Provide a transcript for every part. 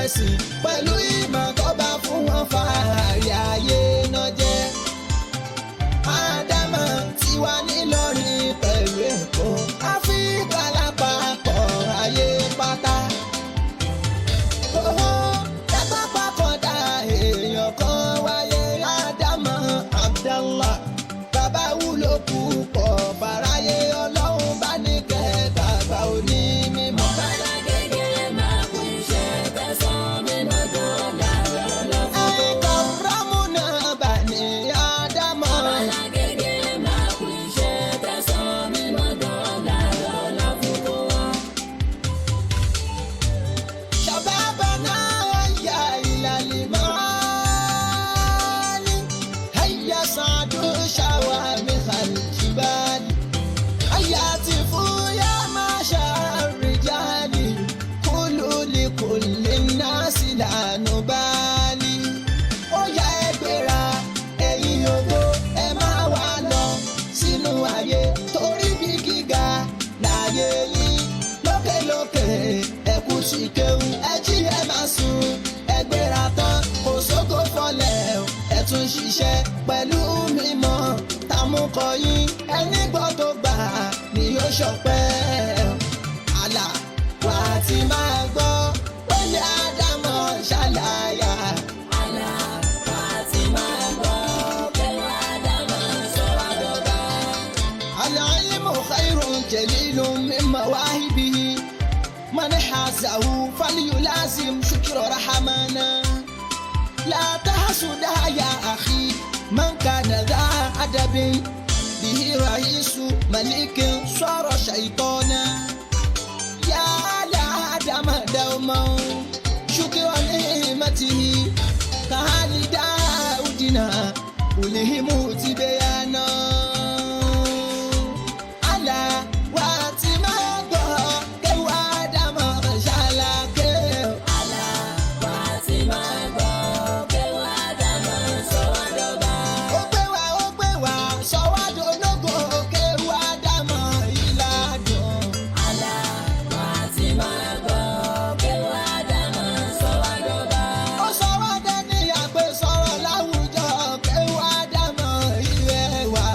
Ẹ̀sìn pẹ̀lú ìmọ̀ tó bá fún wọn fàárí ayé náà jẹ́. Ádámà tiwa nílọrin pẹ̀lú Èkó, Áfíríkà lápapọ̀ ayé pátá. Owó lápapàkọ̀dá èèyàn kan wáyé Ádámà Abdallah. Bàbá wúlò púpọ̀ fàráyé Ọlọ́run bá ní kẹ́ bàbá òní mímọ́. Balágége máa kú iṣẹ́ tẹ̀sán mímọ́ dọ́là lọ́lọ́ fún Ẹ̀ka rámúnà bani Ádámà. Balágége máa kú iṣẹ́ tẹ̀sán mímọ́ dọ́là lọ́lọ́ fún kó wá. شبابنا هيا إلى المعالي، هيا صعدوا شوامخ الجبال، هيا هتفوا يا معشر الرجال، قولوا لكل الناس لا نبالي. Ó yá ẹ gbéra ẹ̀yin ògo ẹ máa wá lọ sínú ayé torí bí gíga láyé yín lókèlókè ẹ kú sí kéwú ẹ jí ẹ máa sùn ẹ gbéra tán kò sógo fọlẹ̀ ẹ tún ṣiṣẹ́ pẹ̀lú mímọ́ tàmúkọ yín ẹni gbọ́ tó gbà ni yóò ṣọpẹ́ àlà wà á ti máa gbọ́ pẹ̀lú Ádámọ̀ ṣàlàyé. Àlà wà á ti máa gbọ́ pẹ̀lú Ádámọ̀ sọ̀rọ̀ dọ́gba. العلم خير جليل من مواهبه، من حازه فليلازم شكر رحمنا. لا تحسد يا أخي من كان ذا أدب به، رئيس ملك صار شيطانا. يا لا آدم دوما شكر نعمته كهال داودنا ألهم تبيانا. Àlà wà tí máa gbọ́ kéwàá dámọ̀ ṣàlàkè. Àlà wà á ti máa gbọ́ pẹ̀lú Ádámọ̀ sọ̀rọ̀ dọ́gba. Ó gbé wa, ó gbé wa sọ́wádìí ológo kéwàá dámọ̀ ìlàdùn. Àlà wà á ti máa gbọ́ pẹ̀lú Ádámọ̀ sọ̀rọ̀ dọ́gba. Ó sọ wá dẹ́ni àpè sọ̀rọ̀ láwùjọ kéwàá dámọ̀ ìrẹwà.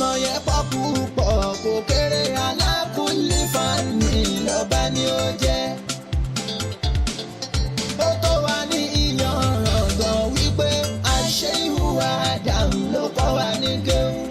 Ìmọ̀ yẹn pọ̀ púpọ̀, kò kéré. Alákùnlé fani lọ́ba ni ó jẹ́. Ó tó wá ní ìyànràn wípé àṣẹ ìhùwà Ádámù ló kọ́ wa ní kéwù.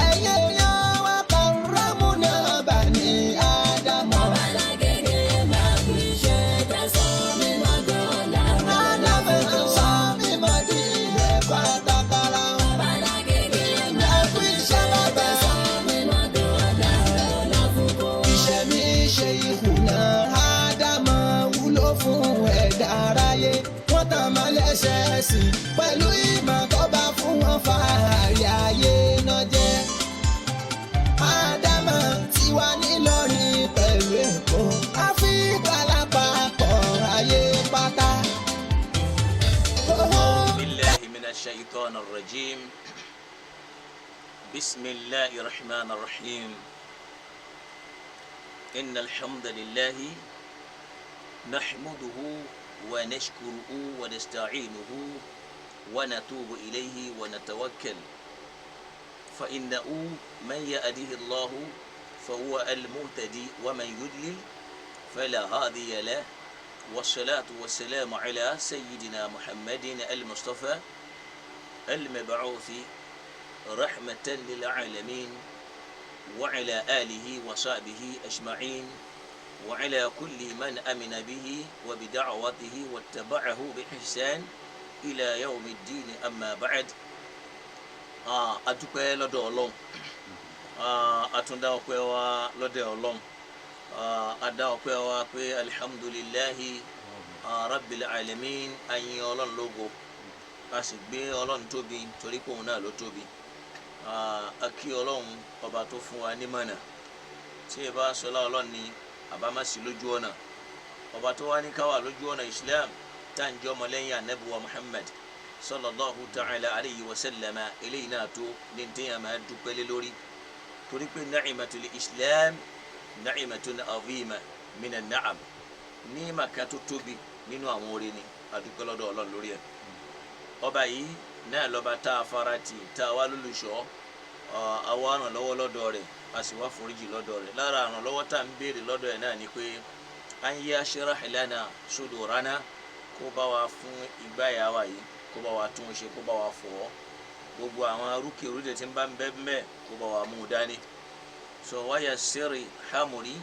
Ẹ̀yin èèyàn wa, karramna bani Ádámù. Babalágége máa kú iṣẹ́ tẹ̀sán mímọ́ dọ́là. Ádámù sọ mímọ́ di ilẹ̀ pátákárá. Babalágége máa Ẹ kú iṣẹ́, bàbá. tẹ̀sán mímọ́ dọ́là lọ́la fún kó. Iṣẹ́ mi ṣe ìkùnà Ádámọ̀ wúlò fún ẹ̀dá aráyé. Wọ́n tàn mọ́ lẹ́sẹ̀ẹ́sì pẹ̀lú ìmọ̀ tó bá fún wọn, fàárí ayé náà jẹ́. Ádámọ̀ ti wà nílọrin pẹ̀lú Èkó, Áfíríkà lápapọ̀, ayé pátá. Owó. بالله من الشيطان الرجيم. بسم الله الرحمن الرحيم. إن الحمد لله نحمده ونشكره ونستعينه ونتوب إليه ونتوكل، فإنه من يهده الله فهو المهتدي، ومن يضلل فلا هادي له. والصلاة والسلام على سيدنا محمد المصطفى المبعوث رحمة للعالمين، وعلى آله وصحبه أجمعين، وعلى كل من أمن به وبدعوته واتبعه بإحسان إلى يوم الدين. أما بعد، a dúpẹ́ lọ́dọ̀ Ọlọ́run, a tún dá ọpẹ́ wa lọ́dọ̀ Ọlọ́run. A dá ọpẹ́ wa pé alhamdulillahi rabbil alamin. A yìn Ọlọ́run lógo, a sì gbé Ọlọ́run tóbi torí pé òun náà ló tóbi. A kí Ọlọ́run ọba tó fún wa nímọ̀nà. Tí ẹ bá sọlá Ọlọ́run ni àbámá sí lójú ọ̀nà. Ọba tó wá ní káwà lójú ọ̀nà Islam, tá à ń jẹ́ ọmọlẹ́yìn anabiwa Muhammad sallallahu ta'ala alayhi wa sallama, eléyìí náà tó ní téèyàn máa dúpẹ́ lé lórí, torí pé na'imatul Islam na'imatun azima minan na'am, ní màkà tó tóbi nínú àwọn oore ni. Adúpẹ́ lọ́dọ̀ Ọlọ́run lórí ẹ̀. Ọba yìí náà lọ́ba tá a fara tì, tá a wá lólùṣọ́, àwa àrànlọ́wọ́ lọ́dọ̀ rẹ̀, a sì wá foríjì lọ́dọ̀ rẹ̀. Lára àrànlọ́wọ́ tá a ń béèrè lọ́dọ̀ ẹ̀ náà ni pé an yashrah lana sudurana, kó bá wa fún ìgbáyà wa yìí, kó bá wa tún ṣe, kó bá wa fọ̀ ọ́, gbogbo àwọn arúkèrúdè tí ń bá ń bẹ́ ń bẹ́, kó bá wa mú un dání. Sọ wáyà sẹ́rì hamuri,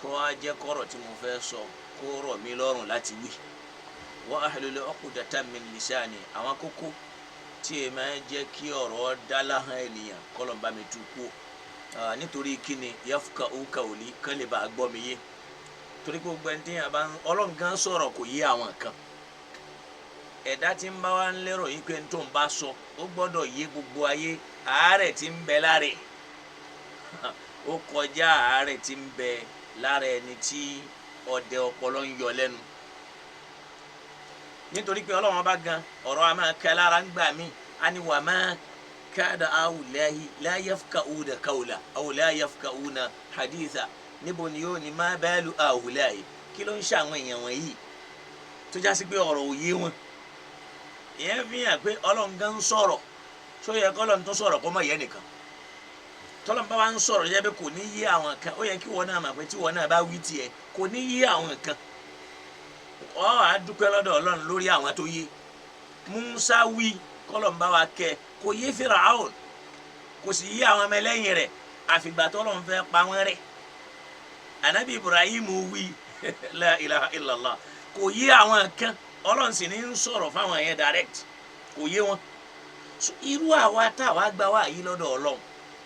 kó wá jẹ́ kọ́rọ̀ tí mo fẹ́ sọ kó rọ̀ mí lọ́rùn láti wí. Wa ahlul uqdatan min lisani, àwọn kókó tí ẹ máa jẹ́ kí ọ̀rọ̀ dá láhàn ènìyàn, kọ́lọ̀ ń bá mi tú kú nítorí kíni yafqahu qawli, kán lè bá a gbọ́ mi yé, torí pé gbogbo ẹni tí yẹn bá ń Ọlọ́run gan sọ̀rọ̀ kò yé àwọn kan. Ẹ̀dá tí ń bá wa ń lérò yìí pé tó ń bá sọ ó gbọ́dọ̀ yé gbogbo ayé, àárẹ̀ tí ń bẹ lára ẹ̀ ó kọjá àárẹ̀ tí ń bẹ lára ẹni tí ọdẹ ọpọlọ ń yọ lẹ́nu, nítorí pé Ọlọ́run bá gan ọ̀rọ̀ a máa kẹ́ lára ń gbà mí. A ní wa ma kada awulahi la yafqahuna qawla aw la yafqahuna haditha. Níbo ni yóò ní ma balu awulahi? Kí ló ń ṣe àwọn èèyàn wọ̀nyí tó já sí pé ọ̀rọ̀ ò yé wọn? Ìyẹn fi hàn pé Ọlọ́run gan ń sọ̀rọ̀. Tó yẹ kọ́ Ọlọ́run tó sọ̀rọ̀ kó má yẹ nìkan? Tọ́lọ́n bá wa ń sọ̀rọ̀ yẹ pé kò ní yé àwọn kan, ó yẹ kí wọ́n náà mọ̀ pé tí wọ́n náà bá wí tiẹ̀ kò ní yé àwọn kan. Ọ á dúpẹ́ lọ́dọ̀ Ọlọ́run lórí àwọn tó yé. Musa wí, kọ́lọ́n bá wa kẹ́, kò yé Firaun, kò sì yé àwọn ọmọ ẹlẹ́yìn rẹ̀ àfìgbà tọ́lọ́n fẹ́ pa wọ́n rẹ́. Anabi Ibrahim wí, la ilaha illallah, kò yé àwọn kan. Ọlọ́run sì ní ń sọ̀rọ̀ fáwọn yẹn direct, kò yé wọn. Irú àwa táwa gba wá yìí lọ́dọ̀ Ọlọ́run,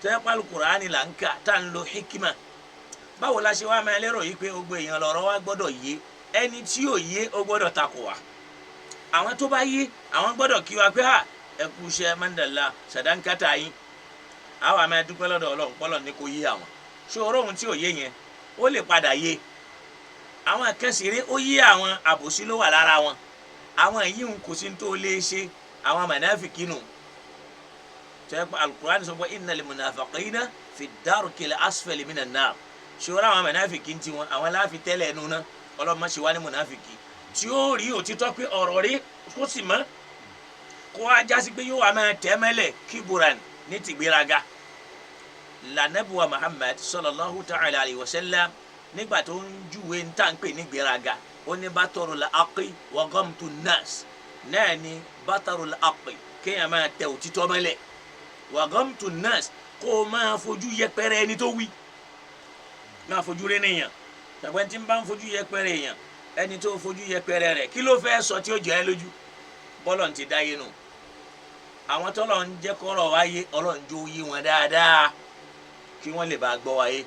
tẹ́ pálí Kùránì là ń kà, tá ń lo hikima, báwo la ṣe wá máa lérò yìí pé gbogbo èèyàn lọ́rọ̀ wa gbọ́dọ̀ yé? Ẹni tí ò yé, ó gbọ́dọ̀ takò wá. Àwọn tó bá yé, àwọn gbọ́dọ̀ kí wa pé ẹ kú iṣẹ́ mandala sàdánkátà yín. Àwa máa dúpẹ́ lọ́dọ̀ Ọlọ́run pọ́lọ̀ ní kò yé àwọn. Ṣòro ohun tí ò yé yẹn, ó lè padà yé àwọn akẹ́sìrè. Ó yé àwọn, àbòsí ló wà lára wọn. Àwọn yìí ń kò sí tó lè ṣe àwọn mànáfìkì nù. Tẹ́ Alukur'an sọ pé innal munafiqina fi darkil asfali minan nar. Ṣòro àwọn mànáfìkì ń tiwọn, àwọn láàfin tẹ́lẹ̀ ẹnu náà. Ọlọ́mọ ṣe wá ní mùnáfìkì tí ó rí òtítọ́ pé ọ̀rọ̀ rí kó sì mọ́, kó wá jásí pé yóò wá máa tẹ́ mẹ́lẹ̀ kíburan ní tìgbéraga. Lànàbùwà Muhammad sallallahu ta'ala alayhi wa sallam nígbà tó ń júwe ń tà ń pè ní gbéraga, ó ní batarul haqqi wa ghamtu nas. Náà ni batarul haqqi, kéèyàn máa tẹ òtítọ́ mọ́lẹ̀, wa ghamtu nas, kó o máa fojú yẹpẹrẹ ẹni tó wí, máa fojú rí nìyàn. Tàbí ẹni tí ń bá ń fojú yẹpẹrẹ èèyàn, ẹni tó fojú yẹpẹrẹ rẹ̀, kí ló fẹ́ sọ tí ó jọ ẹ́ lójú? Bọ́lọ̀ ń ti dáyé nù. Àwọn tọ́lọ̀ ń jẹ́ kọ́rọ̀ wáyé, Ọlọ́run jó yé wọn dáadáa kí wọ́n lè bá gbọ́ wáyé.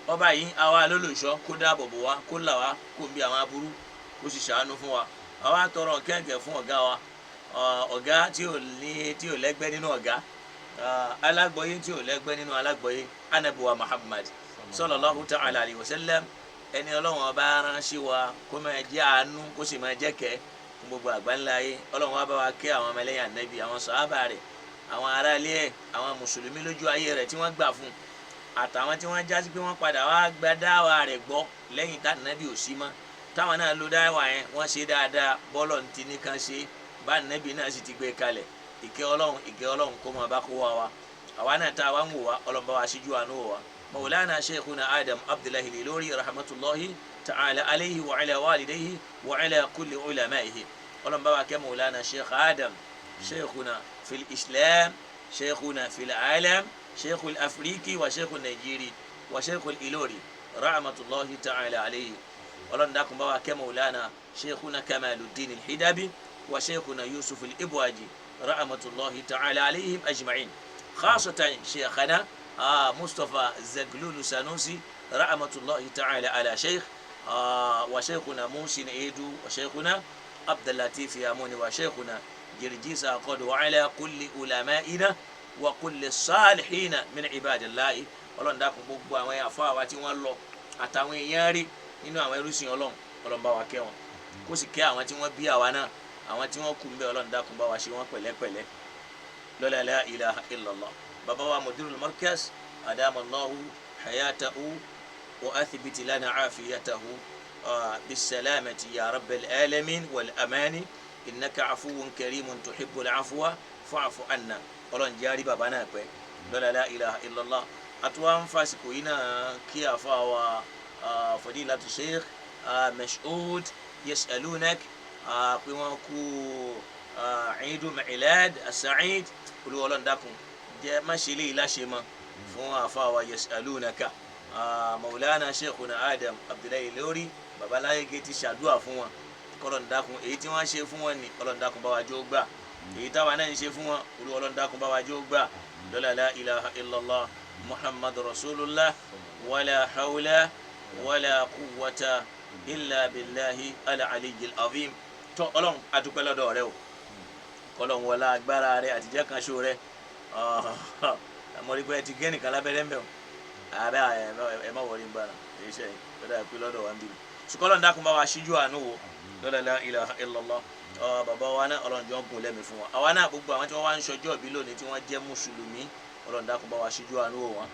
Ọba yìí àwa lólùṣọ́, kó dáàbò bò wá, kó là wá kó bí àwọn aburú, kó sì ṣàánú fún wa. Àwa tọrọ kẹ́ǹkẹ́ fún ọ̀gá wa, ọ̀gá tí ò ní tí ò lẹ́gbẹ́ nínú ọ̀gá, alágbọ̀yé tí ò lẹ́gbẹ́ nínú alágbọ̀yé, anabuwa Muhammad sallallahu ta'ala alayhi wa sallam, ẹni Ọlọ́run ọba ránṣẹ́ wa kó máa jẹ́ àánú, kó sì máa jẹ́ kẹ́ fún gbogbo àgbáńlá ayé. Ọlọ́run wa bá wa kẹ́ àwọn ọmọlẹ́yìn ànábì, àwọn sàhábà rẹ̀, àwọn aráalé ẹ̀, àwọn mùsùlùmí lójú ayé rẹ̀ tí wọ́n gbà fún, àtàwọn tí wọ́n jásí pé wọ́n padà wá gba dáwà rẹ̀ gbọ́ lẹ́yìn tá ànábì ò sí mọ́, táwọn náà lo dáwà yẹn, wọ́n ṣe dáadáa bọ́lọ̀ ní ti ní kan ṣe bá ànábì náà sì ti gbé kalẹ̀. Ìkẹ́ Ọlọ́run, ìkẹ́ Ọlọ́run kó máa bá kó wá wa. Àwa náà tá a wá ń wò wá, Ọlọ́run bá wa ṣíjú àánú wò wá. Mawlana Sheikhuna Adam Abdullahi Ilori rahmatulahi ta'ala alayhi wa ala walidayhi wa ala kulli ulamaihi. Ọlọ́run bá wa kẹ́ Mawlana Sheikh Adam, Sheikhuna fil Islam, Sheikhuna fil alam, Sheikhul Afriki wa Sheikhul Najiri wa Sheikhul Ilori rahmatulahi ta'ala alayhi. Ọlọ́run dákun bá wa kẹ́ Mawlana Sheikhuna Kamaluddin al-Hidabi wa Sheikhuna Yusuf al-Ibwaji rahmatulahi ta'ala alayhim ajma'in, khasatan Sheikhana Mustapha Zaglulu Sanusi rahmatulahi ta'ala ala Sheikh, wa Sheikhuna Musin Edu wa Sheikhuna Abdullatif Yamuni wa Sheikhuna Jirjisa Aqad wa ala kulli ulama'ina wa kulli salihina min ibadillahi. Ọlọ́run dákun, gbogbo àwọn àfáà wa tí wọ́n lọ àtàwọn èèyàn rí nínú àwọn ẹrúsìn Ọlọ́run, Ọlọ́run bá wa kẹ́ wọn, kó sì kẹ́ àwọn tí wọ́n bí àwa náà, àwọn tí wọ́n kú ń bẹ, Ọlọ́run dákun bá wa ṣe wọ́n pẹ̀lẹ́pẹ̀lẹ́. Lọ́la la ilaha illallah. Bàbá wa mudirul markaz, adamallahu hayatahu wa athibiti lana afiyatahu bisalamati ya rabbal alamin wal amani, innaka afuwun karimun tuhibbul afwa fa'fu anna. Ọlọ́run jẹ́ àrí bàbá náà pẹ́. Lọ́la la ilaha illallah. Àtúwà ń fàsìkò yìí náà kí àfa wa fadilatu Sheikh Mas'ud yasalunak pé wọ́n kú Eidu Milad As-Sa'id. Olúwa Ọlọ́run dákun jẹ́ má ṣe léyìí láṣẹ mọ́ fún àfa wa yasalunaka. Maulana Sheikhuna Adam Abdullahi Ilori, babaláyé ti ṣàdúrà fún wọn, kọlọ́n dákun èyí tí wọ́n ṣe fún wọn ni Ọlọ́run dákun bá wa jó gbà, èyí táwa náà ń ṣe fún wọn, Olúwa Ọlọ́run dákun bá wa jó gbà. Lọ́la la ilaha illallah Muhammadu rasulullah, wala hawla wala quwwata illa billahi al-aliyyil azim. Tó Ọlọ́run, adúpẹ́ lọ́dọ̀ rẹ o, kọlọ́n wọlá agbára rẹ àtijọ́ kan ṣo rẹ. Àmọ́rí pé ẹ ti gé nìkan lábẹ́rẹ́ ń bẹ̀ o, àbẹ́ ẹ má wọlé ń bára èyí ṣe lọ́dọ̀ pé lọ́dọ̀ wa ń bí mi sukọ́lọ́n dákun bá wa ṣíjú àánú wo. Lọ́dọ̀ la ilaha illallah. Bàbá wa náà, Ọlọ́run jọ ń gùn lẹ́mìí fún wa. Àwa náà, gbogbo àwọn tí wọ́n wá ń ṣọjọ́ ìbí lónìí tí wọ́n jẹ́ mùsùlùmí, Ọlọ́run dákun bá wa ṣíjú àánú wò wọ́n.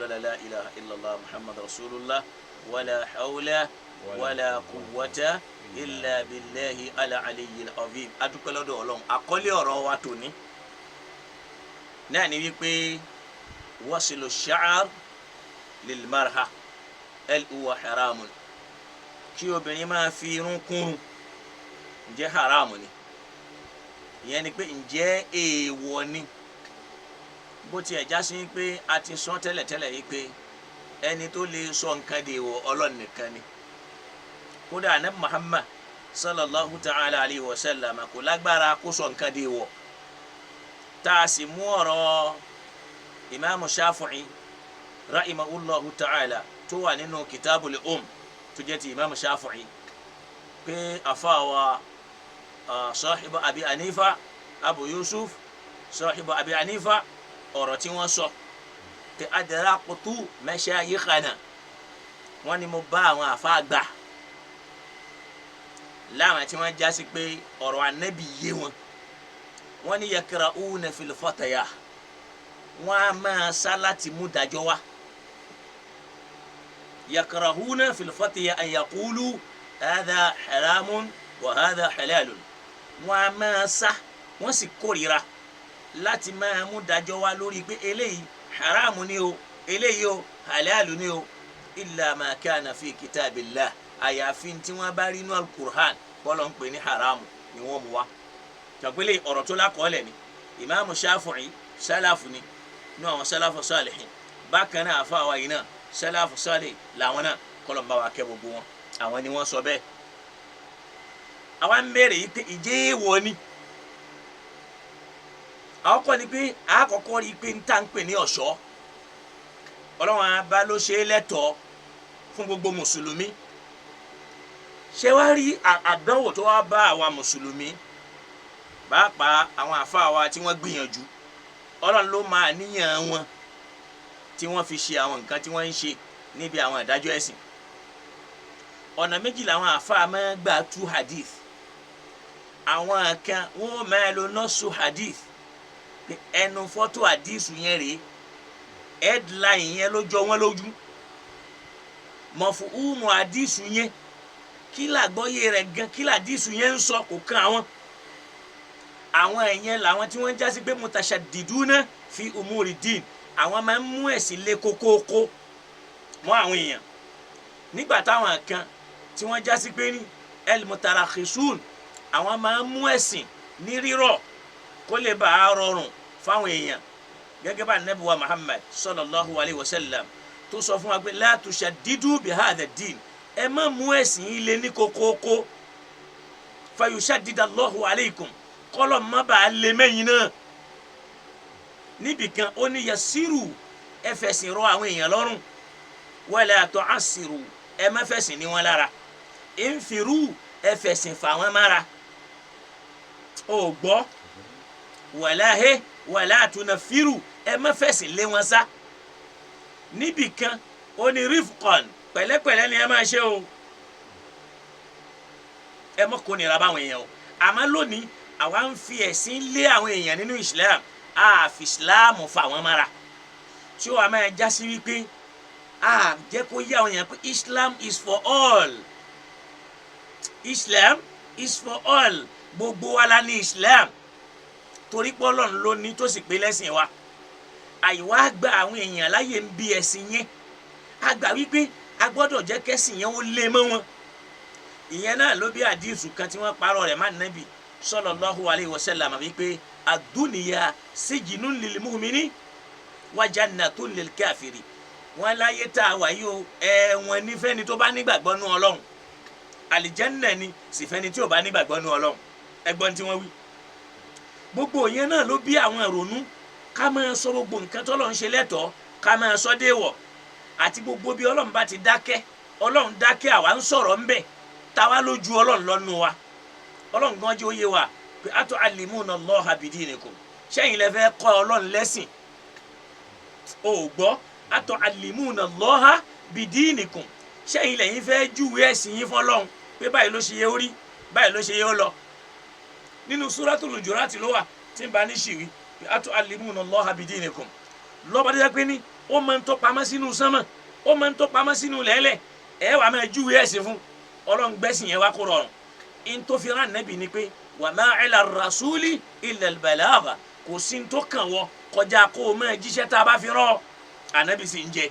Lọ́dọ̀ la ilaha illallah Muhammad rasulullah, wala hawla wala quwwata illa billahi al-aliyyil azim. Adúpẹ́ lọ́dọ̀ Ọlọ́run. Àkọlé ọ̀rọ̀ wa tòní náà ni wípé wasilu sha'r lil marha el huwa haramun. Kí obìnrin máa fi irun kúrun, ǹjẹ́ haramu ni? Ìyẹn ni pé ǹjẹ́ èèwọ̀ ni? Bó tiẹ̀ já sí pé a ti sọ tẹ́lẹ̀tẹ́lẹ̀ yìí pé ẹni tó lè sọ nǹkan di èèwọ̀, Ọlọ́run nìkan ni. Kódà anabi Muhammad sallallahu ta'ala alayhi wa sallam kò lágbára kó sọ nǹkan di èèwọ̀. Tá a sì mú ọ̀rọ̀ ìmáàmù Shafi'i rahimahullahu ta'ala tó wà nínú kitabul um tó jẹ́ ti ìmáàmù Shafi'i, pé àfàwà sahibu Abi Hanifa, Abu Yusuf sahibu Abi Hanifa, ọ̀rọ̀ tí wọ́n sọ pé adraqtu mashayikhana, wọ́n ní mo bá àwọn àfa gbà láwọn tí wọ́n já sí pé ọ̀rọ̀ Ànábì yé wọn, wọ́n ní yakra'una fil fataya, wọ́n á máa sá láti mú dájọ́ wá. Yakrahuna fil fataya an yaqulu hadha haramun wa hadha halalun. Wọ́n á máa sá, wọ́n sì kórìíra láti máa mú dájọ́ wá lórí pé eléyìí haramu ni o, Eléyìí o, halalu ni o, illa ma kana fi kitabillah, àyàfi tí wọ́n bá rí inú alukur'an bọ́lọ̀ ń pè ní haramu ni wọ́n mú wa. Tàgbélé ọ̀rọ̀ tó lákọọ́lẹ̀ ni ìmáàmù Shafi'i sálàfù ni, inú àwọn sálàfù salihin. Bákan náà àfáà wa yìí náà sálàfù salih làwọn náà, kọlọ̀mbá wa kẹ́ gbogbo wọn, àwọn ni wọ́n sọ bẹ́ẹ̀. Àwa ń béèrè yìí pé ìjẹ́ èèwọ̀ ni. Àwọn kọ́ ni pé àkọ́kọ́ rí i pé ń tà ń pè ní ọ̀ṣọ́, Ọlọ́run abá ló ṣe é lẹ́tọ̀ọ́ fún gbogbo mùsùlùmí. Ṣé wàá rí àdánwò tó wá bá àwa mùsùlùmí, pàápàá àwọn àfáà wa tí wọ́n gbìyànjú, Ọlọ́run ló máa níyàn wọn tí wọ́n fi ṣe àwọn nǹkan tí wọ́n ń ṣe níbi àwọn ìdájọ́ ẹ̀sìn. Ọ̀nà méjì làwọn àfáà máa gbà tú hadith. Àwọn kan wọ́n máa lo nọ́ọ̀sù hadith, ẹnu fọ́tò hadith yẹn rèé, headline yẹn ló jọ wọ́n lójú, mọ̀fùhùmù hadith yẹn kí làgbọ́yé rẹ̀ gan, kí làdísù yẹn ń sọ kò kan àwọn. Àwọn ẹ̀yẹn làwọn tí wọ́n ń jásí pé mutashaddiduna fi umuri din, àwọn máa ń mú ẹ̀sìn lé kókóókó mọ́ àwọn èèyàn. Nígbà táwọn kan tí wọ́n jásí pé ní el mutarakhisun, àwọn máa ń mú ẹ̀sìn ní rírọ̀ kó lè bá a rọrùn fáwọn èèyàn, gẹ́gẹ́ bá Ànábì wa Muhammad sallallahu alayhi wa sallam tó sọ fún wa pé la tushaddidu bihadha din, ẹ má mú ẹ̀sìn yìí lé ní kókóókó, fayushaddida Allahu alaykum, kọ́lọ̀ má bàa lé mẹ́yìn náà. Níbìkan ó ní yasiru, ẹ fẹ̀sìn rọ àwọn èèyàn lọ́rùn, wala tu'assiru, ẹ má fẹ̀sìn ní wọn lára, infiru, ẹ fẹ̀sìn fà wọn mára. Ó gbọ́, wala he wala tunfiru, ẹ má fẹ̀sìn lé wọn sá. Níbìkan ó ní rifqan, pẹ̀lẹ́pẹ̀lẹ́ ni ẹ máa ṣe o, ẹ mọ kó nira báwọn èèyàn o. Àmọ́ lónìí àwa ń fi ẹ̀sìn lé àwọn èèyàn nínú Islam, a fi Islam fà wọ́n mára, tí ó wà máa já sí wípé a jẹ́ kó yé àwọn èèyàn pé Islam is for all, Islam is for all, gbogbo wa la ní Islam, torí pé Ọlọ́run ló ní tó sì pé lẹ́sìn wa. Àìwá gba àwọn èèyàn láyè ń bí ẹ̀sìn yẹn, a gbà wípé a gbọ́dọ̀ jẹ́ kẹ́sìn yẹn ó lé mọ́ wọn. Ìyẹn náà ló bí àdísù kan tí wọ́n parọ́ rẹ̀ má nàbì sallallahu alayhi wa sallam wípé àdúnìyà sijnun lil mu'mini wa jannatun lil káfìrì. Wọ́n láyé tá a wà yìí o, ẹ̀wọ̀n nífẹ̀ẹ́ni tó bá nígbàgbọ́ nú Ọlọ́run, àlìjẹ́nnà ni sì fẹ́ni tí ò bá nígbàgbọ́ nú Ọlọ́run. Ẹgbọ́n tí wọ́n wí. Gbogbo ìyẹn náà ló bí àwọn ìrònú ká máa sọ gbogbo nǹkan tọ́lọ́run ṣe lẹ́tọ̀ọ́ ká máa sọ déèwọ̀, àti gbogbo bí Ọlọ́run bá ti dákẹ́, Ọlọ́run dákẹ́ àwa ń sọ̀rọ̀ ńbẹ̀, táwa lójú Ọlọ́run lọ́nu wa. Ọlọ́run gan jẹ́ ó yé wa pé atu'allimuna Allaha bidinikum, sẹ́yìn lẹ fẹ́ kọ́ Ọlọ́run lẹ́sìn. O gbọ́, atu'allimuna Allaha bidinikum, sẹ́yìn lẹ́yìn fẹ́ júwe ẹ̀sìn yín fọlọ́run pé báyìí ló ṣe yẹ ó rí, báyìí ló ṣe yẹ ó lọ. Nínú Suratul Hujurati ló wà tí ń bá ní ṣìwí pé atu'allimuna Allaha bidinikum, lọ́ba tó yẹ pé ní ó máa ń tó pamọ́ sínú sánmà, ó máa ń tó pamọ́ sínú lẹ́lẹ̀, ẹ wàá máa júwe ẹ̀sìn fún Ọlọ́run. Gbẹ́sìn yẹn wá kó rọrùn. In tó fi rán Nábì ni pé wa ma ala rasuli illa al-balagha, kò sí tó kàn wọ kọjá kó o máa jíṣẹ́ tá a bá fi rán Ànábì sì ń jẹ.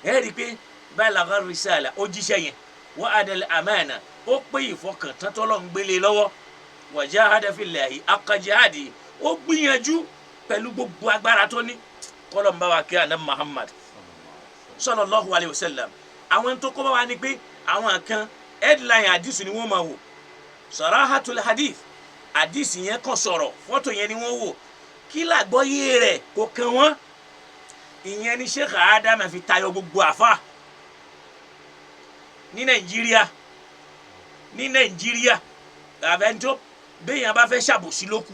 Ẹ rí i pé balagha risala, ó jíṣẹ́ yẹn, wa adal amana, ó pé ìfọkàntán tọ́lọ́ ń gbélé lọ́wọ́, wa jahada fillahi haqqa jihadi, ó gbìyànjú pẹ̀lú gbogbo agbára tó ní. Kọ́lọ̀ ń bá wa kí Ànábì Muhammad sallallahu alayhi wa sallam. Àwọn tó kọ́ bá wa ni pé àwọn kan headline hadith ni wọ́n máa wò, sarahatul hadith, hadith yẹn kàn sọ̀rọ̀, fọ́tò yẹn ni wọ́n wò, kí làgbọ́yé rẹ̀ kò kàn wọ́n. Ìyẹn ni Sheikh Adam fi tayọ gbogbo àfa ní Nàìjíríà. Ní Nàìjíríà àfẹnjọ béèyàn bá fẹ́ ṣàbòsí lókù,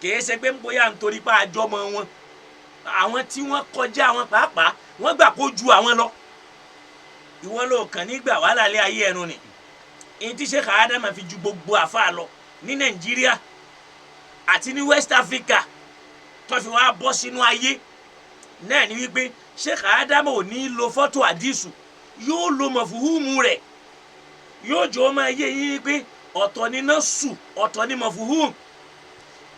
kìí ṣe pé ń bóyá nítorí pé àjọmọ wọn, àwọn tí wọ́n kọjá àwọn pàápàá wọ́n gbà kó ju àwọn lọ. Ìwọ ló kàn nígbà wàhálà lé ayé ẹnu ni. Ìyẹn tí Sheikh Adam fi ju gbogbo àfa lọ ní Nàìjíríà àti ní West Africa tó fi wá bọ́ sínú ayé náà ni wípé Sheikh Adam ò ní lo fọ́tò àdìsù, yóò lo mọ̀fúhùmù rẹ̀, yóò jọ máa yé yín wípé ọ̀tọ̀ ni násù, ọ̀tọ̀ ni mọ̀fúhùmù.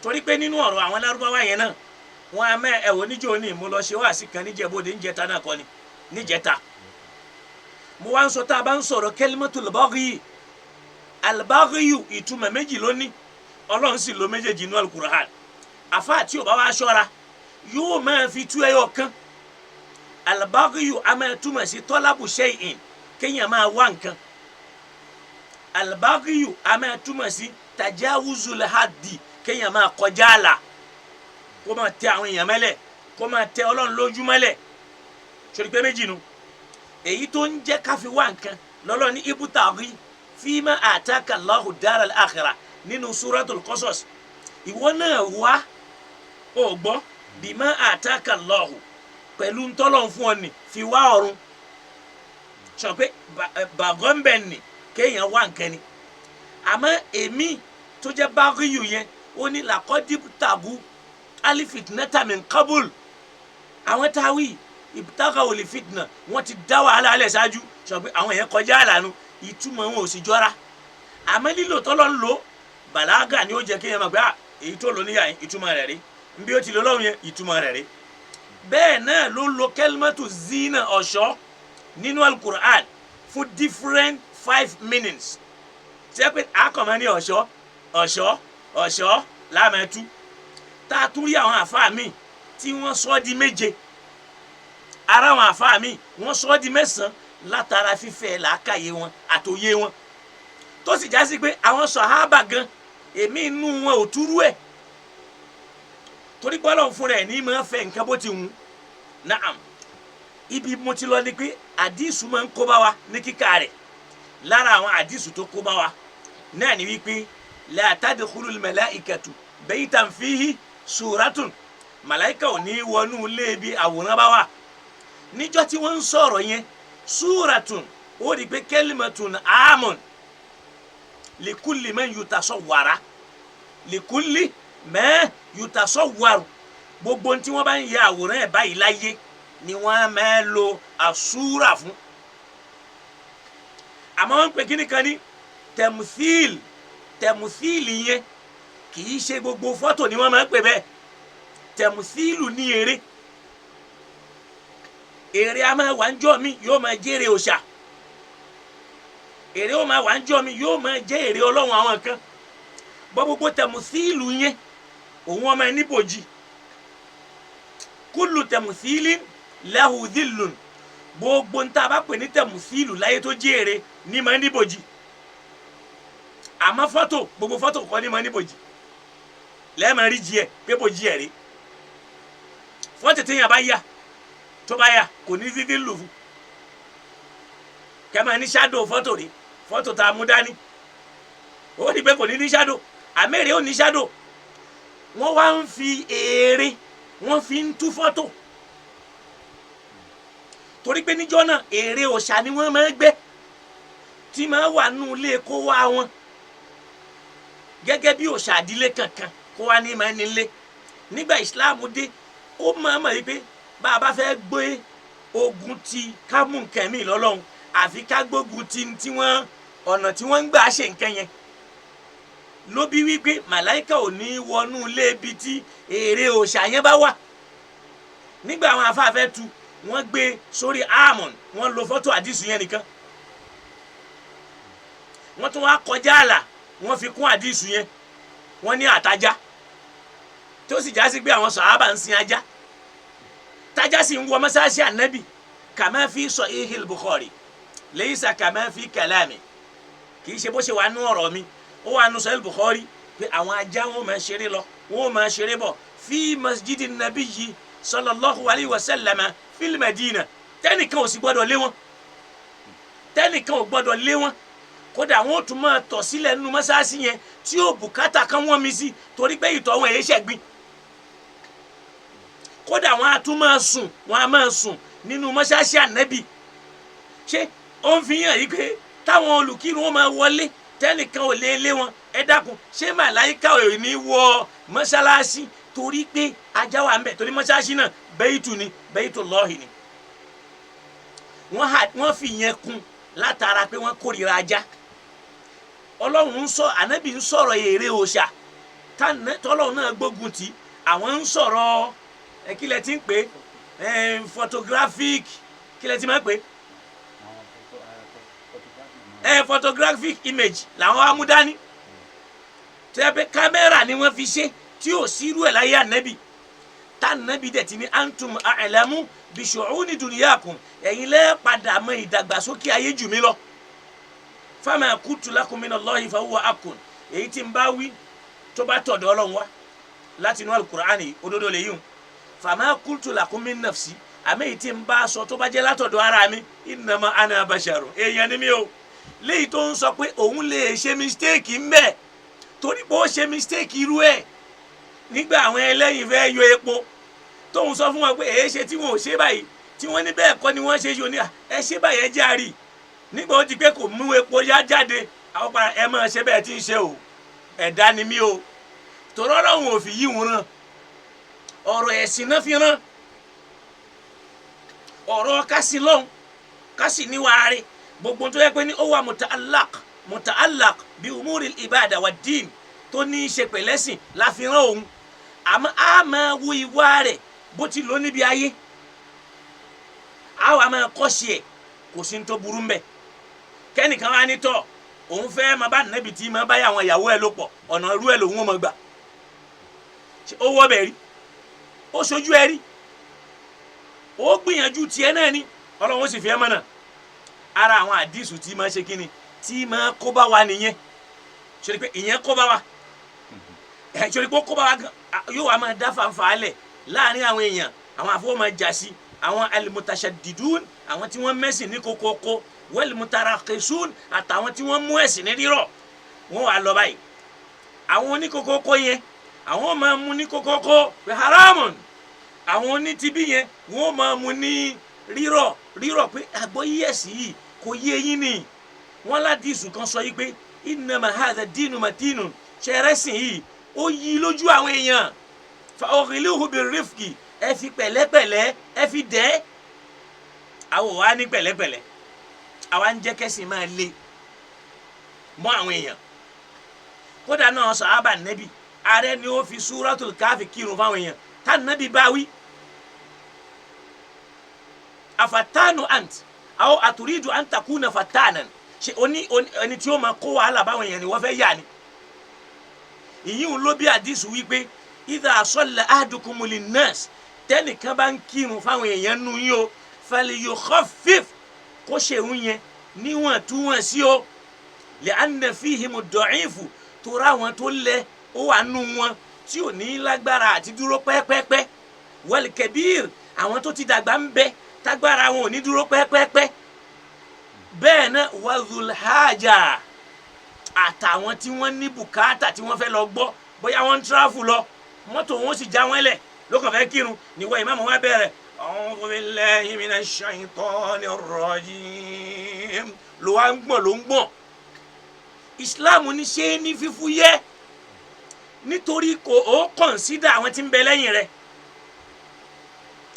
Torí pé nínú ọ̀rọ̀ àwọn Lárúbáwá yẹn náà Wọn a mẹ ẹwọ níjó ní mo lọ ṣe wáàsí kan níjẹ̀bọ́dé níjẹta náà kọ́ ni níjẹta. Mo wá ń sọ tá a bá ń sọ̀rọ̀ kalimatul baghi, al-baghyu ìtumọ̀ méjì lónìí, Ọlọ́run sì lo méjèèjì inú al-Qur'an. Àfa tí ò bá wá ṣọ́ra yóò máa fi tú ẹyọ kan. Al-baghyu a máa túmọ̀ sí talabu shay'in, kéèyàn máa wá nǹkan. Al-baghyu a máa túmọ̀ sí tajawuzul haddi, kéèyàn máa kọjá àlà, kó máa tẹ àwọn èèyàn mẹ́lẹ̀, kó máa tẹ Ọlọ́run lójú mẹ́lẹ̀. Sori pé méjì nu èyí tó ń jẹ́ káfí wá nǹkan lọ́lọ́ ní ibùtàrí fíìmà àtàkà Allahu daral akhirah nínú suratul Qasas. Ìwọ náà wá ó gbọ́ bímọ àtàkà Allahu pẹ̀lú ntọ́lọ́n fún ọ ní fi wá ọ̀run. Sọ pé bàgọ́ńbẹ̀ nì kéèyàn wá nǹkan ni. Àmọ́ èmi tó jẹ́ báríyù yẹn ó ní làkọ́dìbùtàgù alifitnata min qabul. Àwọn táwí ìbítàkà ò lè fitna, wọ́n ti dá wàhálà alẹ́ ṣáájú. Sọ pé àwọn yẹn kọjá àlànà, ìtumọ̀ wọn ò sì jọra. Àmọ́ lílò tọ́lọ́ ń lò bàlágà ni ó jẹ́ kéèyàn máa gbé èyí tó lò níyà yẹn ìtumọ̀ rẹ̀ rí, nbí ó ti lò lọ́hùn yẹn ìtumọ̀ rẹ̀ rí. Bẹ́ẹ̀ náà ló lo kẹlímọ́tò zina ọ̀ṣọ́ nínú alukur'an fún different 5 meanings. Ṣé pé akọ̀mọ́ ní ọ̀ṣọ́ ọ̀ṣọ́ ọ̀ṣọ́ lámẹ́tú tá a tún rí àwọn àfáà míì tí wọ́n sọ ọ́ di 7, ara àwọn àfáà míì wọ́n sọ ọ́ di 9 látara fífẹ́ làákàyè wọn àtòyé wọn, tó sì já sí pé àwọn sàhábà gan èmi inú wọn ò túrú ẹ̀, torí pé Ọlọ́run fúnra ẹ̀ ní máa fẹ́ nǹkan bó ti wù. Naam, ibi mo ti lọ ni pé àdìsù máa ń kó bá wa ní kíkà rẹ̀. Lára àwọn àdìsù tó kó bá wa náà ni wípé la tadkhulul malaikatu baytan fihi suratun, màláìka ò ní wọnú ilé ibi àwòrán bá wà. Níjọ́ tí wọ́n ń sọ̀rọ̀ yẹn suratun, ó rí i pé kalimatun amun likulli man yutasawwara, likulli man yutasawwaru, gbogbo tí wọ́n bá ń ya àwòrán ẹ̀ báyìí láyé ni wọ́n máa lo àsúrà fún. Àmọ́ wọ́n ń pè kíní kan ní tẹ̀mùsíìl. Tẹ̀mùsíìlì yẹn kì í ṣe gbogbo fọ́tò ni wọ́n máa ń pè bẹ́ẹ̀. Tẹ̀mùsíìlù ní eré, eré a máa wà ń jọ mi yóò máa jẹ́ eré òòṣà, eré ó máa wà ń jọ mi yóò máa jẹ́ eré ọlọ́run àwọn kan. Bọ́ gbogbo tẹ̀mùsíìlù yẹn òun ọmọ ẹni bòjì. Kúlù tẹ̀mùsíìlì lahu dhillun, gbogbo ń tá a bá pè ní tẹ̀mùsíìlù láyé tó jẹ́ eré ní máa ní bòjì. Àmọ́ fọ́tò, gbogbo fọ́tò kọ́ ní máa ní bòjì, lẹ́ẹ̀ma rí jí ẹ̀ pé bòjì ẹ̀ rí. Fọ́tò téèyàn bá yà tó bá yà kò ní dídí lù fún kẹ́mà ní ṣáàdò fọ́tò rí, fọ́tò tá a mú dání ó rí pé kò ní ní ṣáàdò, àmẹ́rẹ́ ò ní ṣáàdò. Wọ́n wá ń fi èrè wọ́n fi ń tú fọ́tò, torí pé níjọ́ náà èrè òòṣà ni wọ́n máa ń gbé tí máa wà nù ilé kó wá wọn gẹ́gẹ́ bí òòṣà àdílé kankan kó wá ní máa nílé. Nígbà ìsìláàmù dé ó máa mọ̀ wípé bá a bá fẹ́ gbé ogun ti ká mú nǹkan mi lọ́lọ́run, àfi ká gbógun ti tí wọ́n ọ̀nà tí wọ́n ń gbà ṣe nǹkan yẹn. Ló bí wípé màláìka ò ní wọnú ilé ibi tí èrè òòṣà yẹn bá wà. Nígbà àwọn afáfẹ́ tu wọ́n gbé sórí amọ̀n, wọ́n lo fọ́tò àdìsù yẹn nìkan, wọ́n tún wá kọjá àlà, wọ́n fi kún àdìsù yẹn, wọ́n ní àtajá, tó sì já sí pé àwọn sàhábà ń sin ajá, tájá sì ń wọ mọ́sáàsì ànábì kàmá fi Sahihil Bukhari laysa kàmá fi kalami, kì í ṣe bó ṣe wà nú ọ̀rọ̀ mi, ó wà nú Sahih Bukhari pé àwọn ajá wọn máa ṣeré lọ, wọn máa ṣeré bọ̀ fi masjidi nabiyyi sallallahu alayhi wa sallama fil Madina, tẹ́nìkan ò sì gbọ́dọ̀ lé wọn, tẹ́nìkan ò gbọ́dọ̀ lé wọn, kódà wọn ò tún máa tọ̀ sílẹ̀ nínú mọ́sáàsì yẹn tí ó bùkátà kan wọ́n mi sí, torí pé ìtọ̀ wọn èyí ṣẹ̀gbin. Kódà wọn á tún máa sùn, wọn á máa sùn nínú mọ́sáàsì ànábì. Ṣé ó ń fi hàn yí pé táwọn olùkírun wọn máa wọlé tẹ́nìkan ò lè lé wọn? Ẹ dákun, ṣé màláíkà ò ní wọ mọ́sálásí torí pé ajá wà ń bẹ̀? Torí mọ́sálásí náà bẹ́ẹ̀tù ni, bẹ́ẹ̀tù lọ́ọ̀hìn ni. Wọ́n fi yẹn kún látara pé wọ́n kórìíra ajá. Ọlọ́run ń sọ, ànábì ń sọ̀rọ̀ èrè òòṣà tọ́lọ́run náà gbógun tì, àwọn ń sọ̀rọ̀ Ẹ kí lẹ ti ń pè é, photographic, kí lẹ ti máa ń pè é, photographic image làwọn wá mú dání, tó yẹ pé kámẹ́rà ni wọ́n fi ṣe tí ò sírú ẹ̀ láyé ànábì. Tá ànábì dẹ̀ ti ní antum a'lamu bi shu'uni dunyakum, ẹ̀yin lẹ́ padà mọ ìdàgbàsókè ayé jù mí lọ. Fama qultu lakum minallahi fahuwa haqqun, èyí tí ń bá wí tó bá tọ̀dọ̀ Ọlọ́run wá láti inú alukur'ani, òdodo lè yíwọn. Fama qultu lakum min nafsi, àmì èyí tí ń bá sọ tó bá jẹ́ látọ̀dọ̀ ara mi, innama ana basharun, èèyàn ni mí o. Léyìí tó ń sọ pé òun lè ṣe mistake ń bẹ, torí pé ó ṣe mistake irú ẹ̀ nígbà àwọn ẹlẹ́yìn fẹ́ yọ epo, tóun sọ fún wọn pé èé ṣe tí wọn ò ṣe báyìí, tí wọ́n ní bẹ́ẹ̀ kọ́ ni wọ́n ṣe ṣe òní, ẹ ṣe báyìí ẹ jẹ́ àrí. Nígbà ó ti pé kò mú epo yá jáde, àwọn padà ẹ máa ṣe bẹ́ẹ̀ tí ń ṣe o, ẹ̀dá ni mí o. Tòrọ́ lọ́hùn ò fi yí wọn rán, ọ̀rọ̀ ẹ̀sìn náà fi rán, ọ̀rọ̀ kásì lọ́hùn kásì níwáre gbogbo tó yẹ pé ní ó wà muta'allaq muta'allaq bí umuri ibada wa din tó ní í ṣe pẹ̀lẹ́sìn la fi rán òun. Àmọ́ a máa wo ìwà rẹ̀ bó ti lò níbi ayé, a wà máa kọ́ṣe ẹ̀, kò sí ní tó burú mbẹ̀. Kẹ́nìkan wá ní tọ̀ òun fẹ́ máa bá nàbì tí máa bá yà àwọn ìyàwó ẹ̀ lò pọ̀, ọ̀nà irú ẹ̀ lòun ò máa gbà. Ó wọ́ bẹ̀ rí, ó sojú ẹ rí, ó gbìyànjú tiẹ̀ náà ni, Ọlọ́run ó sì fi ẹ́ mọ̀nà. Ara àwọn àdìsù tí máa ṣe kíni tí máa kó bá wa nìyẹn. Ṣe pé ìyẹn kó bá wa, ṣe pé ó kó bá wa gan, yóò wá máa dá fanfa lẹ̀ láàrin àwọn èèyàn, àwọn àfọwọ́ máa jà sí àwọn alimutashaddidun, àwọn tí wọ́n mẹ́sìn ní kókókó, wal-mutaraqisun, àtàwọn tí wọ́n mú ẹ̀sìn ní rírọ̀, wọ́n wà lọ báyìí. Àwọn oníkókókó yẹn àwọn máa mú ní kókókó pé haramun, àwọn onítìbí yẹn wọ́n máa mú ní rírọ̀ rírọ̀ pé àgbọ́yé ẹ̀sìn yìí kò yé eyín ni. Wọ́n ládìsù kan sọ yìí pé innama hadha dinu matinun, ṣẹrẹ́sìn yìí ó yí lójú àwọn èèyàn, fa ughlihu birrifqi, ẹ fi pẹ̀lẹ́pẹ̀lẹ́ ẹ fi dẹ́. Àwọn wa ní pẹ̀lẹ́pẹ̀lẹ́, àwa ń jẹ́ kẹ́sìn máa le mọ́ àwọn èèyàn. Kódà náà sàhábà nẹ́bì ààrẹ ni ó fi súratul káfí kírun fáwọn èèyàn tá nẹ́bì bá wí. Afatanu ant aw aturidu an takuna fatanan, ṣe oní ẹni tí ó máa kó wàhálà báwọn èèyàn ni wọ́n fẹ́ yà ni. Ìyíhun ló bí àdìsù wípé idha salla ahadukum linnas, tẹ́nìkan bá ń kírun fáwọn èèyàn nù yín o, falyukhaffif, kó ṣerun yẹn níwọ̀ntúnwọ̀nsí o, li'anna fihimu da'ifu, tora àwọn tó lẹ ó wà nù wọn tí ò ní lágbára àti dúró pẹ́pẹ́pẹ́, wal kabir, àwọn tó ti dàgbà ń bẹ tágbára wọn ò ní dúró pẹ́pẹ́pẹ́ bẹ́ẹ̀ náà, wadhul haja, àtàwọn tí wọ́n ní bùkátà tí wọ́n fẹ́ lọ gbọ́, bóyá wọ́n ń tíráfù lọ, mọ́tò wọn sì já wọn lẹ̀ lókàn fẹ́ kírun, níwọ̀ ìmáàmù wa bẹ̀rẹ̀ a'udhu billahi minash shaitanir rajim, ló wá ń gbọ̀n ló ń gbọ̀n. Ìsìláàmù ní ṣe é ní fífúyẹ́ nítorí kò ó kọ̀nsídà àwọn tí ń bẹ lẹ́yìn rẹ̀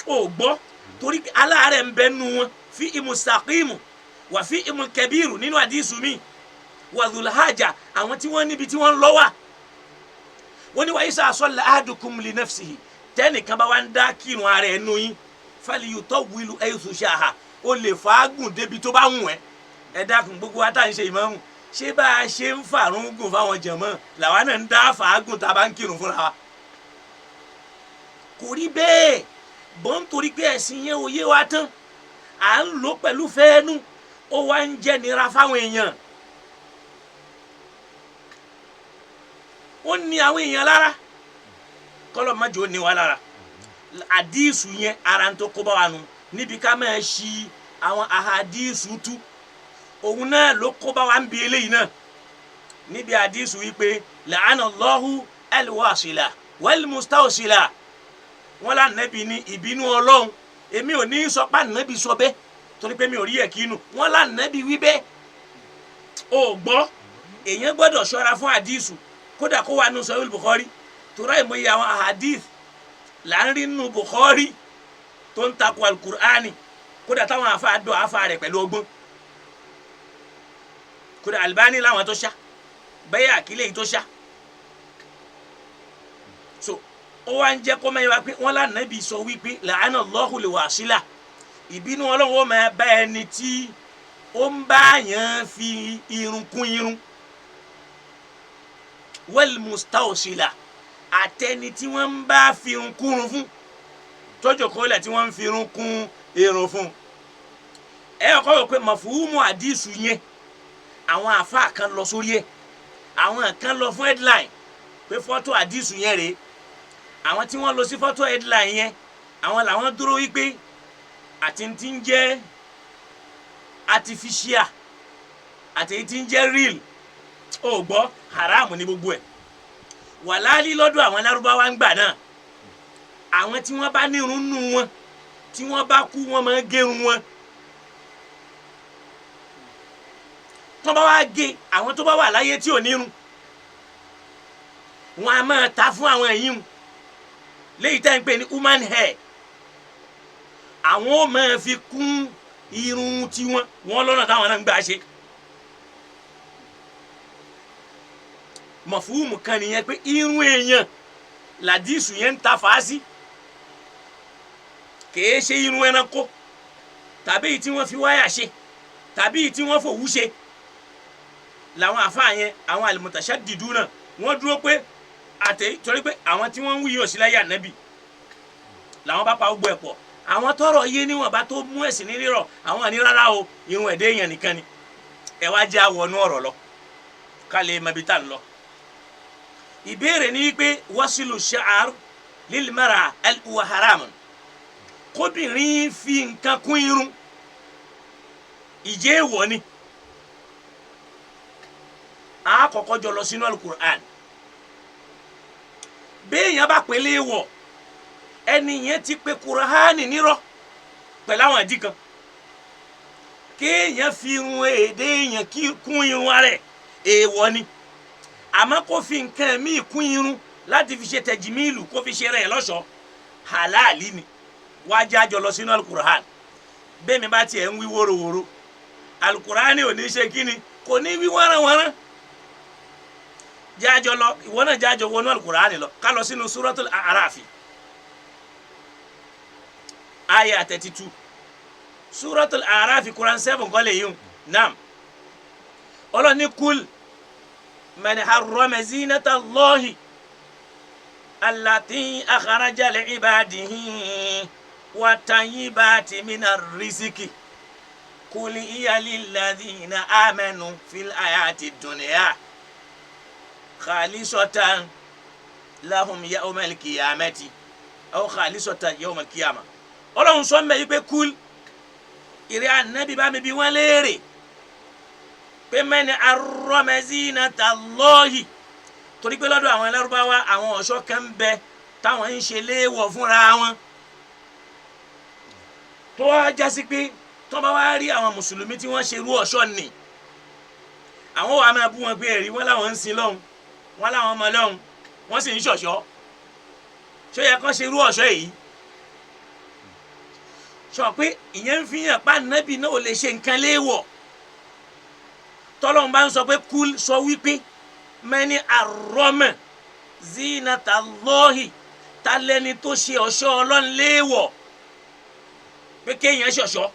ó gbọ́, torí aláàárẹ̀ ń bẹ nu wọn, fi ìmùsàkímù wà fi ìmùkẹ́bírù nínú àdìsù mi, wàdùlhájà, àwọn tí wọ́n níbi tí wọ́n ń lọ wà. Wọ́n ní wàyí sàásọ́lá ahadukum li nafsihi, tẹ́nìkan bá wà ń dá kírun ara ẹ̀ nù yín, falyutawwilu haythu sha'a, ó lè fàágùn débi tó bá wù ẹ́. Ẹ dákun, gbogbo wa tá à ń ṣe ìmáàmù, ṣé bá a ṣe ń fàrún gùn fáwọn jàmọ́ làwa náà ń dá fàágùn tá a bá ń kírun fúnra wa? Kò rí bẹ́ẹ̀ bọ́n, nítorí pé ẹ̀sìn yẹn ò yé wa tán, à ń lò pẹ̀lú fẹ́ẹ́nu, ó wá ń jẹ́ nira fáwọn èèyàn, ó ní àwọn èèyàn lára, kọlọ má jò ní wa lára. Àdísù yẹn ara ń tó kó bá wa nù níbi ká máa ṣi àwọn àhàdísù tú, òun náà ló kó bá wa ń bi eléyìí náà níbi àdísù wípé la'ana Allahu al-wasila wal-mustawsila, wọn là nẹ́bi ní ìbínú Ọlọ́run. Èmi ò ní sọ pé ànẹ́bi sọ bẹ́ẹ̀ torí pé mi ò rí ẹ̀kínú, wọn là nẹ́bi wí bẹ́ẹ̀. Ò gbọ́, èèyàn gbọ́dọ̀ ṣọ́ra fún àdísù, kódà kó wà nù Sahih Bukhari, tora ìmọ̀ye àwọn ahadith là ń rí nù Bukhari tó ń takò alukur'ani, kódà táwọn afa dọ̀ afa rẹ̀ pẹ̀lú ọgbọ́n, kódà Albani làwọn tó ṣá bẹ́ẹ̀ àkílẹ̀ yìí tó ṣá. So Ó wá ń jẹ́ kó mẹ́rin wá pé wọ́n lànàbí sọ wípé la'ana Allahu al-wasila, ìbínú Ọlọ́run ó máa bá ẹni tí ó ń bá yàn fi irun kún irun, wal mustawsila, àtẹni tí wọ́n ń bá fi irun kúrun fún, tọ́jú kọ́lẹ̀ tí wọ́n ń fi irun kún irun fún. Ẹ kọ́ wọ pé màfúùmù àdìsù yẹn, àwọn àfáà kan lọ sórí ẹ̀, àwọn kan lọ fún headline pé fọ́tò àdìsù yẹn rèé. Àwọn tí wọ́n lọ sí fọ́tò headline yẹn, àwọn làwọn dúró wípé àti ti ń jẹ́ artificial àti ti ń jẹ́ real, ó gbọ́, haram ní gbogbo ẹ̀. Wàláàlí lọ́dọ̀ àwọn lárúbáwá ń gbà náà, àwọn tí wọ́n bá nírun nù wọn, tí wọ́n bá kú, wọ́n máa ń gérun wọn. Tó bá wá gé, àwọn tó bá wà láyé tí ò nírun, wọn a máa ta fún àwọn ẹ̀yìn léyìí tẹ́ ń pè ní human hair. Àwọn ò máa fi kún irun tiwọn, wọn lọ́nà táwọn náà ń gbà ṣe. Mọ̀fúùmù kan nìyẹn pé irun èèyàn làdísù yẹn ń ta fàásì, kìí ṣe irun ẹranko tàbí èyí tí wọ́n fi wáyà ṣe tàbí èyí tí wọ́n fòwú ṣe. Làwọn àfáà yẹn, àwọn al-mutashaddiduna náà, wọ́n dúró pé àtẹ torí pé àwọn tí wọ́n ń wí yóò sí láyé ànábì làwọn bá pa gbogbo ẹ̀ pọ̀. Àwọn tọrọ yé níwọ̀n bá tó mú ẹ̀sìn ní rírọ̀, àwọn àní rárá o, irun ẹ̀dẹ́ èèyàn nìkan ni. Ẹ wá jẹ́ àwọnú ọ̀rọ̀ lọ ká lè mọ ibi tá à ń lọ. Ìbéèrè ni wípé wasilu sha'ar lil mara huwa haram, kóbìnrin fi nǹkan kún irun ìjẹ́ èèwọ̀ ni. A kọ́kọ́ jọ lọ sínú alukur'an. Béèyàn bá pèlè wọ̀, ẹni yẹn ti pe kur'ani nírọ́ pẹ̀lú àwọn àdí kan. Kéèyàn fi irun èdè èèyàn kún irun ara ẹ̀ èèwọ̀ ni, àmọ́ kó fi nǹkan míì kún irun láti fi ṣe tẹ̀jìmíìlù, kó fi ṣe rẹ̀ lọ́ṣọ̀ọ́, halali ni. Wá jájọ lọ sínú alukur'an. Bẹ́ẹ̀ mi bá tiẹ̀ ń wí wóróworó, alukur'an ò ní ṣe kíni, kò ní wí wọ́nránwọ́nrán. Jájọ lọ, ìwọ náà jájọ wọnú alukur'an lọ, ká lọ sínú suratul A'rafi aya 32. Suratul A'rafi Quran 7 kọ́ lè yíw. Naam, ọlọ́ni kúl man harrama zinata Allahi allati akhraja li ibadihi wa tayyibati minar riziki kul hiya lilladhina amanu fil hayati dunya khalisatan lahum yawmal qiyamati aw khalisatan yawmal qiyamah. Ọlọ́run sọ mẹ́ yìí pé kúl, ìrẹ́ ànábì bá mi bí wọ́n léèrè pé mẹ́ni harrama zinata Allahi, torí pé lọ́dọ̀ àwọn Lárúbáwá àwọn ọ̀ṣọ́ kan ń bẹ táwọn ń ṣe léèwọ̀ fúnra wọn, tó wá jásí pé tó bá wá rí àwọn mùsùlùmí tí wọ́n ṣe irú ọ̀ṣọ́ nì, àwọn wàá máa bú wọn pé ẹ̀rí wọn láwọn ń sin lọ́hùn, wọn láwọn ọmọ lọ́hùn, wọ́n sì ń ṣọ̀ṣọ́. Ṣó yẹ kán ṣe irú ọ̀ṣọ́ yìí? Sọ pé ìyẹn ń fi hàn pa nábì náà ò lè ṣe nǹkan léèwọ̀. Tọ́lọ́run bá ń sọ pé kúl, sọ wípé mẹ́ni harrama zinata Allahi, ta lẹni tó ṣe ọ̀ṣọ́ Ọlọ́run léèwọ̀, pé kéèyàn ṣọ̀ṣọ́,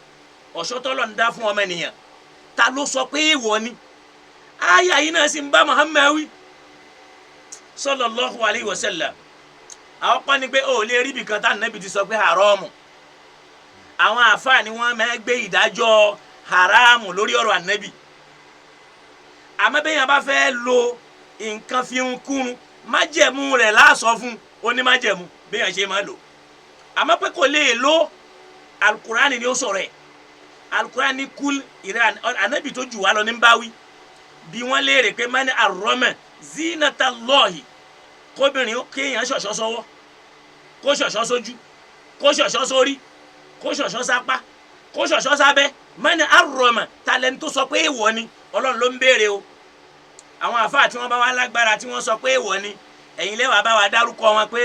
ọ̀ṣọ́ tọ́lọ́run dá fún ọmọ ènìyàn, ta ló sọ pé èèwọ̀ ni? Àyà yìí náà sì ń bá Muhammad wí sallallahu alayhi wa sallam. Àwọn kan ní pé ó lè rí ibìkan tá nàbì ti sọ pé haramu. Àwọn àfáà ni wọ́n máa gbé ìdájọ́ haramu lórí ọ̀rọ̀ ànábì. Àmọ́ bẹ́ẹ̀ yẹn bá fẹ́ lo nǹkan fi ń kúrun, májẹ̀mú rẹ̀ láàsọ fún oní májẹ̀mú bẹ́ẹ̀ yẹn ṣe máa lò. Àmọ́ pé kò lè lo alukurani ni ó sọ̀rọ̀ ẹ̀. Alukurani kúl, ìrẹ́ ànábì tó jù wá lọ ní báwí bí wọ́n léèrè pé mani harrama zinata Allahi, kóbìnrin kéèyàn ṣọ̀ṣọ́ sọ́wọ́, kó ṣọ̀ṣọ́ sójú, kó ṣọ̀ṣọ́ sórí, kó ṣọ̀ṣọ́ sápá, kó ṣọ̀ṣọ́ sábẹ́, mani harrama, talẹ́ni tó sọ pé èèwọ̀ ni? Ọlọ́run ló ń béèrè o. Àwọn àfáà tí wọ́n bá wá lágbára tí wọ́n sọ pé èèwọ̀ ni, ẹ̀yin lẹ́wàá bá wa dárúkọ wọn pé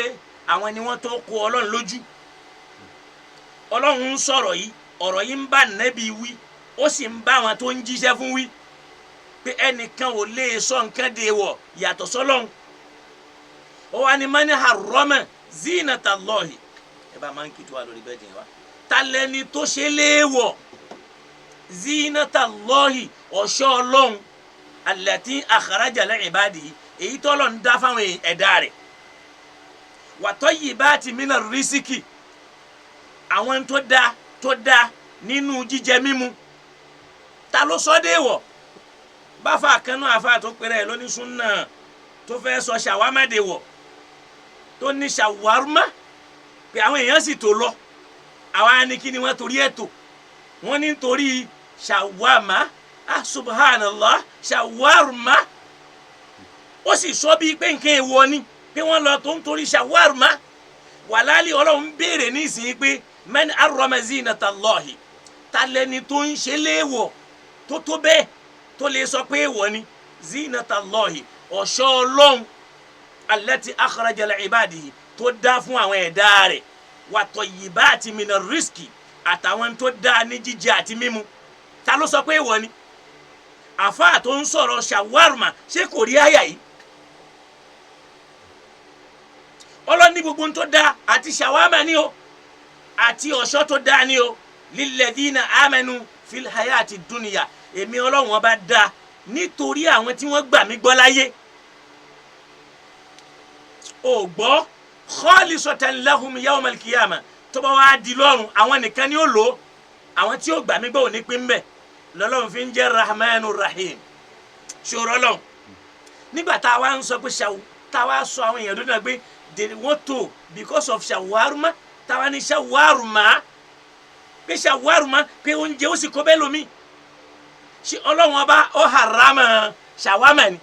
àwọn ni wọ́n tó kó Ọlọ́run lójú. Ọlọ́run ń sọ̀rọ̀ yìí, ọ̀rọ̀ yìí ń bá nẹ́bí wí, ó sì ń bá àwọn tó ń jíṣẹ́ fún wí pé ẹnìkan ò lè sọ nǹkan de wọ̀ yàtọ̀ sọ́lọ́run. Ó wá ní mani harrama zinatallahi. Ẹ bá máa ń kí tó wà lórí bẹ́ẹ̀dì yẹn wá. Ta lẹni tó ṣe léèwọ̀ zinatallahi, ọ̀ṣọ́ Ọlọ́run, allati akhraja li ibadihi, èyí tọ́lọ̀ ń dá fáwọn ẹ̀dá rẹ̀, wa tayyibati mina rísíkì, àwọn tó dá tó dá nínú jíjẹ mímu, ta ló sọ dé wọ̀? Báfa kanú àfa tó pèrè ẹ̀ lóní súnà tó fẹ́ sọ ṣàwámà dé wọ̀, tó ní ṣàwármà pé àwọn èèyàn sì tó lọ, àwa ni kí ni wọ́n torí ẹ̀ tó wọ́n ní torí ṣàwámà, ah subhanallah, ṣàwármà. Ó sì sọ bíi pé nǹkan èèwọ̀ ni pé wọ́n lọ tó ń torí ṣàwármà. Wàlálì Ọlọ́run béèrè nísìnyí pé man harrama zinatallahi, ta lẹni tó ń ṣe léèwọ̀ tó tó bẹ́ẹ̀ tó lè sọ pé èèwọ̀ ni zinatallahi, ọ̀ṣọ́ Ọlọ́run, allati akhraja li ibadihi, tó dá fún àwọn ẹ̀dá rẹ̀, wa tayyibati mina rizqi, àtàwọn tó dá ní jíjẹ àti mímu, ta ló sọ pé èèwọ̀ ni? Àfáà tó ń sọ̀rọ̀ ṣàwárùmà ṣé kò rí àyà yìí? Ọlọ́run ní gbogbo tó dá àti ṣàwámà ni o, àti ọ̀ṣọ́ tó dá ni o, lilladhina amanu fil hayati dunya, èmi Ọlọ́run ọba dá nítorí àwọn tí wọ́n gbà mí gbọ́ láyé. O gbọ́ khalisatan lahum yawmal qiyamah, tó bá wá di lọ́run àwọn nìkan ni ó lò ó, àwọn tí ó gbà mí gbọ́ ò ní pín bẹ́ẹ̀. Lọ́lọ́run fi ń jẹ́ rahmanu rahim. Ṣòro Ọlọ́run nígbà tá a wá ń sọ pé tá a wá sọ àwọn èèyàn dúdú náà pé they want to because of shawarma, táwa ní shawarma pé shawarma pé oúnjẹ ó sì kó bẹ́ẹ̀ lómi. Ṣé Ọlọ́run ọba ó harama shawarma ni?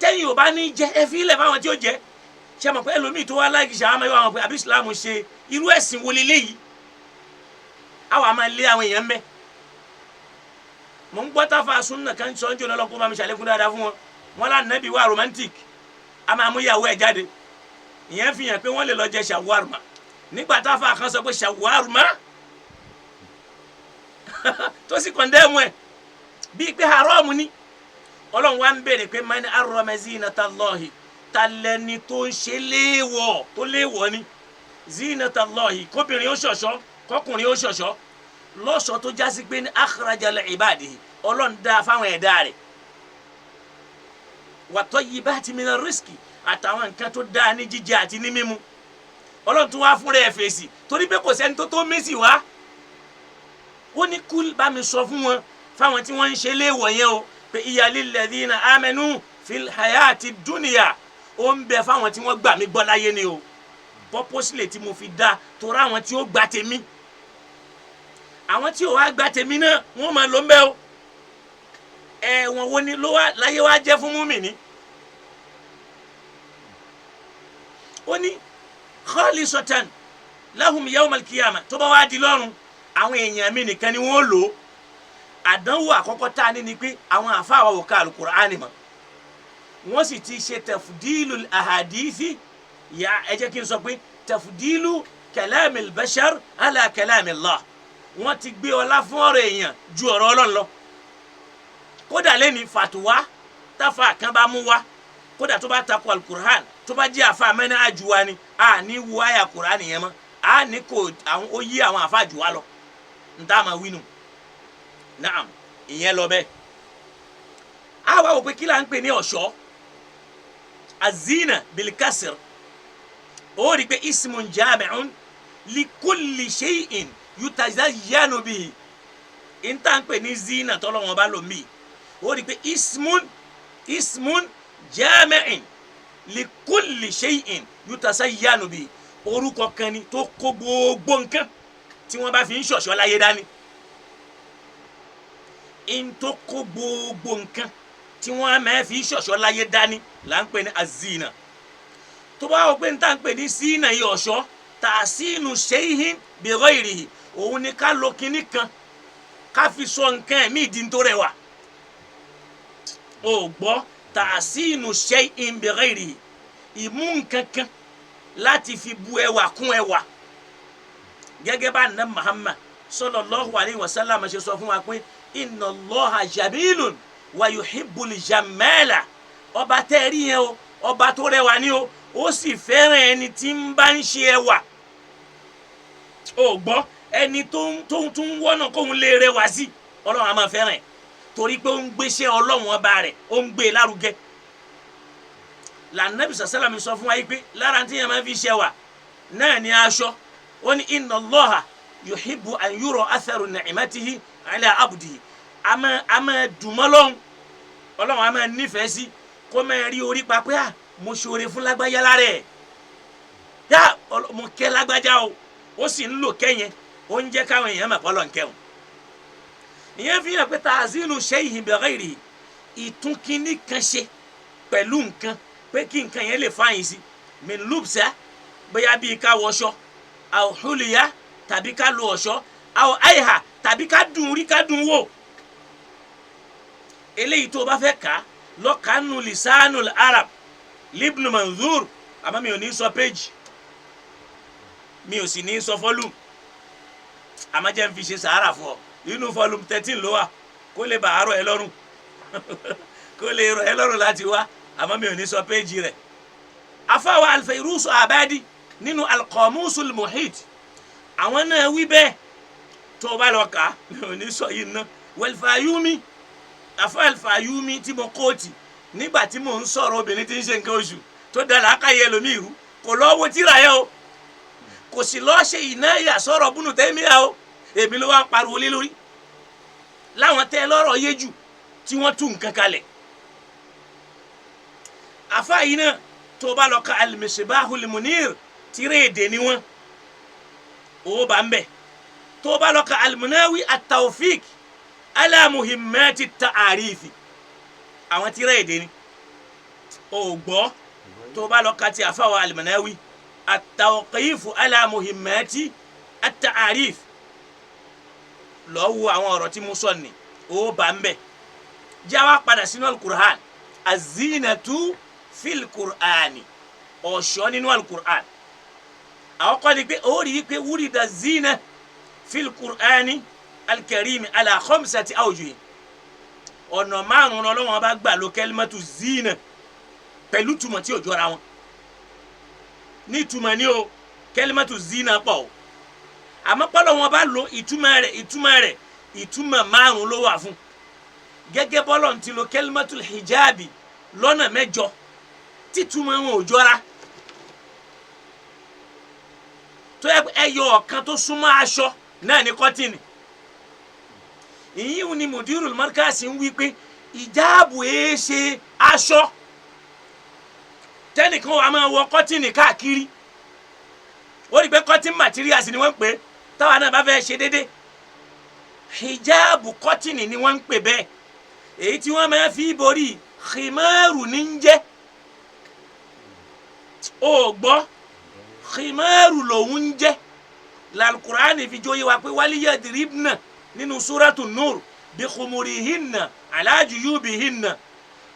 Tẹ́yìn ò bá ní jẹ ẹ fi ilẹ̀ fáwọn tí ó jẹ. Ṣe mọ̀ pé ẹlòmíì tó wá láìkí shawarma yóò wá mọ̀ pé àbí Islam ṣe irú ẹ̀sìn wo leléyìí? Àwọn àmà lé àwọn èèyàn mẹ́. Mò ń gbọ́ táfa súnà kan sọ ń jóná lọ́kọ́ máa mi ṣàlékún dáadáa fún wọn. Wọn lá nàbí wà romantic, a máa mú ìyàwó ẹ̀ jáde. Ìyẹn fi hàn pé wọ́n lè lọ jẹ ṣàwárùmá. Nígbà táfa kan sọ pé ṣàwárùmá tó sì kọ̀ndẹ́mù ẹ̀ bíi pé haramu ni. Ọlọ́run wa ń béèrè pé man harrama zinatallahi, ta lẹni tó ń ṣe léèwọ̀ tó léèwọ̀ ni zinatallahi, kóbìnrin ó ṣọ̀ṣọ́, kọkùnrin ó ṣọ̀ṣọ́ lọ́ṣọ̀ tó jásí pé ní akhraja li ibadihi, Ọlọ́run dá fáwọn ẹ̀dá rẹ̀, wa tayyibati mina rizqi, àtàwọn nǹkan tó dáa ní jíjẹ àti ní mímu. Ọlọ́run tó wá fúnra ẹ̀ fèsì torí pé kò sẹ́ni tó tó mẹ́sì wá. Ó ní kúl, bá mi sọ fún wọn, fáwọn tí wọ́n ń ṣe léèwọ̀ yẹn o, pé iya lilladhina amanu fil hayati dunya, ó ń bẹ fáwọn tí wọ́n gbà mí gbọ́ láyé ni o, purposely tí mo fi dá torí àwọn tí ó gbà tèmi, àwọn tí ò wá gbà tèmi náà wọ́n máa lò ń bẹ́ o. Ẹ̀wọ̀n wo ni ló wá láyé wá jẹ́ fún múmìnì? Ó ní khalisatan lahum yawmal qiyamah, tó bá wá di lọ́run àwọn èèyàn mi nìkan ni wọ́n lò ó. Àdánwò àkọ́kọ́ tá a ní ni pé àwọn àfáà wa ò ka alukur'ani mọ́, wọ́n sì ti ṣe tafdilu ahadithi, ya ẹ jẹ́ kí n sọ pé tafdilu kalamil bashar ala kalamillah, wọ́n ti gbé ọlá fún ọ̀rọ̀ èèyàn ju ọ̀rọ̀ Ọlọ́run lọ. Kódà lẹ́ni fàtúwá táfà kan bá mú wá, kódà tó bá takò alukur'an, tó bá jẹ́ àfa mẹ́ni àjùwá ni a ní wo àyà kur'an yẹn mọ́, a ní kò àwọn ó yí àwọn àfa àjùwá lọ n tá a máa wí nù. Naam, ìyẹn lọ bẹ́ẹ̀. A wá wò pé kí là ń pè ní ọ̀ṣọ́, azina bilikasir, ó rí i pé ismun jami'un likulli shay'in yutazayyanu bihi. N tá ń pè ní zina tọ́lọ́wọ́n bá lò mí, ó rí i pé ismun jami'in likulli shay'in yutazayyanu bihi, orúkọ kan ni tó kó gbogbo nǹkan tí wọ́n bá fi ń ṣọ̀ṣọ́ láyé dání. N tó kó gbogbo nǹkan tí wọ́n máa fi ń ṣọ̀ṣọ́ láyé dání là ń pè ní azina. Tó bá wọ pé n tá ń pè ní sínà yìí ọ̀ṣọ́, tàṣínù shay'in bi ghayrihi, òun ni ká lo kinní kan ká fi sọ nǹkan ẹ̀mí ìdí tó rẹwà. O gbọ́, tàṣínù shay'in bi ghayrihi, ìmú nǹkan kan láti fi bu ẹwà kún ẹwà. Gẹ́gẹ́ bá nà Muhammad sallallahu alayhi wa sallam ṣe sọ fún wa pé inna Allaha jamilun wa yuhibbul jamala, ọba tẹ́ ẹ rí yẹn o, ọba tó rẹwà ni o, Ó sì fẹ́ràn ẹni tí ń bá ń ṣe ẹwà. Ó gbọ́, ẹni tó ń tó ń tún wọ́nà kóun lè rẹwà sí, Ọlọ́run á máa fẹ́ràn ẹ̀, torí pé ó ń gbéṣẹ́ Ọlọ́run ọba rẹ̀, ó ń gbé e lárugẹ. Lànàbì sàsálàmì sọ fún wa yìí pé lára tí yẹn máa fi ṣẹwà náà ni aṣọ. Ó ní inna Allaha yuhibbu an yura atharu ni'matihi ala abdihi. A máa dùn mọ́ Ọlọ́run, Ọlọ́run a máa nífẹ̀ẹ́ sí kó máa rí orí pa pé à, mo ṣoore fún lágbájá lára ẹ̀ yá, mo kẹ́ lágbájá o. Ó sì ń lò kẹ́yẹn, ó ń jẹ́ káwọn èèyàn mọ̀ pọ́lọ̀ ń kẹ́hùn. Ìyẹn fi hàn pé ta'zinu shay'in bi ghayrihi, ìtúnkínní kan ṣe pẹ̀lú nǹkan pé kí nǹkan yẹn lè fáyín sí, min lubsa, bóyá bíi ká wọṣọ, aw huliya, tàbí ká lo ọ̀ṣọ́, aw àìhà, tàbí ká dùn rí, ká dùn wò. Eléyìí tó o bá fẹ́ kà á lọ́kàánú lisanul arab libnu manzur, àmọ́ mi ò ní sọ péjì, mi ò sì ní sọ volume, àmọ́ jẹ́ n fi ṣe sàárà fún ọ. Inú volume 13 ló wà, kó lè bàa rọ̀ ẹ́ lọ́rùn, kó lè rọ̀ ẹ́ lọ́rùn láti wá, àmọ́ mi ò ní sọ péjì rẹ̀. Afáwa Al-Fayrusu Abadi nínú Al-Qamusul Muhit, àwọn náà wí bẹ́ẹ̀. Tó o bá lọ kà á, mi ò ní sọ yìí ná. Wal-Fayumi, afa Al-Fayumi tí mo kóòtì nígbà tí mò ń sọ̀rọ̀ obìnrin tí ń ṣe nǹkan oṣù tó da làákàyè ẹlòmíì rú, kò lọ́ọ́ wo tíra yẹn o, kò sì lọ́ọ́ ṣe ìnáyà sọ̀rọ̀ búnú tẹ́míà o. Èmi ló wá ń pariwo lé lórí láwọn tẹ́ lọ́rọ̀ yé jù tí wọ́n tú nǹkan kalẹ̀. Afa yìí náà, tó o bá lọ ka Al-Misbahul Munir, tíra èdè ni wọ́n, owó bá ń bẹ̀. Tó o bá lọ ka Al-Munawi At-Tawfiq ala muhimmati ta'arifi, àwọn tíra èdè ni o gbọ́. Tó o bá lọ ka ti àfàwọ̀ Al-Munawi At-Tawqif ala muhimmati at-ta'arif, lọ wo àwọn ọ̀rọ̀ tí mo sọ ni, owó bá ń bẹ̀. Jáwá padà sínú Al-Qur'an. Az-zinatu fil Qur'ani, ọ̀ṣọ́ nínú Al-Qur'an. Àwọn kọ́ ni pé ó rí i pé wúrìdà zina fil Qur'ani al-karimi ala khamsati awjuhi, ọ̀nà márùn-ún Ọlọ́wọ́n bá gbà ló kalimatu zina pẹ̀lú túmọ̀ tí ò jọra wọn. Ní ìtumọ̀ ní o, kalimatu zina pọ̀ o, àmọ́ pọ́lọ́ wọn bá lo ìtumọ̀ rẹ̀, ìtumọ̀ rẹ̀, ìtumọ̀ márùn-ún ló wà fún, gẹ́gẹ́ bọ́lọ̀ ti lo kalimatu hijabi lọ́nà mẹ́jọ títúmọ̀ wọn ò jọra. Tó yẹ ẹyọ ọ̀kan tó súnmọ́ aṣọ náà ní kọ́tìnì. Ìyíhun ni mudirul markaz ń wí pé ìjáàbù èé ṣe aṣọ tẹnìkan wà máa wọ kọ́tìnì káàkiri. Ó rí i pé kọ́tìnì materials ni wọ́n ń pè é, táwa náà bá fẹ́ ṣe déédéé, hijabu kọ́tìnì ni wọ́n ń pè bẹ́ẹ̀. Èyí tí wọ́n máa fi borí, khimaru ní ń jẹ́. Ó gbọ́, khimaru lòun ń jẹ́. Làlùkùránì fi jóyè wa pé waliyadribna nínú súrátù Nur bí khumurihinna ala juyubihinna,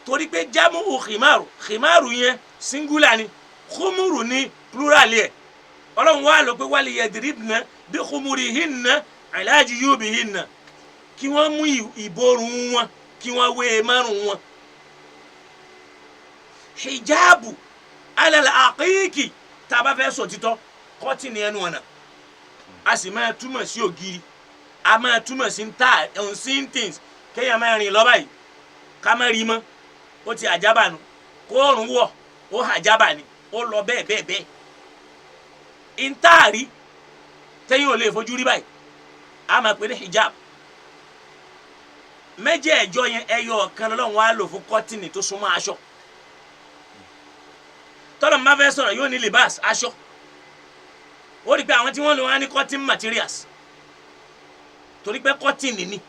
torí pé jámù khimaru, khimaru yẹn singular ni, khumuru ni plural yẹ. Ọlọ́run wá lọ pé waliyadribna bí khumurihinna ala juyubihinna, kí wọ́n mú ìborùn wọn, kí wọ́n wé márùn wọn. Hijabu alal àkíkì, tá a bá fẹ́ sọ títọ́, kọ́tìnì ẹnu ọ̀nà, a sì máa túmọ̀ sí ògiri, a máa túmọ̀ sí ta unseen things, kéèyàn máa rìn lọ báyìí ká má rí mọ́, ó ti àjábà nu, kó òrùn wọ̀, ó àjábà ni, ó lọ bẹ́ẹ̀ bẹ́ẹ̀ bẹ́ẹ̀. Ntaari tẹ́yìn ò lè fojú rí báyìí, a máa pè ní hijab. Mẹ́jẹ̀ẹ̀jọ yẹn, ẹyọ ọ̀kan lọ́lọ́run wá lò fún kọ́tìnì tó súnmọ́ aṣọ. Tọ́lọ̀ máa fẹ́ sọ̀rọ̀, yóò ní libas, aṣọ. Ó rí i pé àwọn tí wọ́n lò wá ní cotton materials, torí pé kọ́tìnì ni.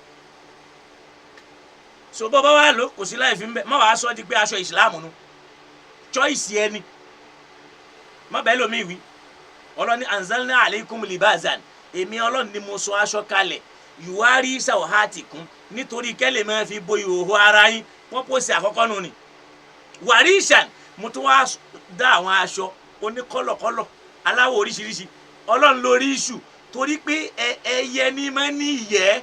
So bọ́ bá wà lò, kò sí láì fi ń bẹ́. Má wàá sọ di pé aṣọ ìsìláàmù nu, choice ẹni má bẹ́ẹ̀ lómi wí. Ọlọ́ni anzalna aleikum libasan, èmi Ọlọ́run ni mo sọ aṣọ kalẹ̀, yuwari sawhatikum, nítorí kẹ́lẹ́ máa fi bo ìhòòhò ara yín. Pọ́pọ́sì àkọ́kọ́ nù ni wàríṣàn. Mo tún wá dá àwọn aṣọ oníkọ́lọ̀kọ́lọ̀ aláwọ̀ oríṣiríṣi. Ọlọ́run lórí iṣu, torí pé ẹyẹ ni máa ní ìyẹ́,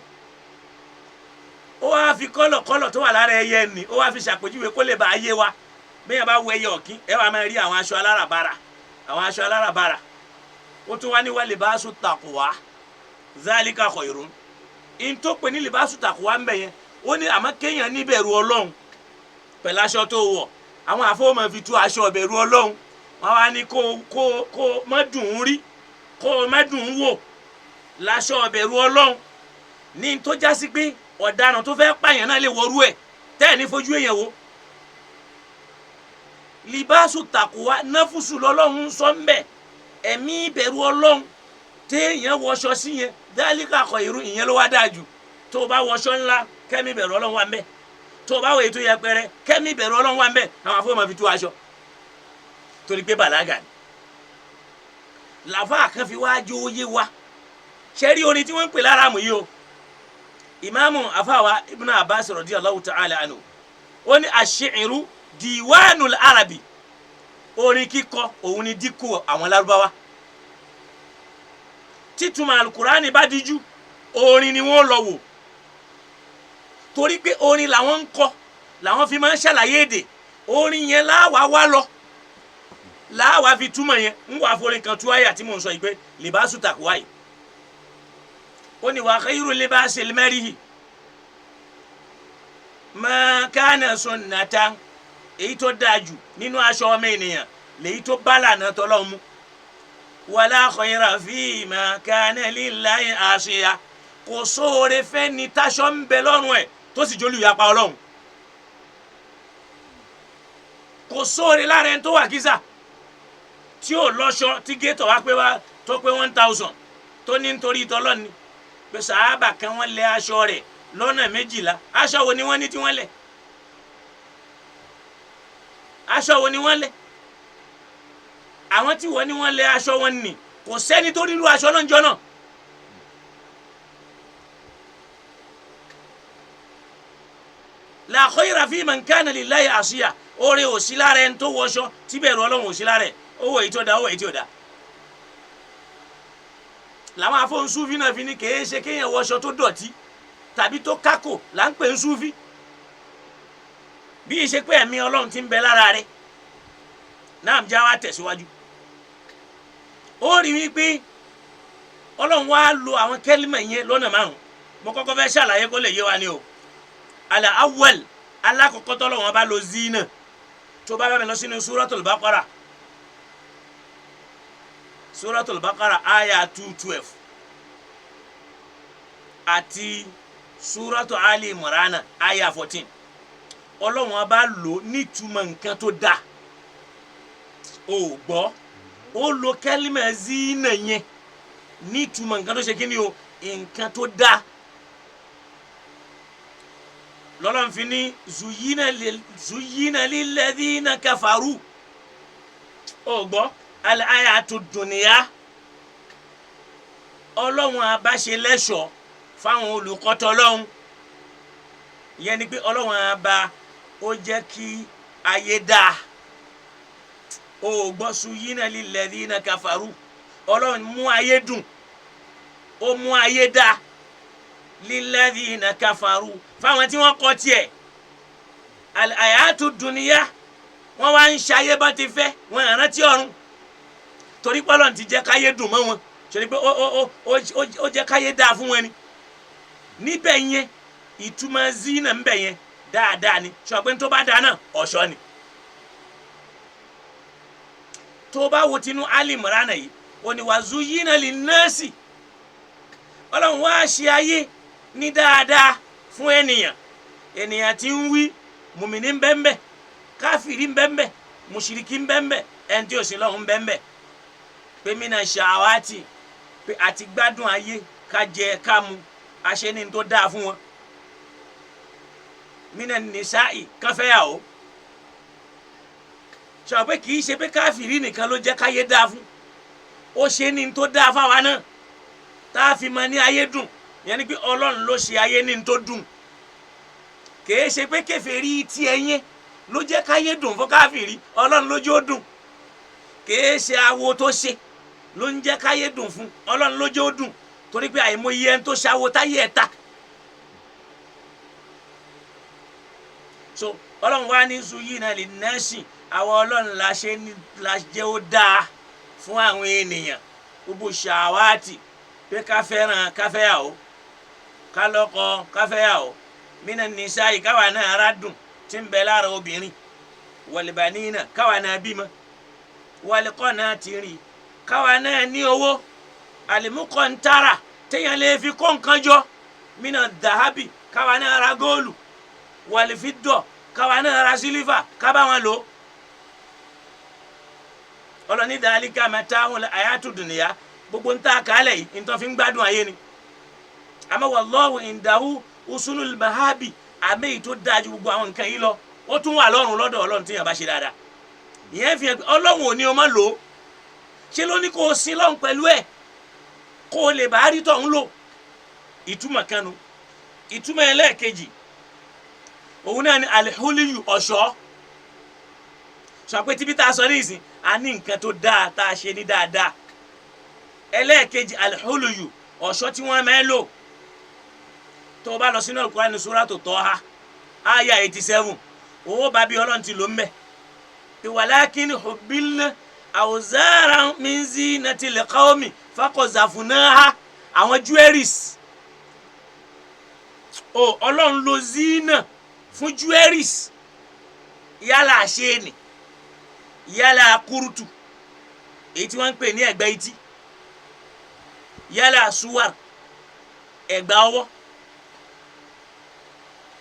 ó wá fi kọ́lọ̀kọ́lọ̀ tó wà lára ẹyẹ ni, ó wá fi ṣàpèjúwe kó lè bá ayé wa. Bẹ́ẹ̀ bá wọ ẹyẹ ọ̀kín, ẹ wàá máa rí àwọn aṣọ aláràbarà, àwọn aṣọ aláràbarà. Ó tún wá ní wá libasu taqwa zalika khairun. In tó pè ní libasu taqwa ń bẹ̀ yẹn, ó ní àmọ́ kéèyàn níbẹ̀rù Ọlọ́run pẹ̀lú aṣọ tó wọ̀. Àwọn àfọwọ́mọ̀ fi tú aṣọ ìbẹ̀rù Ọlọ́run. Wọ́n wá ní kó kó kó má dùn ún rí, kó má dùn ún wò láṣọ ìbẹ̀rù Ọlọ́run. Ní tó jásí pé ọ̀daràn tó fẹ́ pààyàn náà lè wọrú ẹ̀ tẹ́ ẹ̀ ní fojú èèyàn wò. Libasu takuwa náfùsù lọ́lọ́run ń sọ ń bẹ̀, ẹ̀mí ìbẹ̀rù Ọlọ́run téèyàn wọṣọ sí yẹn, dálíkà kọ irú ìyẹn ló wá dáa jù. Tó o bá wọṣọ ńlá, kẹ́mi ìbẹ̀rù Ọlọ́run wà ń bẹ̀. Tó o bá wọ ètò yẹpẹrẹ, kẹ́mi ìbẹ̀rù Ọlọ́run wà ń bẹ̀. Àwọn afọwọ́mọ fi tú aṣọ torí pé bàlágà ni. Làfáà kan fi wá jó yé wa. Ṣe rí orin tí wọ́n ń pè lára àmù yìí o. Ìmáàmù afáwa Ibn Abbas radiyallahu ta'ala anhu, ó ní ash-shi'ru diwanul arabi, orin kíkọ òun ni díkù àwọn Lárúbáwá. Títúmọ̀ alukurani bá díjú, orin ni wọ́n lọ wò, torí pé orin làwọn ń kọ, làwọn fi máa ń ṣàlàyé èdè. Orin yẹn láwa wá lọ, láwa fi túmọ̀ yẹn. Ń wà forin kan tú àyà tí mò ń sọ yìí pé libasu taqwa yìí. Ó ní wa khayru libasil marihi ma kana sunnatan, èyí tó dáa jù nínú aṣọ ọmọ ènìyàn lèyí tó bá lànà tọ́lọ́run mu. Wala khayra fi ma kana lillahi asiya, kò sóore fẹ́ ni táṣọ ń bẹ lọ́rùn ẹ̀ tó sì jólù yapa Ọlọ́run. Kò sóore lára ẹni tó wà kísà tí ò lọ́ṣọ, tí géètò wá pé wá tó pé 1000 tó ní nítorí tọ́lọ́ni pé sàábà kan wọ́n lẹ aṣọ rẹ̀ lọ́nà 12. Aṣọ wo ni wọ́n ní tí wọ́n lẹ̀? Aṣọ wo ni wọ́n lẹ̀? Àwọn tí wọ́n ní wọ́n lẹ̀ aṣọ wọn nì, kò sẹ́ni tó nílò aṣọ náà jọ náà. La khayra fi man kana lillahi asiya, oore ò sí lára ẹni tó wọṣọ tí bẹ̀rù Ọlọ́run ò sí lára ẹ̀. Owó èyí tó da, owó èyí tí ò da. Làwọn afọ́nsúfì náà fi ní kèé ṣe kéèyàn wọṣọ tó dọ̀tí tàbí tó kákò là ń pè ń súfì. Bí ìṣe pé ẹ̀mí Ọlọ́run ti ń bẹ lára rẹ̀ náà já wa tẹ̀síwájú. Ó rí wípé Ọlọ́run wá lo àwọn kẹ́límà yẹn lọ́nà márùn-ún. Mo kọ́kọ́ fẹ́ ṣàlàyé kó lè yé wa ni o. Àlà awwal, alákọ̀ọ́kọ́ tọ́lọ́run bá lo zina, tó bá bá mi lọ sínú Suratul Baqara, Suratul Baqara aya 212 àti Suratu Ali Imrana aya 14, Ọlọ́run bá lò nítumọ̀ nǹkan tó dáa. O gbọ́, ó lo kẹ́límà zina yẹn nítumọ̀ nǹkan tó ṣe kí ni o, nǹkan tó dáa. Lọ́lọ́run fi ní zuyina lilladhina kafaru. O gbọ́, al-hayatu dunya, Ọlọ́run abáṣe lẹ́ṣọ̀ fáwọn olùkọ́tọ̀ Ọlọ́run. Ìyẹn ni pé Ọlọ́run abá ó jẹ́ kí ayé dáa. O gbọ́, zuyina lilladhina kafaru, Ọlọ́run mú ayé dùn, ó mú ayé dáa. Lilladhina kafaru, fáwọn tí wọ́n kọ̀ tiẹ̀. Al-hayatu dunya, wọ́n wá ń ṣayé bá ti fẹ́, wọ́n rántí ọ̀run, torí pé Ọlọ́run ti jẹ́ káyé dùn mọ́ wọn, ṣe pé ó jẹ́ káyé dáa fún wọn ni. Níbẹ̀ yẹn ìtumọ̀ zina ńbẹ̀ yẹn dáadáa ni, ṣùgbọ́n tó bá dáa náà ọ̀ṣọ́ ni. Tó bá wo tinú Ali Imrana yìí, ó ní wa zuyyina linnasi, Ọlọ́run wá ṣe ayé ní dáadáa fún ènìyàn. Ènìyàn tí ń wí mùmíní ń bẹ́ńbẹ́, káfìrí ń bẹ́ńbẹ́, mùṣìríkí ń bẹ́ńbẹ́, ẹni tí ò sí lọ́hùn ń bẹ́ńbẹ́. Pé mina ṣàwátì, pé àti gbádùn ayé, ká jẹ ká mu, àṣẹ ní tó dáa fún wọn. Mina nìsáì, káfẹ́yàwó. Sọ pé kì í ṣe pé káfìrí nìkan ló jẹ́ káyé dáa fún, ó ṣe ní tó dáa fáwa náà tá a fi máa ní ayé dùn. Yẹn ni pé Ọlọ́run ló ṣe ayé ní tó dùn. Kìí ṣe pé kèfèrí tiẹ̀ yẹn ló jẹ́ káyé dùn fún káfìrí, Ọlọ́run ló jẹ́ ó dùn. Kìí ṣe awo tó ṣe ló ń jẹ́ káyé dùn fún, Ọlọ́run ló jẹ́ ó dùn, torí pé àìmọye ẹni tó ṣe awo táyé ẹ̀ ta. So ọlọ́run wá ní zuyina lè nẹ́ẹ̀sì, àwọn ọlọ́run la ṣe ní la jẹ́ ó dáa fún àwọn ènìyàn gbogbo ṣàwátì pé ká fẹ́ràn ká fẹ́yàwó, ká lọ́kọ ká fẹ́yàwó, mínà nìṣáyì káwa náà ara dùn tí ń bẹ lára obìnrin, wàlìbànínà káwa náà bímọ, wàlìkọ́nà tìrì káwa náà ní owó, àlìmúkọ̀ntara téèyàn lè fi kó nǹkan jọ, mínà dàhábì káwa náà ra góòlù, wàlìfídọ̀ káwa náà ra sílífà ká bá wọn lò. Ọlọ́ni dhalika mata'ul hayatu dunya, gbogbo ń ta kálẹ̀ yìí ń tọ́ fi ń gbádùn ayé ni. Àmọ́ wallahu indahu husnul mahabi, àmì èyí tó dáa ju gbogbo àwọn nǹkan yìí lọ ó tún wà lọ́rùn lọ́dọ̀ ọlọ́run tí yẹn bá ṣe dáadáa. Ìyẹn fi hàn pé ọlọ́run ò ní o má lò ó, ṣé ló ní kó o sin lọ́run pẹ̀lú ẹ̀ kó o lè bá rí tọ̀hún lò. Ìtumọ̀ kanu. Ìtumọ̀ ẹlẹ́ẹ̀kejì òun náà ni alihuliyu, ọ̀ṣọ́. Sọ pé tíbi tá a sọ ní ìsìn a ní nǹkan tó dáa tá a ṣe ní dáadáa. Ẹlẹ́ẹ̀kejì alihuliyu, ọ̀ṣọ́ tí wọ́n máa ń lò. Tó o bá lọ sínú Al-Qur'an ní Suratu Taha àyà 87, owó bá bí ọlọ́run ti lò ń bẹ̀. Walakin hubbilna awzara min zinatil qawmi faqazafunaha, àwọn jewelries. O ọlọ́run lo zina fún jewelries, yálà àṣeẹnì, yálà kúrútù èyí tí wọ́n ń pè ní ẹ̀gbẹ́ etí, yálà suwar ẹ̀gbà ọwọ́,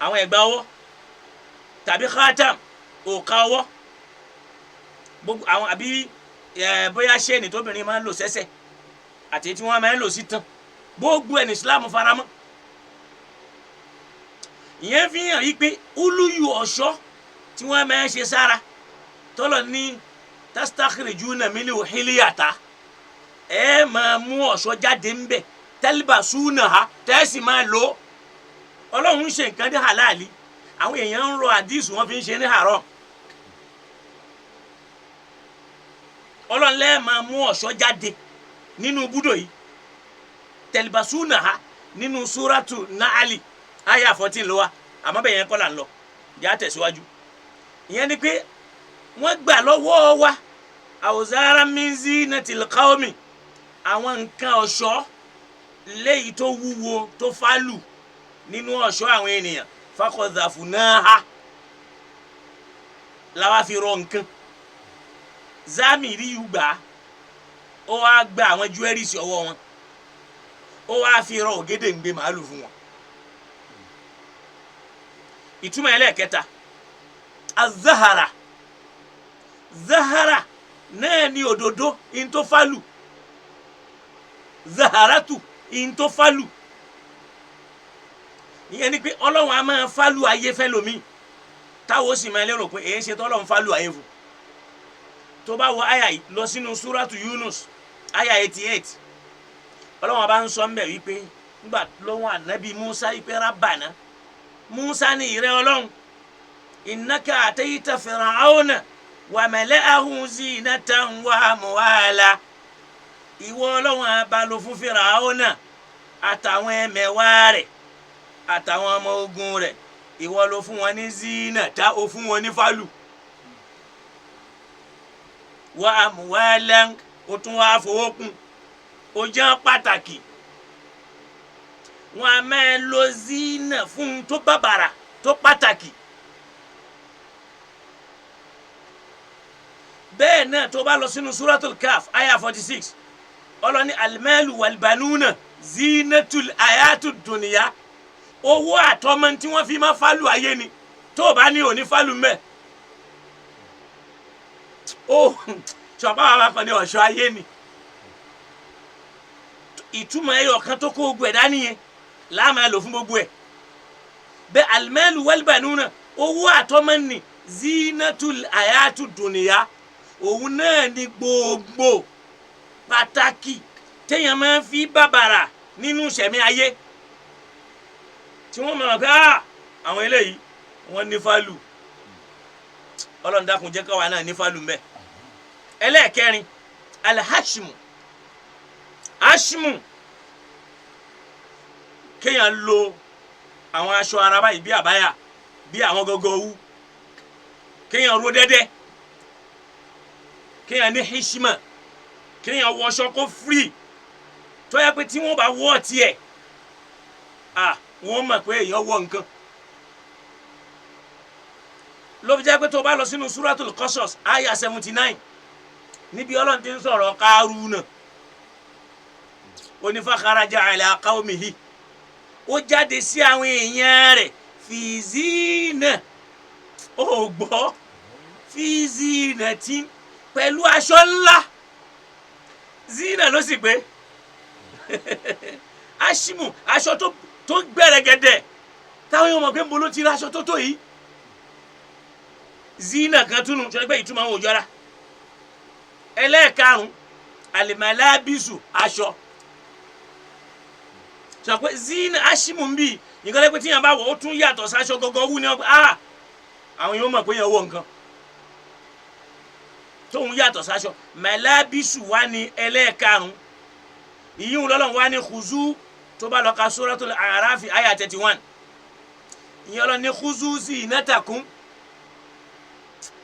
àwọn ẹ̀gbà ọwọ́ tàbí khatam òka ọwọ́, gbogbo àwọn àbí bóyá ṣéènì tóbìnrin máa ń lò sẹ́sẹ̀ àti tí wọ́n máa ń lò sí tán, gbogbo ẹ̀ ní Islam faramọ́. Ìyẹn fi hàn yí pé olúyù ọ̀ṣọ́ tí wọ́n máa ń ṣe sára tọ́lọ̀ ní tastakhrijuna minhu hilyata, ẹ máa mú ọ̀ṣọ́ jáde ń bẹ̀ talbasunaha, tẹ́sí máa lò ó. Ọlọ́run ń ṣe nǹkan ní halali, àwọn èèyàn ń rọ àdísù wọn fi ń ṣe ní haram. Ọlọ́run lẹ́ẹ̀ máa mú ọ̀ṣọ́ jáde nínú búdò yìí talbasunaha, nínú súrátù Naali àyà 14 ló wà, àmọ́ bẹ́ẹ̀ yẹn kọ́ là ń lọ, ìjà tẹ̀síwájú. Ìyẹn ni pé wọ́n gbà lọ́wọ́ wa awzara min zinatil qawmi, àwọn nǹkan ọ̀ṣọ́ léyìí tó wúwo tó fálù nínú ọ̀ṣọ́ àwọn ènìyàn, faqadhafunaha, làwa fi rọ nǹkan. Zamiri gbà ó wá gba àwọn jewelries ọwọ́ wọn, ó wá fi rọ ògédèǹgbè màálù fún wọn. Ìtumọ̀ ẹlẹ́ẹ̀kẹta azahara, zahara náà ni òdòdó intofalu, zaharatu intofalu. Ìyẹn ni pé ọlọ́run a máa fálù ayé fẹ́ lomi táwọn ó sì máa lérò pé èyí ṣe tọ́lọ́run fálù ayé fún. Tó bá wọ àyà yìí lọ sínú súrátù Yunus àyà 88, ọlọ́run bá ń sọ ń bẹ̀ wípé ńgbà lọ́wọ́ ànábì Musa wípé rábànà Musa ní ìrẹ́ ọlọ́run, innaka atayta Fir'auna wa mala'ahu zinatan wa amwala. Ìwọ ọlọ́run abalo fún Fir'auna àtàwọn ẹmẹ̀wà rẹ̀ àtàwọn ọmọ ogun rẹ̀, ìwọ ló fún wọn ní zina tá o fún wọn ní fálù, wa amwala, o tún wá fowó kún, o jẹ́ pàtàkì. Wọn a máa lo zina fún un tó bàbàrà tó pàtàkì. Bẹ́ẹ̀ náà tó bá lọ sínú suratul Kaf aya 46, ọlọ́ni alimẹ́lù wàlìbánúnà zinatul ayatud dunya, owó àtọmọ tí wọ́n fi máa fálù ayé ni, tó o bá ní òní fálù mẹ́. Ó ṣọ̀pá wàá kàn ní ọ̀ṣọ́ ayé ni. Ìtumọ̀ ẹyọ kan tó kó gbogbo ẹ̀ dání yẹn láàmú ẹ lò fún gbogbo ẹ̀. Bẹ́ẹ̀ alimẹ́lù wàlìbánúnà owó àtọmọ ni zinatul ayatud dunya, òun náà ni gbogbo pàtàkì téèyàn máa ń fi bàbàrà nínú ìṣẹ̀mí ayé tí wọ́n máa gbé àwọn eléyìí wọ́n ní fálù. Ọlọ́run dákun jẹ́ káwa náà ní fálù mbẹ́. Ẹlẹ́ẹ̀kẹrin alhashimu, hashimu kéèyàn lo àwọn aṣọ ara báyìí bí àbáyà, Bí àwọn gọgọ wú, kéèyàn ro dẹ́dẹ́, kéèyàn ní hishima, kéèyàn wọṣọ kó free, tó yẹ pé tí wọ́n bá wọ́ tiẹ̀, à wọ́n mọ̀ pé èèyàn wọ nǹkan. Ló fi jẹ́ pé tó o bá lọ sínú Suratul Qasas aya 79, níbi Ọlọ́run ti ń sọ̀rọ̀ Kárúnà, ó ní fakharaja ala qawmihi, ó jáde sí àwọn èèyàn rẹ̀, fi zina, ó gbọ́, fi zinatin, pẹ̀lú aṣọ ńlá. Zina ló sì pé aṣímù, aṣọ tó gbẹ̀rẹ̀gẹ̀dẹ̀, táwọn èèyàn mọ̀ pé nbolo ti ra aṣọ tó tó yìí. Zina kan túnú ṣe pé ìtumọ̀ àwọn òjọ́ra. Ẹlẹ́ẹ̀karùn-ún, alimalabisu, aṣọ. Sọ pé zina aṣímù ń bì nǹkan lẹ́pẹ́ tíyàn bá wọ̀, ó tún yàtọ̀ sáṣọ gọ́gọ́ wú ni wọ́n pé ah, àwọn èèyàn mọ̀ pé yẹn wọ̀ nǹkan tóun yàtọ̀ sáṣọ. Malabisu wá ní ẹlẹ́ẹ̀karùn-ún. Ìyíhun lọ́lọ́run wá ní khuzu, tó bá lọ ka Suratul A'rafi àyà 31, ìyẹn lọ ní khuzu zinatakum,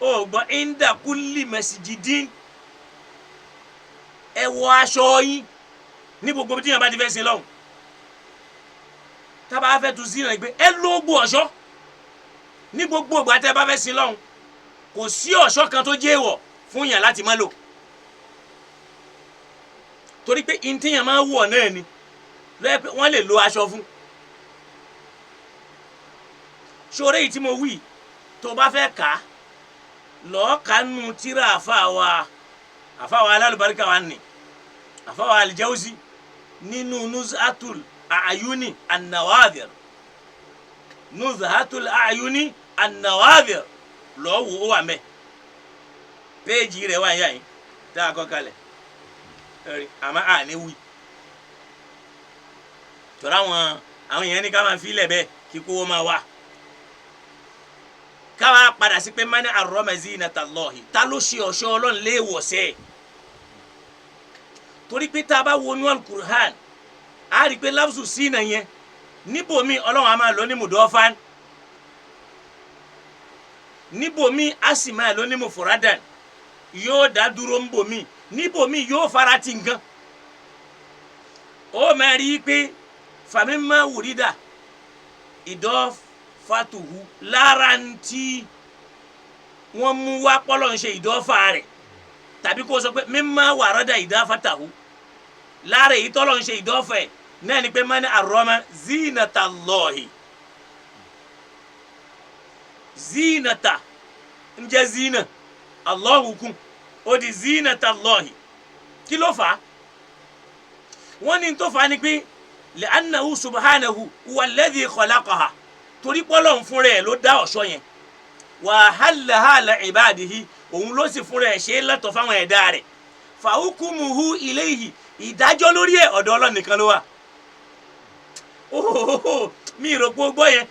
ó gbọ́, inda kulli masjidin, ẹ wọ aṣọ yín ní gbogbo bí tíyàn bá ti fẹ́ sin lọ́hùn. Tábà fẹ́ tu zina gbé, ẹ lóògbò ọ̀ṣọ́ ní gbogbo ìgbà tẹ́ bá fẹ́ sin lọ́hùn. Kò sí ọ̀ṣọ́ kan tó jẹ́ èèwọ̀ fún yàn láti má lò, torí pé ntíyàn máa wọ̀ náà ni lọ́yẹ́ pé wọ́n lè lo aṣọ fún. Ṣoré yìí tí mo wí, tó bá fẹ́ kà á, lọ́ọ́ kà nù tíra àfàwà, àfàwà alálùbáríkà wa nì, àfàwà Al-Jawzi, nínú Nuzhatul A'yuni An-Nawadhir, Nuzhatul A'yuni An-Nawadhir, lọ́ọ́ wò ó wà mẹ́ péèjì rẹ̀ wà yá yìí tá a kọ́ kalẹ̀ ẹ̀rí. Àmọ́ àní wí tọ́ra àwọn èèyàn ní ká máa fi ilẹ̀ bẹ́ẹ̀ kí kówó máa wà. Káwa padà sí pé mani arrama zinata Allahi, ta ló ṣe ọ̀ṣọ́ Ọlọ́run léèwọ̀sẹ̀? Torí pé tá a bá wọnú Al-Qur'an, a rí i pé lafzu sínà yẹn níbòmí Ọlọ́run a máa lò ní mudọ́fán, níbòmí a sì máa lò ní mufradan, yóò dá dúró níbòmí, níbòmí yóò fara ti nǹkan. Ó máa rí i pé famimma wùrídà ìdọ́fàtúhù, lára ntí wọ́n mú wá pọ́lọ́ ń ṣe ìdọ́fà rẹ̀, tàbí kó sọ pé mímá wàrọ́dà ìdọ́fàtàhù, lára èyí tọ́lọ́ ń ṣe ìdọ́fà ẹ̀ náà ni pé mani arọ́mọ zinata Allahi, zinata ń jẹ́ zina Allahu kún, ó di zinata Allahi. Kí ló fà á? Wọ́n ní tó fà á ni pé li'annahu subhanahu huwa alladhi khalaqaha, torí pọ́lọ́ ń fúnra ẹ̀ ló dá ọ̀ṣọ́ yẹn, wa hallaha li ibadihi, òun ló sì fúnra ẹ̀ ṣe é lẹ́tọ̀ fáwọn ẹ̀dá rẹ̀, fa hukmuhu ilayhi, ìdájọ́ lórí ẹ̀ ọ̀dọ̀ Ọlọ́run nìkan ló wà. Ohohoho, mi rò pé o gbọ́ yẹn.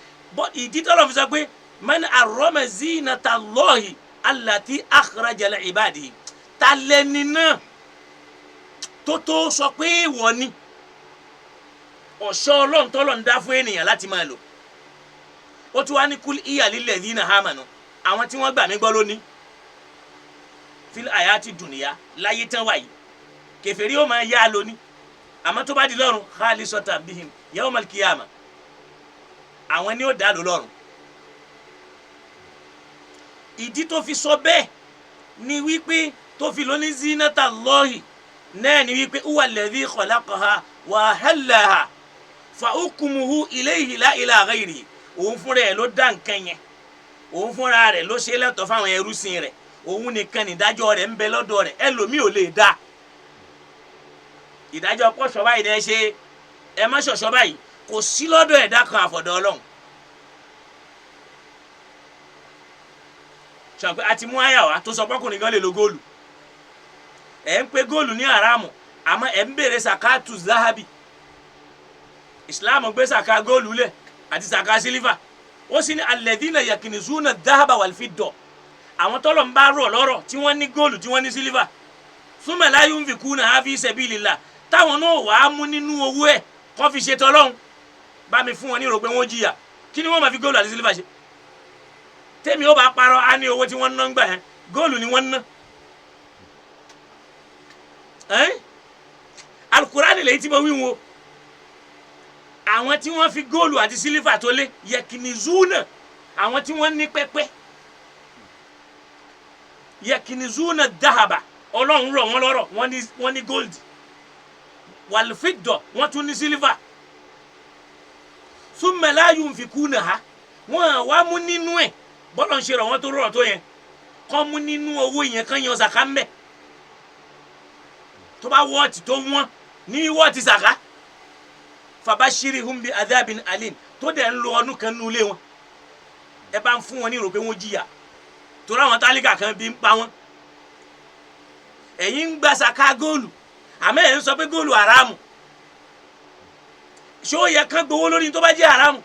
Ìdí tọ́lọ̀ fi sọ pé man arrama zinata Allahi allati akhraja li ibadihi, ta lẹni náà tó sọ pé èèwọ̀ ni ọ̀ṣọ́ Ọlọ́run tọ́lọ̀ ń dá fún ènìyàn láti máa lò? Ó tún wá ní kul iya lilladhina amanu, àwọn tí wọ́n gbà mí gbọ́ lónìí, fil hayati dunya, láyé tán wáyé, kèfèrí ó máa yá lónìí, àmọ́ tó bá di lọ́run, khalisatan bihim yawmal qiyamah, àwọn ni ó dá lò lọ́run. Ìdí tó fi sọ bẹ́ẹ̀ ni wípé tó fi lóní zinata Allahi náà ni wípé huwa alladhi khalaqaha wa hallaha fa hukmuhu ilayhi la ila ghayrihi, òun fúnra ẹ̀ ló dá nǹkan yẹn, òun fúnra rẹ̀ ló ṣe lẹ́tọ̀ fáwọn ẹrúsìn rẹ̀, òun nìkan nìdájọ́ rẹ̀ ń bẹ lọ́dọ̀ rẹ̀, ẹlòmíì ò lè dá ìdájọ́ pọ̀ṣọ́ báyìí ní ẹ ṣe, ẹ má ṣọ̀ṣọ́ báyìí, kò sí lọ́dọ̀ ẹ̀dá kan àfọ̀dọ̀ Ọlọ́run. Ṣàpẹ́ àti mú àyà wá tó sọ pọ́kùnrin kan lè lo góòlù, ẹ̀ ń pe góòlù ní àràmù, àmọ́ ẹ̀ ń béèrè sàkáàtù zahabi. Islam gbé sàká góòlù lẹ̀ àti sàká sílífà, ó sì ní alladhina yakinizuna dhahaba wal fidda, àwọn tọ́lọ̀ ń bá rọ̀ lọ́rọ̀ tí wọ́n ní góòlù tí wọ́n ní sílífà, thumma la yunfikunaha fi sabilillah, táwọn náà wàá mú nínú owó ẹ̀ kọ́ fi ṣe tọ́lọ́hún, bá mi fún wọn ní ìrò pé wọ́n jìyà. Kí ni wọ́n máa fi góòlù àti sílífà ṣe? Tẹ́mi ó bá parọ́, á ní owó tí wọ́n ná ń gbà yẹn, góòlù ni wọ́n ná. Ẹ́n, alukurani lèyí tí mo wí wọn, àwọn tí wọ́n fi góòlù àti sílífà tó lé yẹkìnìzúnà, àwọn tí wọ́n ní pẹ́pẹ́ yẹkìnìzúnà dáhàbà, Ọlọ́run rọ̀ wọ́n lọ́rọ̀, wọ́n ní gold wàlúfídọ̀, wọ́n tún ní sílífà. Súnmọ́ láàyò ń fi kú nà ha, wọ́n wá mú nínú ẹ̀. Bọ́lọ̀ ń ṣe rọ̀ wọ́n tó rọ̀ tó yẹn, kọ́ mú nínú owó yẹn kán yan sàká ń bẹ̀. Tó bá wọ́ọ̀tì tó wọ́n ní wọ́ọ̀tì sàká, fabashiri hum bi adhabin alim, tó dẹ̀ ń lo ọdún kan nínú ilé wọn, ẹ bá ń fún wọn ní ìrò pé wọ́n jìyà, torí àwọn tálíkà kan bí ń pa wọ́n. Ẹ̀yin ń gba sàká góòlù, àmọ́ ẹ̀ ń sọ pé góòlù haramu. Ṣé ó yẹ kán gbowó lórí tó bá jẹ́ haramu?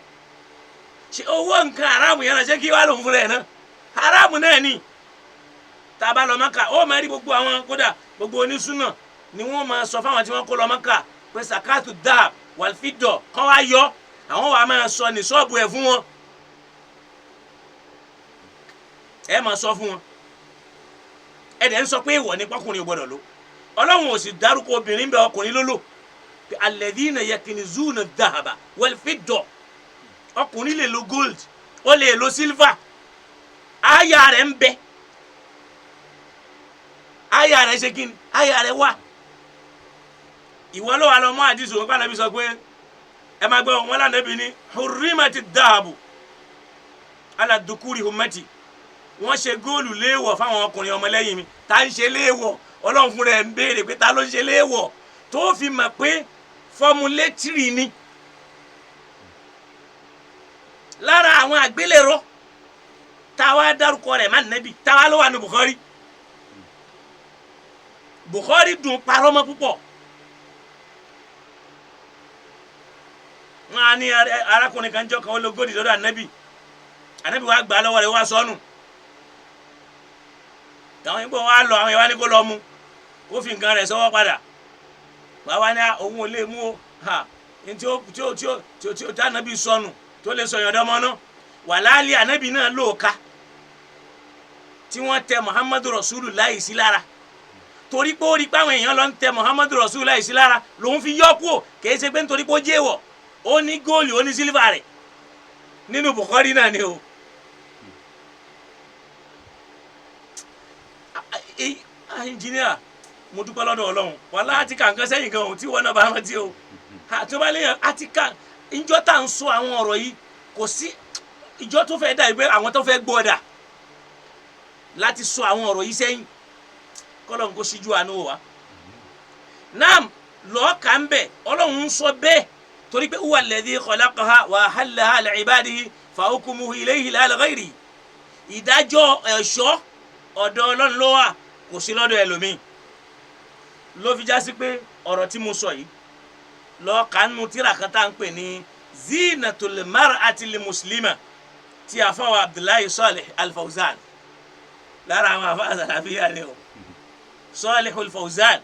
Ṣé owó nǹkan haramu yẹn náà, ṣé kí wàá lòun fúnra ẹ̀ náà haramu náà ni? Tá a bá lọ Mákà, ó máa rí gbogbo àwọn, kódà gbogbo onísúnà ni wọ́n máa sọ fáwọn tí wọ́n kó lọ Mákà pé sàkáàtù dáàb wàlfídọ̀ kọ́ wá yọ, àwọn wàá máa sọ ní ṣọ́ọ̀bù ẹ̀ fún wọn. Ẹ máa sọ fún wọn, ẹ dẹ̀ ń sọ pé ìwọ ni pọ́kùnrin ò gbọ́dọ̀ lò. Ọlọ́run ò sì dárúkọ obìnrin bẹ́ẹ̀, ọkùnrin ló lò. Alladhina yakinizuna dhahaba wal-fidda, ọkùnrin lè lo gold, ó lè lo silver. Àyà rẹ̀ ń bẹ, àyà rẹ̀ ṣe kí ni, àyà rẹ̀ wà. Ìwọ ló wà lọ mọ àdìsù wọn kànáà bí sọ pé ẹ máa gbọ́ wọn lànà bí ní hurrimati dhahabu ala dukuri ummati, wọ́n ṣe góòlù léèwọ̀ fáwọn ọkùnrin ọmọlẹ́yìn mi. Tá ń ṣe léèwọ̀? Ọlọ́run fúnra ẹ̀ ń béèrè pé ta ló ń ṣe léèwọ̀, tó fi mọ̀ pé fọmúlétírì ni. Lára àwọn àgbélẹ̀rọ táwa dárúkọ rẹ̀ má nẹ́bí, táwa ló wà ní Bukhari. Bukhari dùn parọ́ mọ́ púpọ̀. Wọn á ní arákùnrin kan jọ kan ó lọ góòlù lọ́dọ̀ ànábì, ànábì wa gbà á lọ́wọ́ rẹ̀, wá sọnù. Àwọn ìgbọ́ wa lọ, àwọn ìwà ní kó lọ mu, kó fi nǹkan rẹ̀ sọ́wọ́ padà. Bàbá ní òun ò lè mú o, ha, tí ó tí ó tí ó tí ó tí ó tí ànábì sọnù tó lè sọyàn dánmọ́ náà wàláàlì. Ànábì náà lóòka tí wọ́n tẹ Muhammadu Rasulullahi sí lára, torí pé ó rí pé àwọn èèyàn lọ ń tẹ Muhammadu Rasulullahi sí lára lòun fi yọ kúò, kìí ṣe pé nítorí pé ó jẹ́wọ̀. Ó ní góòlù, ó ní sílífà rẹ̀ nínú Bukhari náà ni o. Ẹnjìníà, mo dúpẹ́ lọ́dọ̀ Ọlọ́run, wàhálà àti kàǹkan sẹ́yìn gan o, tí wọ́n náà bá rántí o, àti wọ́n bá léyìn àti kà ìjọ tá à ń sọ àwọn ọ̀rọ̀ yìí, kò sí ìjọ tó fẹ́ dà ìgbé àwọn tó fẹ́ gbọ́ dà láti sọ àwọn ọ̀rọ̀ yìí sẹ́yìn, kọ́lọ́n kó síjú àánú wa. Naam, lọ́ọ̀kà ń bẹ̀, Ọlọ́run ń sọ bẹ́ẹ̀ torí pé huwa alladhi khalaqaha wa ahallaha li'ibadihi fa hukmuhu ilayhi la li ghayrihi. Ìdájọ́ ẹ̀ṣọ́ ọ̀dọ̀ Ọlọ́run ló wà, kò sí lọ́dọ̀ ẹlòmíì. Ló fi já sí pé ọ̀rọ̀ tí mo sọ yìí, lọ́ọ̀kà nù tíra kan tá à ń pè ní Zinatul Mar'atil Muslima tí àfọwọ́ Abdullahi Salih Al-Fawzan, lára àwọn àfọwọ́ àsàlàfíà ni o, Salih Al-Fawzan,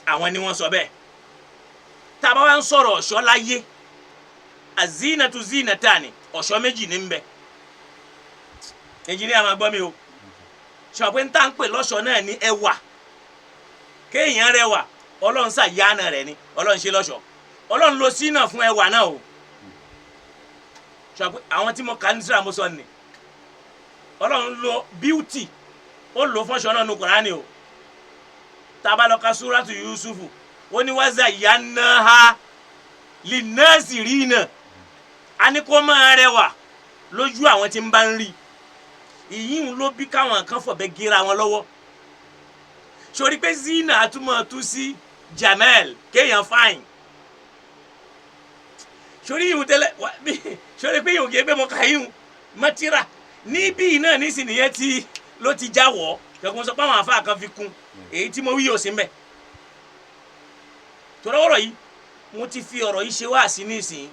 àwọn ni wọ́n sọ bẹ́ẹ̀. Tá a bá wá ń sọ̀rọ̀ ọ̀ṣọ́ láyé, azinatu zinatani, ọ̀ṣọ́ méjì ní ń bẹ. Ẹnjìníà máa gbọ́ mi o, ṣọ̀pẹ́ ń tà ń pè lọ́ṣọ́ náà ní ẹwà, kéèyàn rẹwà, Ọlọ́run ṣàyànà rẹ̀ ni, Ọlọ́run ṣe lọ́ṣọ́, Ọlọ́run lo sínà fún ẹwà náà o. Ṣọ̀pẹ́ àwọn tí mo kà ní síra mo sọ ni, Ọlọ́run lo bíútì, ó lò fọ́ṣọ́ náà nu Kùránì o. Tá a bá lọ ka súrátù Yusufu, ó ní wáza yánnáha lìnàásì rí iná, a ní kó máa rẹwà lójú àwọn tí ń bá ń rí. Ìyíhun ló bí káwọn kan fọ̀bẹ gíra wọn lọ́wọ́, sórí pé zina àtúmọ̀ tú sí jamel, kéèyàn fáìn. Sórí ìhun tẹ́lẹ̀ sórí pé ìhun kìí pé mo kà ìhun mọ́tíra níbí náà nísìnyẹn tí ló ti jáwọ́ kẹ́kọ̀ọ́ sọ pé àwọn àfáà kan fi kún èyí tí mo wí yóò sí mbẹ́. Torí ọ̀rọ̀ yìí, mo ti fi ọ̀rọ̀ yìí ṣe wáàsí nísìnyí,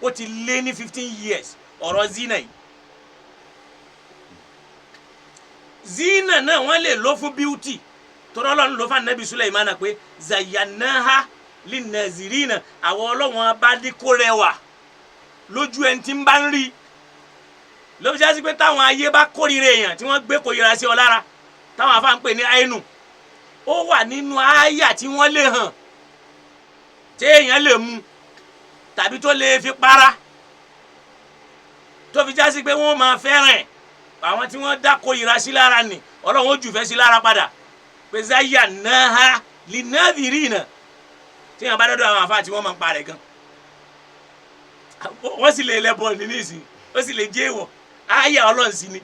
ó ti lé ní 15 years. Ọ̀rọ̀ zina yìí, zina náà wọ́n lè lò fún beauty, torí Ọlọ́run ló fún anabi Sulaimana pé zayanaha linazirina, àwọn Ọlọ́run abádìkó rẹwà lójú ẹni tí ń bá ń rí. Ló fi jásí pé táwọn ayé bá kórìíra èèyàn tí wọ́n gbé kórìíra sí ọ lára, táwọn afá ń pè ní àìnù, ó wà nínú àyà tí wọ́n lè hàn tí èèyàn lè mu tàbí tó lè fi para, tó fi jásí pé wọ́n máa fẹ́ràn ẹ̀. Àwọn tí wọ́n dá kórìíra sí lára nì, Ọlọ́run ó jùfẹ́ sí lára padà pé zaya náà linadhirina. Tí èèyàn bá dọ́dọ̀ àwọn afá tí wọ́n máa ń parẹ́ gan, wọ́n sì lè lẹ́bọ̀ ní nísìnyí, ó sì lè jẹ́ èèwọ̀. Àyà Ọlọ́run sí ni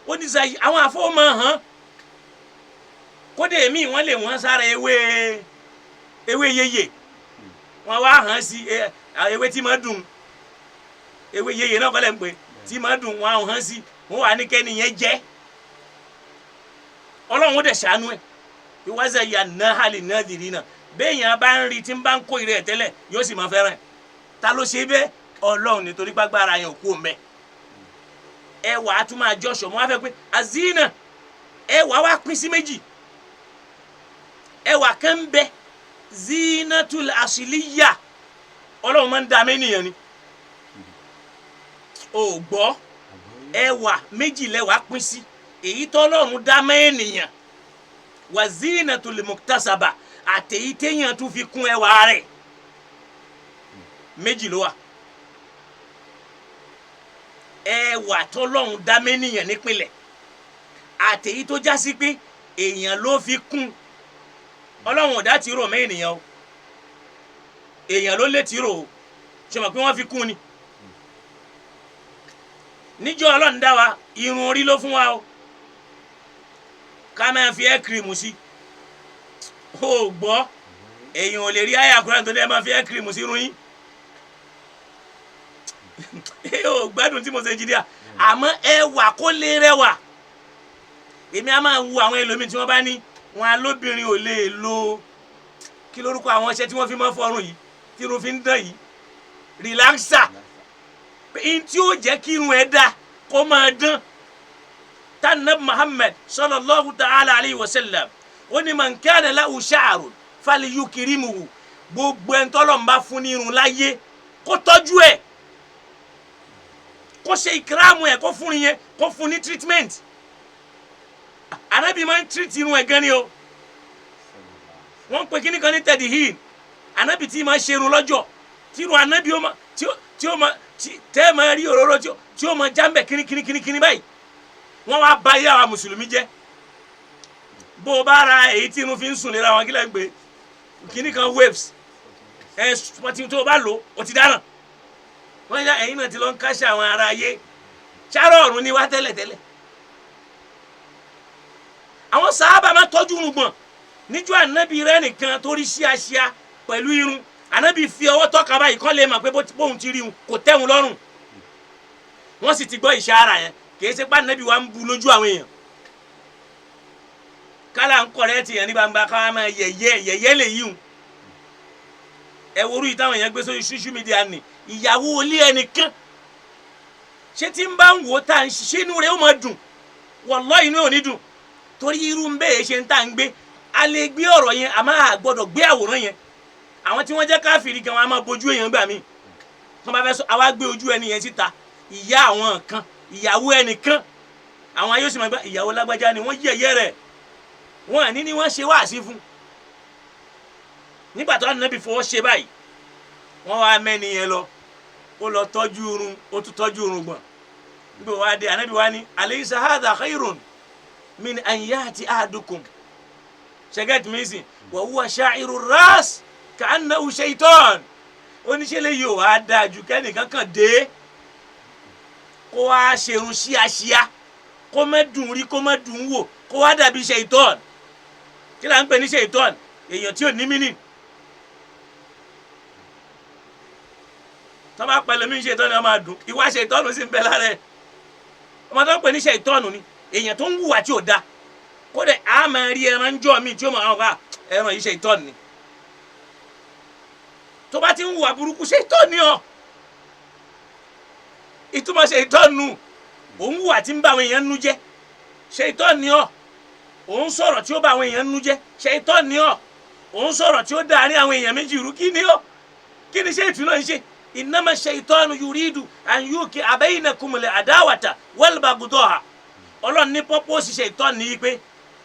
ó ní sáyé àwọn àfọwọ́mọ hàn. Kódé èmi wọ́n lè wọ́n sára ewé ewé yeye, wọ́n wá hàn sí ewé tí máa dùn, ewé yeye náà kọ́lẹ̀ ń pè tí máa dùn, wọ́n á hàn sí, wọ́n wà ní kẹ́ni yẹn jẹ́. Ọlọ́run ó dẹ̀ ṣàánú ẹ̀. Ìwáṣẹ̀ yà náà hàlì náà dìrì náà, bẹ́ẹ̀ yẹn bá ń rí tí ń bá ń kó ìrẹ́ tẹ́lẹ̀, yóò sì máa fẹ́ràn ẹ̀. Ta ló ṣe bẹ́ẹ̀? Ọlọ́run, nítorí gbàgbára yẹn ò kú òun bẹ́ẹ̀. Ẹwà á tún máa jọṣọ. Mo wá fẹ́ pé azina ẹwà wá pín sí méjì. Ẹwà kan ń bẹ, zinatul asiliya, Ọlọ́run máa ń da mẹ́nìyàn ni o gbọ́. Ẹwà méjì lẹ́wà pín sí: èyí tọ́lọ́run dá mẹ́nìyàn, wà zinatul muktasaba, àtẹ̀yí téèyàn tún fi kún ẹwà rẹ̀. Méjì ló wà. Ẹwà tọ́lọ́run dá mẹ́nìyàn nípìnlẹ̀, àtẹ̀yí tó já sí pé èèyàn ló fi kún. Ọlọ́run ò dá tìrò mẹ́ ènìyàn o, èèyàn ló lé tìrò o. Ṣe mọ̀ pé wọ́n fi kún ni? Níjọ́ Ọlọ́run dá wa, irun orí ló fún wa o, ká máa fi ẹ́ kirimu sí o gbọ́. Èèyàn ò lè rí àyà Kúránì tó ní ẹ máa fi ẹ́ kirimu sí irun yín. Ò gbádùn tí mo ṣe jíde à, àmọ́ ẹwà kó lè rẹwà. Èmi á máa wu àwọn ẹlòmíì tí wọ́n bá ní wọn alóbìnrin ò lè lo kí lórúkọ àwọn ọṣẹ tí wọ́n fi máa fọrùn yìí, tí irun fi ń dán yìí, relaxer, n tí ó jẹ́ kí irun ẹ̀ dá kó máa dán. Tanab Muhammad sallallahu ta'ala alayhi wa sallam, ó ní man kana lahu sha'run falyukrimuhu. Gbogbo ẹni tọ́lọ́run bá fún ní irun láyé, kó tọ́jú ẹ̀, kó ṣe ìkíráàmù ẹ̀, kó fún yẹn, kó fún ní treatment. Anabi máa ń treat irun ẹ̀ gan ni o. Wọ́n ń pe kíní kan ní teddy hill. Anabi tí máa ṣe irun lọ́jọ́, tí irun anabi ó ma tí ó ma tí tẹ́ ẹ máa rí òróró tí ó máa jáǹbẹ̀ kíní kíní kíní kíní báyìí. Wọ́n wá ba ayé àwa mùsùlùmí jẹ́. Bó o bá ra èyí tí irun fi ń sùn lera wọn, kílẹ̀ ń gbé kíní kan, waves ẹ sporting, tó o bá lò ó ti dáràn. Wọ́n yá ẹ̀yin náà ti lọ ń káṣí àwọn ará ayé ṣáró ọ̀run ni wá tẹ́lẹ̀tẹ́lẹ̀. Àwọn sàábà máa tọ́jú irùngbọ̀n. Níjọ́ ànábì rẹ nìkan tó rí ṣíaṣíá pẹ̀lú irun, ànábì fi ọwọ́ tọ́ka báyìí kọ́ lè mọ̀ pé bóun ti rí un kò tẹ́hun lọ́rùn. Wọ́n sì ti gbọ́ ìṣára yẹn. Kì í ṣe pé ànábì wa ń bu lójú àwọn èèyàn. Kálá ń kọ̀rẹ́ ti yàn ní gbangba, káwá máa yẹ̀yẹ́ yẹ̀yẹ́ lè yíhun. Ẹ wo orú yìí táwọn èèyàn gbé sórí social media nì, ìyàwó ilé ẹnìkan. Ṣé tí ń bá ń wò ó tá à ń ṣe, inú rẹ̀ ó máa dùn? Wallahi, inú ẹ̀ ò ní dùn, torí irú ń bẹ́ẹ̀ ṣe ń tà ń gbé. A lè gbé ọ̀rọ̀ yẹn, àmọ́ a gbọ́dọ̀ gbé àwòrán yẹn. Àwọn tí wọ́n jẹ́ káfíìrì gan, wọn a máa bójú èèyàn gbà míì tí wọ́n bá fẹ́ sọ. Àwa gbé ojú ẹni yẹn síta, ìyá àwọn kan, ìyàwó ẹnìkan. Àwọn ayé sì máa gbá ìyàwó lágbájá ni wọ́n yẹ̀yẹ́ rẹ̀. Wọ́n àní ni wọ́n ṣe wáàsí fún nígbà tó Ànábì fọwọ́ ṣe báyìí. Wọ́n wá mẹ́ni yẹn lọ, ó lọ tọ́jú irun, ó tún tọ́jú irun gbọ̀n. Nígbà wàá dé, Ànábì wá ní alaysa hadha khayrun min an ya'ti ahadukum ṣẹgẹ́tì mi sìn wa huwa sha'iru ras ka'annahu shaytan. Oníṣẹ́lẹ̀ yìí ò wá dáa ju kẹ́nìkan kàn dé, kó wá ṣerun ṣíaṣíá, kó má dùn rí, kó má dùn wò, kó wá dàbí ṣèitọ́n. Kí là ń pè ní ṣèitọ́n? Èèyàn tí ò ní mínì. Tó bá pẹ̀lú mi ṣèitọ́n ni wọ́n máa dùn. Ìwà ṣèitọ́nù sì ń bẹ lára ẹ̀. Ọmọ tó ń pè ní ṣèitọ́nù ni èèyàn tó ń hùwà tí ò da. Kódà a máa rí ẹran jọ mi tí ó máa wà, ẹran yìí ṣèitọ́nù ni. Tó bá ti ń hùwà burúkú, ṣèitọ́nù ni ọ. Ìtumọ̀ ṣèitọ́nù, òun hùwà tí ń bá àwọn èèyàn nu jẹ́, ṣèitọ́nù ni ọ. Òun sọ̀rọ̀ tí ó bá àwọn èèyàn nu jẹ́, ṣèitọ́nù ni ọ. Òun sọ̀rọ̀ tí ó dàárín àwọn èèyàn méjì rú, kí ni ọ? Kí ni ṣé ìtúná ń ṣe? Innama ṣaitanu yuridu an yuqi'a bainakumul adawata wal bagdoha. Ọlọ́run ní pọ́pọ́sì ṣaitanu ní pé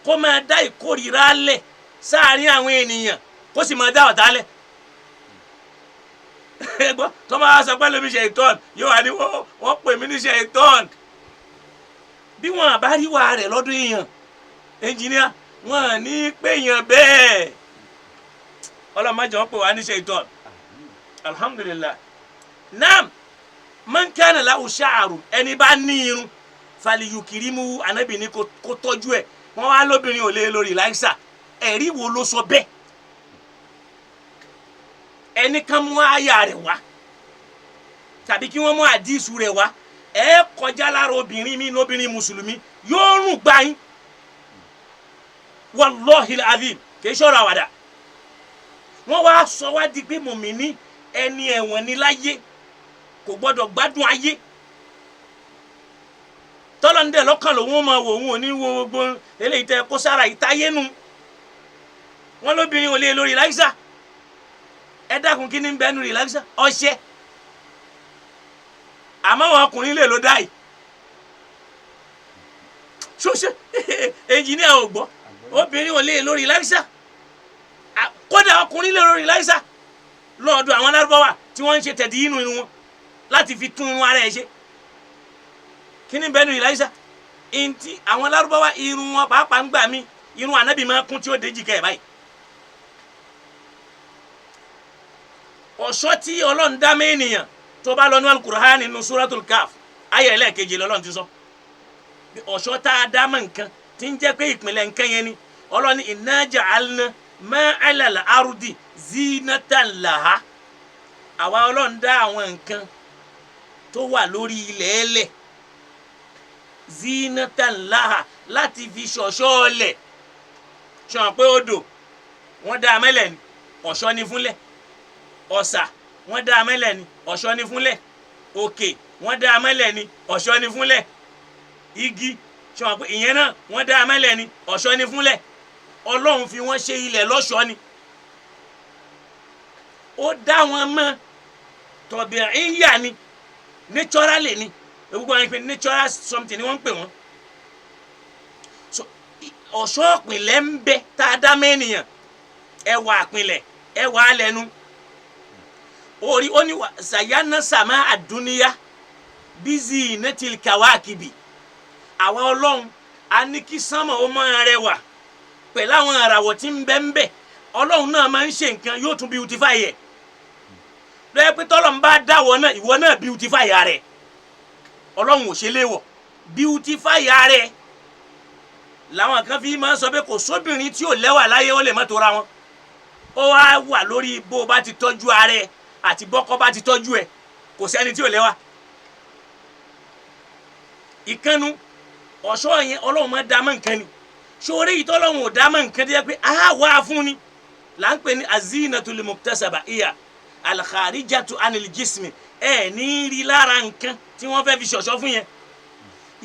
kó máa dá ìkórìíra lẹ̀ sáàárín àwọn ènìyàn, kó sì máa dá ọ̀tá lẹ̀. Gbọ́ tó máa sọ pé lómi ṣaitanu yóò wá ní wọ́n pè mí ní ṣaitanu. Bí wọn àbá rí wa rẹ̀ lọ́dún èèyàn, ẹnjìníà, wọn ní pé èèyàn bẹ́ẹ̀. Ọlọ́run má jẹ́ wọ́n pè wá ní ṣaitanu. Alhamdulillah. Naam, man kana lahu sha'run, ẹni bá ní irun faliyukirimu, anabi ní kó tọ́jú ẹ̀. Wọ́n wá lóbìnrin ò lè lórí láìsà, ẹ̀rí wo ló sọ bẹ́ẹ̀? Ẹni kan mú àyà rẹ̀ wá tàbí kí wọ́n mú àdísù rẹ̀ wá. Ẹ kọjá lára obìnrin mi lóbìnrin mùsùlùmí yóò rùn gbáyìn, wallahi alazim, kì í ṣọ̀rọ̀ àwàdà. Wọ́n wá sọ wá di pé mùmíní ẹni ẹ̀wọ̀n ní láyé, kò gbọ́dọ̀ gbádùn ayé. Tọ́lọ́ ń dẹ̀ lọ́kàn lòun ó máa wò, òun ò ní wo gbogbo eléyìí tẹ kó sára ìtayé nu. Wọ́n lóbìnrin ò lè lo relaxer. Ẹ dákun, kí ni ń bẹ́ẹ̀ nu relaxer? Ọṣẹ. Àmọ́ àwọn ọkùnrin lè lo dáì ṣóṣe. Ẹnjìníà ò gbọ́, obìnrin ò lè lo relaxer, kódà ọkùnrin lè lo relaxer lọ́ọ̀dọ̀ àwọn alárúbáwá tí wọ́n ń ṣe tẹ̀dí inú irun wọn láti fi tún irun ara ẹ̀ ṣe. Kí ni bẹ́ẹ̀ ni relaxer? Ntí àwọn alárúbáwá irun wọn pàápàá ń gbà mí, irun ànábì máa kún tí ó déjì kẹ́ ẹ̀ báyìí. Ọ̀ṣọ́ tí Ọlọ́run dá mẹ́nìyàn tó bá lọ ní Al-Qur'an nínú Suratul Kaf ayé ẹlẹ́ẹ̀kejì lọ́lọ́run ti sọ ọ̀ṣọ́ tá a dá mọ́ nǹkan tí ń jẹ́ pé ìpìlẹ̀ nǹkan yẹn ni. Ọlọ́run ní inna ja'alna ma 'ala al-ardi zinatan laha. Àwa Ọlọ́run dá àwọn nǹkan tó wà lórí ilẹ̀ ẹlẹ̀ zinatan laha láti fi ṣọ̀ṣọ́ ọlẹ̀. Ṣọ̀n pé odò wọ́n dá amẹ́lẹ̀ ni, ọ̀ṣọ́ ni fúnlẹ̀. Ọ̀sà wọ́n dá amẹ́lẹ̀ ni, ọ̀ṣọ́ ni fúnlẹ̀. Òkè wọ́n dá amẹ́lẹ̀ ni, ọ̀ṣọ́ ni fúnlẹ̀. Igi ṣọ̀n pé ìyẹn náà wọ́n dá amẹ́lẹ̀ ni, ọ̀ṣọ́ ni fúnlẹ̀. Ọlọ́run fi wọ́n ṣe ilẹ̀ lọ́ṣọ́ ni. Ó dá wọn mọ́ tọ̀bìrìyà ni, naturally ni. Gbogbo àwọn ìpè natural something ni wọ́n ń pè wọ́n. So ọ̀ṣọ́ ìpìlẹ̀ ń bẹ tá a dá mẹ́nìyàn. Ẹwà ìpìlẹ̀, ẹwà alẹ́nu orí ó ní zayana sama àdúnyá bízì nẹ́tìlì kàwáàkìbì. Àwa Ọlọ́run a ní kí sánmọ̀ ó máa rẹwà pẹ̀lú àwọn àràwọ̀ tí ń bẹ ń bẹ. Ọlọ́run náà máa ń ṣe nǹkan yóò tún beautify ẹ̀. Lọ́yẹ́ pé tọ́lọ́run bá dáwọ́ náà, ìwọ náà beautify rẹ̀. Ọlọ́run ò ṣe léwọ̀, beautify rẹ̀. Làwọn kan fi máa ń sọ pé kò sóbìnrin tí ò lẹ́wà láyé, ó lè má tora wọn. Ó wá wà lórí bó o bá ti tọ́jú ara ẹ àti bọ́kọ bá ti tọ́jú ẹ, kò sẹ́ni tí ò lẹ́wà. Ìkànnù ọ̀ṣọ́ yẹn Ọlọ́run máa dá mọ́ nǹkan ni. Sórí yìí tọ́lọ́run ò dá mọ́ nǹkan tó yẹ pé a wà fún ni là ń pè ní azinatul muktasaba iya alkharijatu anil jismi. Ẹ ní rí lára nǹkan tí wọ́n fẹ́ fi ṣọ̀ṣọ́ fún yẹn.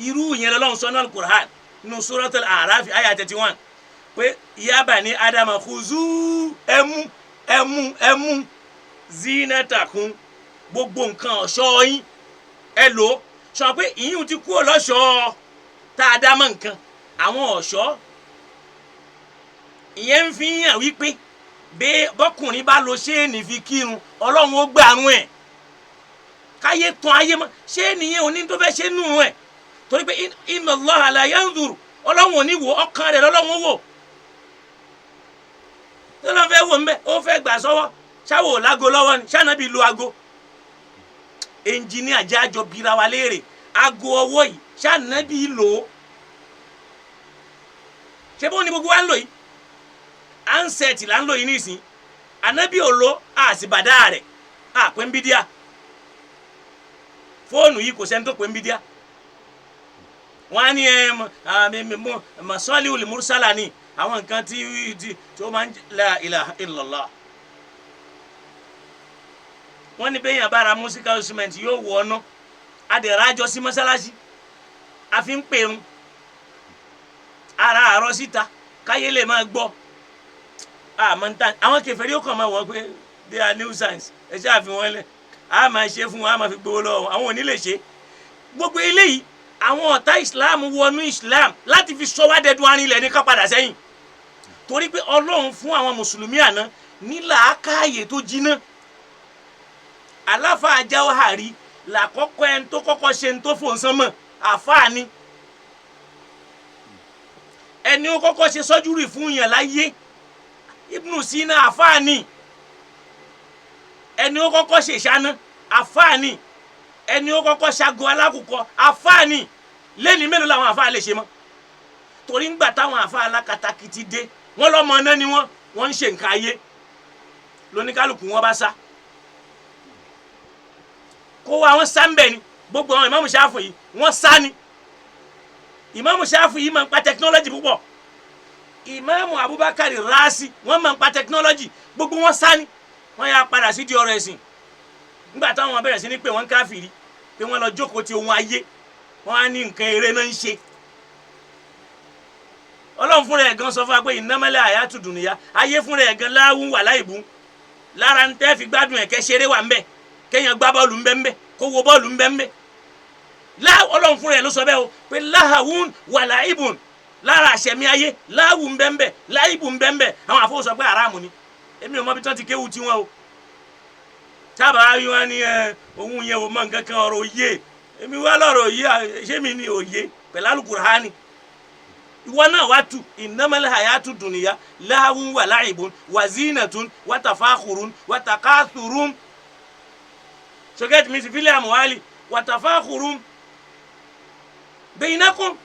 Irú yẹn lọ́lọ́run sọ ní Al-Qur'an nínú Suratul A'raf àyà 31 pé ya bani Adama khuzu, ẹmú ẹmú ẹmú zinatakum, gbogbo nǹkan ọ̀ṣọ́ yín ẹ lò ó. Sọ pé ìyún ti kúrò lọ́ṣọ̀ọ́ tá a dá mọ́ nǹkan àwọn ọ̀ṣọ́ ìyẹn ń fi hàn wípé bẹ́ẹ̀ bọ́kùnrin bá lo ṣéènì fi kírun, Ọlọ́run ó gbàrún ẹ̀. Káyé tán ayé mọ́ ṣéènì yẹn ò ní tó fẹ́ ṣe nù ẹ̀, torí pé inna Allaha la yanzuru, Ọlọ́run ò ní wò, ọkàn rẹ̀ lọ́lọ́run ó wò. Tọ́lá fẹ́ wò ń bẹ́, ó fẹ́ gbà sọ́wọ́ ṣáwò lágo lọ́wọ́ ni ṣáná bí lu ago. Ẹnjìníà jẹ́ àjọ bira wa léèrè, ago ọwọ́ yìí ṣáná bí lò ó? Ṣé bó ni gbogbo wa ń lò yìí? Ansẹ̀tì là ń lò yìí nísìn. Ànábì ò lò, àsìbàdà rẹ̀ àpé ń bí díà. Fóònù yìí kò sẹ́ni tó pé ń bí díà. Wọ́n á ní ẹ masọ́lì olùmúrúsálà ni àwọn nǹkan tí tí ó máa ń la ilaha illallah. Wọ́n ní bẹ́yìn abára musical instrument yóò wọ ọ́nà adẹ̀rẹ̀ àjọ sí mọ́sálásí a fi ń pèrún ara àárọ̀ síta káyé lè máa gbọ́. Àmọ́ ń tàn àwọn kèfèrí ó kàn máa wọ̀ pé they are nuisance, ẹ ṣáà fi wọ́n lẹ̀. A máa ṣe fún wọn, a máa fi gbowó lọ́wọ́, àwọn ò ní lè ṣe. Gbogbo eléyìí, àwọn ọ̀tá Islam wọnú Islam láti fi sọ wá dẹdun arinlẹ̀ ní ká padà sẹ́yìn, torí pé Ọlọ́run fún àwọn mùsùlùmí àná ní làákàyè tó jiná. Aláfa Jawhari làkọ́kọ́ ẹni tó kọ́kọ́ ṣe ní tó fò ń sánmọ̀, àfáà ni ẹni ó kọ́kọ́ ṣe sọ́júrì fún yàn láyé. Ibn Sina àfáà ni ẹni ó kọ́kọ́ ṣe ìṣáná, àfáà ni ẹni ó kọ́kọ́ ṣago alákùkọ, àfáà ni. Lẹ́ni mélòó làwọn àfáà lè ṣe mọ́? Torí ńgbà táwọn àfáà alákatakítí dé, wọ́n lọ́mọ náà ni wọ́n ń ṣe nǹkan ayé lóníkálùkù wọn bá sá kó wa, wọn sá ń bẹ̀ ni. Gbogbo àwọn ìmáàmù Ṣáfù yìí wọ́n sá ni. Ìmáàmù Ṣáfù yìí máa ń pa tẹkinọ́lọ́jì púpọ̀. Ìmáàmù Abubakar Raasi wọ́n máa ń pa tẹkinọ́lọ́jì. Gbogbo wọn sá ni, wọ́n yà padà sí di ọ̀rọ̀ ẹ̀sìn. Nígbà táwọn bẹ̀rẹ̀ sí ní pé wọ́n ń káfìrí, pé wọ́n lọ jókòó ti ohun ayé, wọ́n á ní nǹkan eré náà ń ṣe. Ọlọ́run fúnra ẹ̀ gan sọ fún wa pé ìnámẹ́lẹ̀ àyàtú dùnìyà, ayé fúnra ẹ̀ gan láwù wà láìbù lára ń tẹ́ fi gbádùn ẹ̀, kẹ́ ṣeré wà ń bẹ̀, kéèyàn gbá bọ́ọ̀lù ń bẹ̀ ń bẹ̀, kó wo bọ́ọ̀lù ń bẹ̀ ń bẹ̀. Ọlọ́run fúnra ẹ̀ ló sọ bẹ́ẹ̀ o, pé láhàwùn wà láìbùn lára àṣẹmí ayé, láwù ń bẹ̀ ń bẹ̀, láìbù ń bẹ̀ ń bẹ̀. Àwọn àfọwọ́ sọ pé àràmù ni. Èmi ò mọ ibi tí wọ́n ti kéwu tiwọn o. Tábà wí wọn ni ẹ òun yẹn ò mọ nǹkan kan, ọ̀rọ̀ òye èmi wá lọ́rọ̀ òye, ṣé mi ni òye pẹ̀lú Al-Qur'ani? Ìwọ náà wá tu innamal hayatu dunya lahwun wa la'ibun wa zinatun wa tafakhurun wa takathurun, sọgẹ́tì mi sì fílẹ̀ àmúhálì wa tafakhurun bainakum.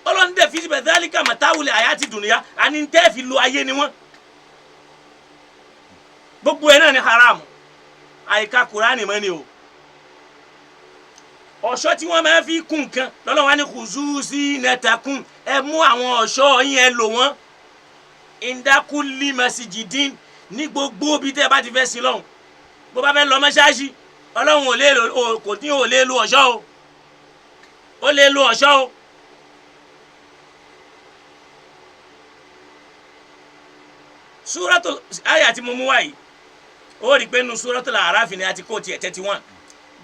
Ọlọ́run dẹ̀ fi síbẹ̀ dhalika mata'ul hayati dunya, àní tẹ́ fi lo ayé ni wọ́n. Gbogbo ẹ̀ náà ni haram. Àyíká Kùránì mọ́ ni o. Ọ̀ṣọ́ tí wọ́n máa fi kún nǹkan lọ́lọ́run wá ní khuzuzi natakum, ẹ mú àwọn ọ̀ṣọ́ yín, ẹ lò wọ́n indakulli masijidin, ní gbogbo ibi tẹ́ ẹ bá ti fẹ́ sin lọ́hùn. Bó bá fẹ́ lọ mọ́ṣáláṣí, Ọlọ́run ò lè lò, kò ní ò lè lo ọ̀ṣọ́ o, ó lè lo ọ̀ṣọ́ o. Súratul àyà tí mo mú wá yìí, ó rí i pé nu Súratul Àráfì ni a ti kó tiẹ̀ 31.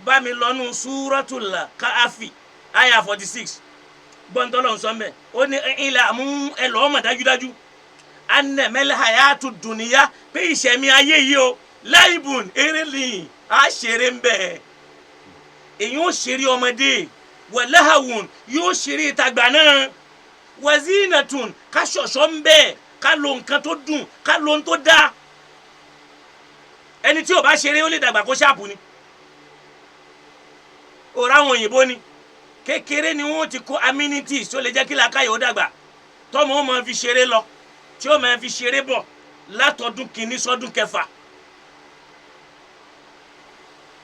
Bá mi lọ́nu Súratul Káfì àyà 46, gbọ́ntọ́lọ́ ń sọ mbẹ́, ó ní ilẹ̀ àmú ẹ lọ́ọ́ mọ̀ dájúdájú anamẹ́lẹ́ hayatu dùnìyà, pé ìṣẹ̀mí ayé yìí o, láìbùn eré lìyìn á ṣeré ń bẹ̀, èyí ó ṣeré ọmọdé, wàláhàwùn yóò ṣeré ìtagbà náà, wàzínàtùn ká ṣọ̀ṣọ́ ń bẹ̀, ká lo nǹkan tó dùn, ká lo ohun tó dáa. Ẹni tí ò bá ṣeré ó lè dàgbà kó ṣáàpù ni. Òrà àwọn òyìnbó ni kékeré ni wọ́n ti kó amenities tó lè jẹ́ kí làákàyè ó dàgbà, tọ́mọ ó máa fi ṣeré lọ, tí ó máa fi ṣeré bọ̀ látọdún kìíní sọdún kẹfà.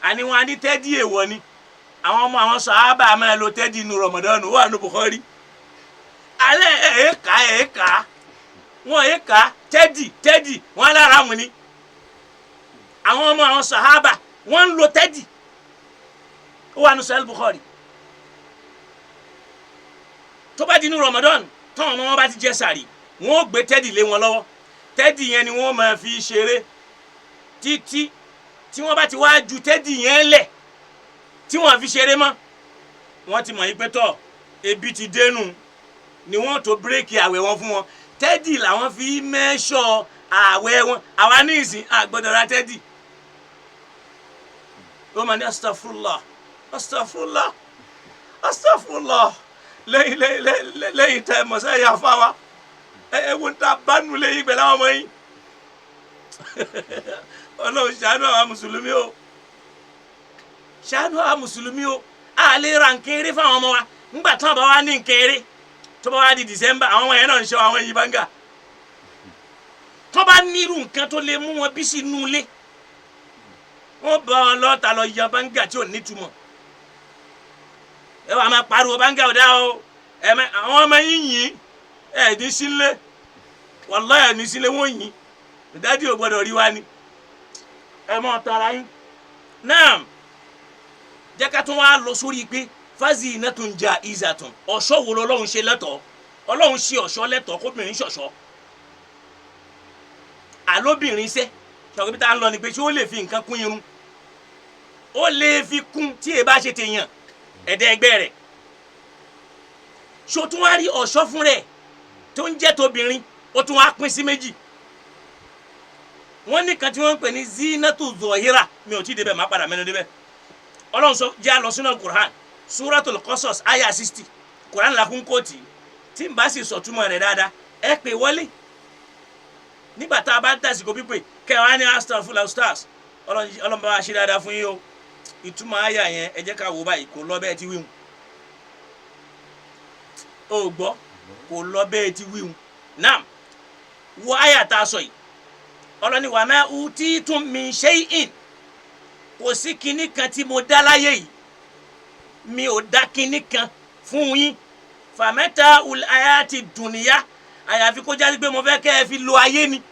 Àní wọn á ní tẹ́dí èèwọ̀ ni. Àwọn ọmọ àwọn sàhábà máa lo tẹ́dí inú Ramadan, ó wà ní Bukhari. Alẹ́ ẹ̀ ẹ̀ ká wọn ẹ̀ ká tẹ́dì tẹ́dì wọn lára mu ni. Àwọn ọmọ àwọn sàhábà wọn ń lo tẹ́dì, ó wà ní Sahih Bukhari. Tó bá di inú Ramadan, táwọn ọmọ wọn bá ti jẹ sàrí, wọn ó gbé tẹ́dì lé wọn lọ́wọ́. Tẹ́dì yẹn ni wọ́n máa fi ṣeré títí tí wọ́n bá ti wá ju tẹ́dì yẹn lẹ̀ tí wọ́n fi ṣeré mọ́. Wọ́n ti mọ̀ yí pé tọ́ ebi ti dénú ni wọ́n tó bírèkì àwẹ̀ wọn fún wọn. Tẹ́dì làwọn fi mẹ́ṣọ́ àwẹ̀ wọn. Àwa ní ìsìn àgbọ̀dọ̀ ra tẹ́dì. Ó máa ní astagfirullah astagfirullah astagfirullah lẹ́yìn lẹ́yìn lẹ́yìn tẹ́ ẹ mọ̀ sẹ́yìn àfáwa ẹ wo ń ta bánu lẹ́yìn pẹ̀lú àwọn ọmọ yín. Ọlọ́run ṣàánú àwọn mùsùlùmí o, ṣàánú àwọn mùsùlùmí o. A lè ra nkéré fáwọn ọmọ wa ńgbà tí wọn bá wá ní nkéré, tó bá wá di December, àwọn ọmọ yẹn náà ń ṣe àwọn yìí báńgà. Tó bá nírú nǹkan tó lè mú wọn bí sí inú ilé, wọn bá wọn lọ́ta lọ yan báńgà tí ò nítumọ̀. Ẹ wàá máa pariwo báńgà ọ̀dá o, ẹ mẹ àwọn ọmọ yín yìn ẹ ní sílé, wàláhì ẹ ní sílé, wọ́n yìn dádì ò gbọ́dọ̀ rí wa ni. Ẹ mọ tara yín náà. Jẹ́ ká tún wá lọ sórí pé fásì iná tún ja ìzàtún. Ọ̀ṣọ́ wo lọ́lọ́run ṣe lẹ́tọ̀ọ́? Ọlọ́run ṣe ọ̀ṣọ́ lẹ́tọ̀ọ́ kóbìnrin ṣọ̀ṣọ́. Àlóbìnrin ṣe Tọ́kí bí tá a ń lọ ni pé ṣé ó lè fi nǹkan kún irun? Ó lè fi kún tí èyí bá ṣe tèèyàn ẹ̀dẹ́ ẹgbẹ́ rẹ̀. Ṣó tún wá rí ọ̀ṣọ́ fún rẹ̀ tó ń jẹ́ tóbìnrin, ó tún wá pín sí méjì. Wọ́n ní kan tí wọ́n ń pè ní zinatu zohira, mi ò tí ì débẹ̀, má padà mẹ́nu débẹ̀. Ọlọ́run sọ jẹ́ àlọ́ sínú Qur'an, Suratul Qasas aya 60, Qur'an la kún kóòtì. Tí n bá sì sọ̀túnmọ̀ rẹ̀ dáadáa, ẹ pè wọlé nígbà tá a bá ń tàsìkò pípé kẹwàá ní astagfirullah stars. Ọlọ́run bá wa ṣe dáadáa fún yín o. Ìtumọ̀ àyà yẹn ẹ jẹ́ ká wò báyìí, kò lọ bẹ́ẹ̀ ti wíhun. O gbọ́, kò lọ bẹ́ẹ̀ ti wíhun. Naam, wo àyà tá a sọ yìí. Ọlọ́ni wa ma utitum min shay'in, kò sí kinní kan tí mo dá láyé yìí, mi ò dá kinní kan fún yín. Famata'ul hayati dunya, àyàfi kó jáde pé mo fẹ́ kẹ́ ẹ fi lo ayé ni.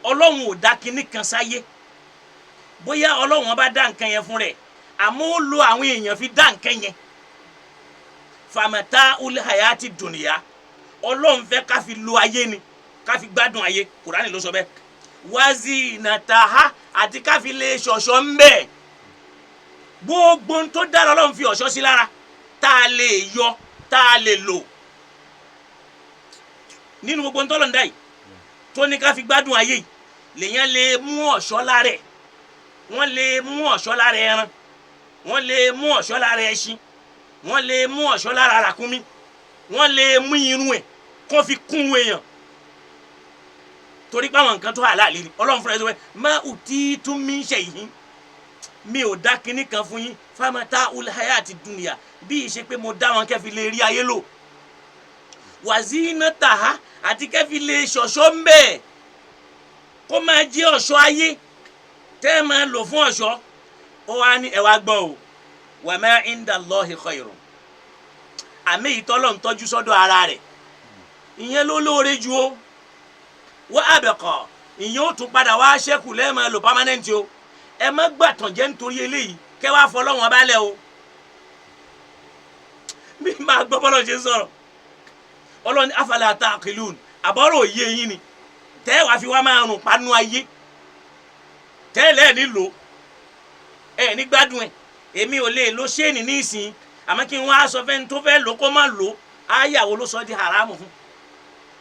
Ọlọ́run ò dá kinní kan sáyé, bóyá Ọlọ́run bá dá nǹkan yẹn fún rẹ̀, àmọ́ ó lo àwọn èèyàn fi dá nǹkan yẹn. Famata'ul hayati dunya, Ọlọ́run fẹ́ ká fi lo ayé ni, ká fi gbádùn ayé. Kùránì ló sọ bẹ́ẹ̀. Wazinataha, àti ká fi lè ṣọ̀ṣọ́ ń bẹ̀. Gbogbo ohun tó dára Ọlọ́run fi ọ̀ṣọ́ sí lára, tá a lè yọ, tá a lè lò nínú gbogbo ntọ́lọ̀ ń dá yìí tó ní ká fi gbádùn ayé yìí, lèyàn lè mú ọ̀ṣọ́ lára ẹ̀. Wọ́n lè mú ọ̀ṣọ́ lára ẹran, wọ́n lè mú ọ̀ṣọ́ lára ẹṣin, wọ́n lè mú ọ̀ṣọ́ lára ràkúnmí, wọ́n lè mú irun ẹ̀ kó fi kún èèyàn, torí pé àwọn nǹkan tó halal ni. Ọlọ́run fúnra ẹ̀ sọ pé má ò tí tún mí ṣe yìí, mi ò dá kinní kan fún yín. Famata'ul hayati dunya, bí i ṣe pé mo dá wọn kẹ́ fi lè rí ayé lò, wazinataha, àti kẹ́ fi lè ṣọ̀ṣọ́ ń bẹ̀, kó máa jẹ́ ọ̀ṣọ́ ayé tẹ́ ẹ máa lò fún ọ̀ṣọ́. Ó wá ní ẹ wá gbọ́ o, wa ma inda Allahi khayrun, àmì ìtọ́lọ̀ ń tọ́jú sọ́dọ̀ ara rẹ̀, ìyẹn ló lóore ju o. Wa abqa, ìyẹn ó tún padà wá ṣẹ́kù lẹ́ẹ̀ máa lò permanent o. Ẹ má gbàtàn jẹ́ nítorí eléyìí kẹ́ wá fọlọ́wọ́n balẹ̀ o. Bí máa gbọ́ bọ́lọ̀ ṣe sọ̀rọ̀, Ọlọ́ni afala taqilun, àbọ̀rọ̀ òye yín ni tẹ́ wàá fi wá máa rùn panu ayé tẹ́lẹ̀ nílò ẹ̀ ní gbádùn ẹ̀. Èmi ò lè lo ṣéènì ní ìsìn, àmọ́ kí n wá sọ fẹ́ni tó fẹ́ lò kó má lò. Áyà wo ló sọ di haramu fún?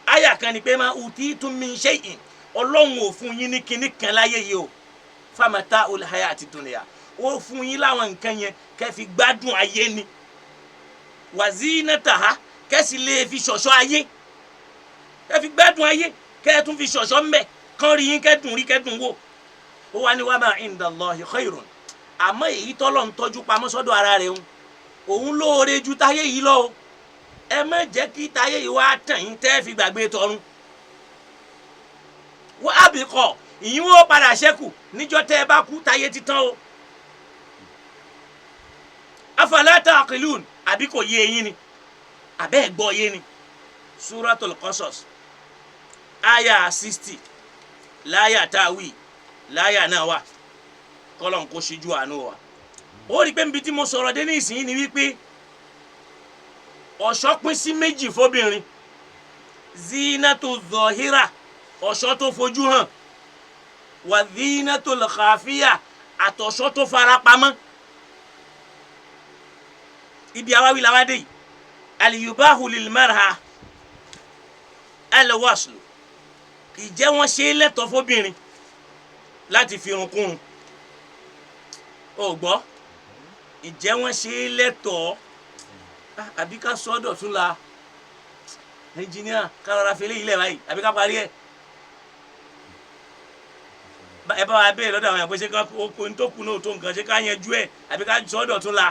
Áyà kan ni pé ma utitum min shay'in, Ọlọ́run ò fún yín ní kinní kan láyé yìí o, famata'ul hayati dunya, ó fún yín láwọn nǹkan yẹn kẹ́ fi gbádùn ayé ni, wazinataha, kẹ́ sì lè fi ṣọ̀ṣọ́ ayé, kẹ́ fi gbádùn ayé, kẹ́ tún fi ṣọ̀ṣọ́ mbẹ́, kán rí yín, kẹ́ dùn rí, kẹ́ dùn wò. Ó wá ní wa ma inda Allahi khairun, àmọ́ èyí tọ́lọ̀ ń tọ́jú pamọ́ sọ́dọ̀ ara rẹ̀ ń òun lóore ju táyé yìí lọ o. Ẹ má jẹ́ kí táyé yìí wá tàn yín tẹ́ fi gbàgbé tọ̀run. Wọ́n àbíkọ̀ ìyín wọ́n padà ṣẹ́kù níjọ́ tẹ́ ẹ bá kú, táyé ti tán o. Afala taqilun, àbí kò yé eyín ni, àbẹ́ ẹ̀ gbọ́ yé ni? Suratul Qasas aya 60, láyà tá a wí láyà náà wà, kọ́lọ̀ ń kó ṣíjú àánú wa. Ó rí i pé níbi tí mo sọ̀rọ̀ dé ní ìsìn ni wípé ọ̀ṣọ́ pín sí méjì fóbìnrin: zinatu zọ̀hírà, ọ̀ṣọ́ tó fojú hàn, wà zinatu lkhafíyà, àtọ̀ṣọ́ tó fara pamọ́. Ibi àwáwí làwádé yìí, aliyubahu lilmarha alwaslu, ìjẹ́ wọ́n ṣe é lẹ́tọ̀ọ́ fóbìnrin láti fi irun kúrun? O gbọ́, ìjẹ́ wọ́n ṣe é lẹ́tọ̀ọ́? Àbí ká sọ ọ́ dọ̀tún la, ẹnjìníà, ká rọra fi eléyìí lẹ̀ báyìí, àbí ká parí ẹ̀? Ẹ bá wa béèrè lọ́dọ̀ àwọn èèyàn pé ṣé ká oko ní tó kù náà tó nǹkan, ṣé ká yanjú ẹ̀ àbí ká sọ ọ́ dọ̀tún la?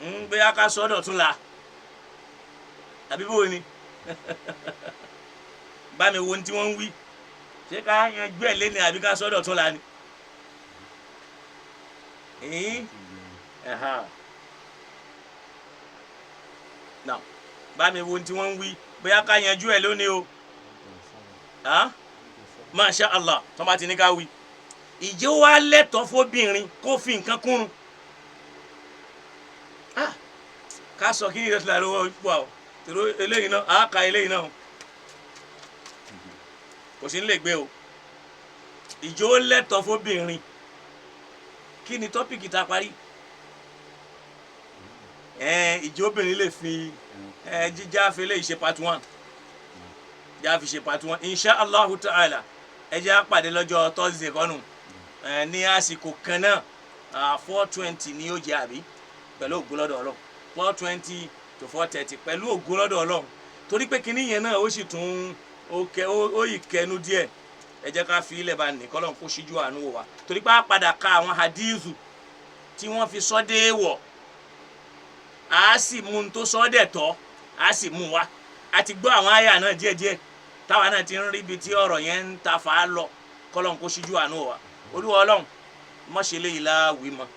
Ń bóyá ká sọ ọ́ dọ̀tún la, àbí bó ni? Bá mi wo ohun tí wọ́n ń wí, ṣé ká yanjú ẹ̀ lẹ́nu àbí ká sọ ọ́ dọ̀tún la ni? Now, bá mi wo ohun tí wọ́n ń wí, bóyá ká yanjú ẹ̀ lónìí o. Masha Allah, tó bá ti ní ká wí. Ìjẹ́ wa lẹ́tọ̀ọ́ fóbìnrin kó fi nǹkan kúrun? Ká sọ kí ni ìrẹsì làwọn wà o, tèrò eléyìí náà, àá ka eléyìí náà. Kò sí ní lè gbé o. Ìjó lẹ́tọ̀ fóbìnrin. Kí ni tọ́pìkì tá a parí? Ìjó obìnrin lè fi jíjá fi lè ṣe part 1, já fi ṣe part 1, insha Allahu ta'ala. Ẹ jẹ́ á pàdé lọ́jọ́ Thursday kọ́nù ní àsìkò kan náà, 4:20 ni yóò jẹ́, àbí? Pẹ̀lú ògo lọ́dọ̀ Ọlọ́run, 4:20 to 4:30, pẹ̀lú ògo lọ́dọ̀ Ọlọ́run, torí pé kinní yẹn náà ó sì tún ó kẹ ó yìí kẹnu díẹ̀. Ẹ jẹ́ ká fi ilẹ̀ bá ní kọ́lọ́n kó ṣíjú àánú wò wá, torí pé á padà ka àwọn hadithu tí wọ́n fi sọ́ dé wọ̀, á sì mú un tó sọ́ dẹ̀ tọ́, á sì mú wa. A ti gbọ́ àwọn àyà náà díẹ̀díẹ̀, táwa náà ti ń rí ibi tí ọ̀rọ̀ yẹn ń ta fà á lọ. Kọ́lọ́n kó ṣíjú àánú wò wá. Olúwa Ọlọ́run, má ṣe léyìí láwìí mọ́,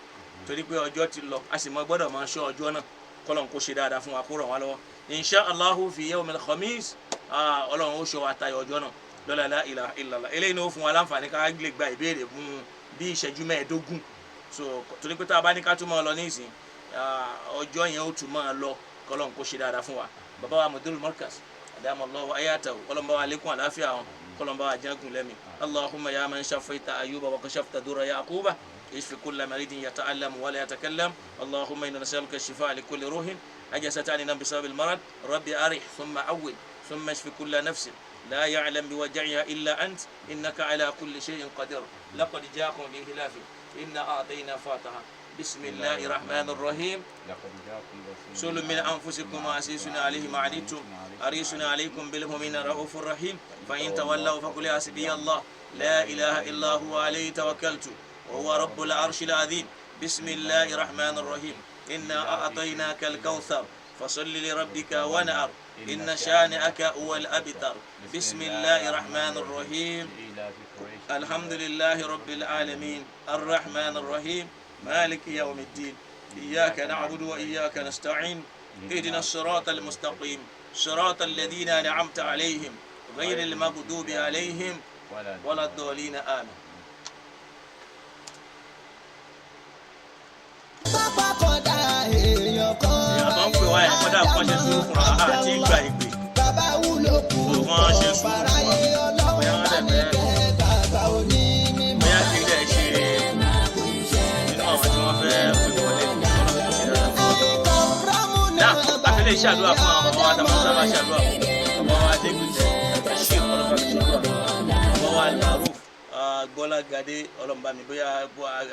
torí pé ọjọ́ ti lọ, a sì mọ gbọ́dọ̀ máa ṣọ́ ọjọ́ náà. Kọ́lọ́n kó ṣe dáadáa fún wa, kó ràn wá lọ́wọ́, insha Allahu fi yawmil khamis. Ọlọ́run ó ṣọ́ wa tayọ ọjọ́ náà lọ́la. La ilaha illallah. Eléyìí ni ó fún wa láǹfààní ká lè gba ìbéèrè fún bí ìṣẹ́jú 15. So torí pé tá a bá ní ká tún máa lọ ní ìsìn, ọjọ́ yẹn ó tún máa lọ. Kọ́lọ́n kó ṣe dáadáa fún wa. Bàbá wa mudirul markaz, adamallahu ayatahu, kọ́lọ́n bá wa lékún àlàáfíà wọn, kọ́lọ́n bá wa jágun lẹ́mí. Allahumma ya man shafaita ayuba wa kashafta dura yaquba, اشف كل مريض يتألم ولا يتكلم. اللهم إنا نسألك الشفاء لكل روح عجزت عننا بسبب المرض. ربي أرح ثم عود ثم اشف كل نفس لا يعلم بوجعها إلا أنت، إنك على كل شيء قدير. لقد جاءكم بخلاف إنا أعطينا فاتحة. بسم الله الرحمن الرحيم. لقد جاءكم رسول من أنفسكم عزيز عليه ما عنتم حريص عليكم بالمؤمنين رؤوف رحيم. فإن تولوا فقل حسبي الله لا إله إلا هو عليه توكلت وهو رب العرش العظيم. بسم الله الرحمن الرحيم. إنا أعطيناك الكوثر فصل لربك وانحر إن شانئك هو الأبتر. بسم الله الرحمن الرحيم. الحمد لله رب العالمين الرحمن الرحيم مالك يوم الدين إياك نعبد وإياك نستعين اهدنا الصراط المستقيم صراط الذين أنعمت عليهم غير المغضوب عليهم ولا الضالين آمين. Pápákọ̀dá èèyàn kan. Èèyàn tó ń pè wá ẹ̀ kọ́dà kọ́ ṣe sùúrù fúnra àti ìgbà ìpè. Bàbá wúlò Wọ́n púpọ̀ ṣe sùúrù fún wa. fáráyé. Bóyá Ọlọ́run wọ́n bá dẹ̀ mi fẹ́- kẹ́ bàbá onímọ̀. Bóyá kí n dẹ̀ ṣe nínú àwọn tí wọ́n fẹ́ pè wọlé, Ọlọ́run kò ṣe dáadáa fún wa. Náà àfi lè ṣàdúrà fún àwọn bàbá wa tá a máa sábà ṣàdúrà fún. Bàbá wa Adégbìtẹ́ Bashir, ọlọ́ba mi ṣàdúrà. Bàbá wa Almaruf Gbọ́lágadé, ọlọ́mọba mi, bóyá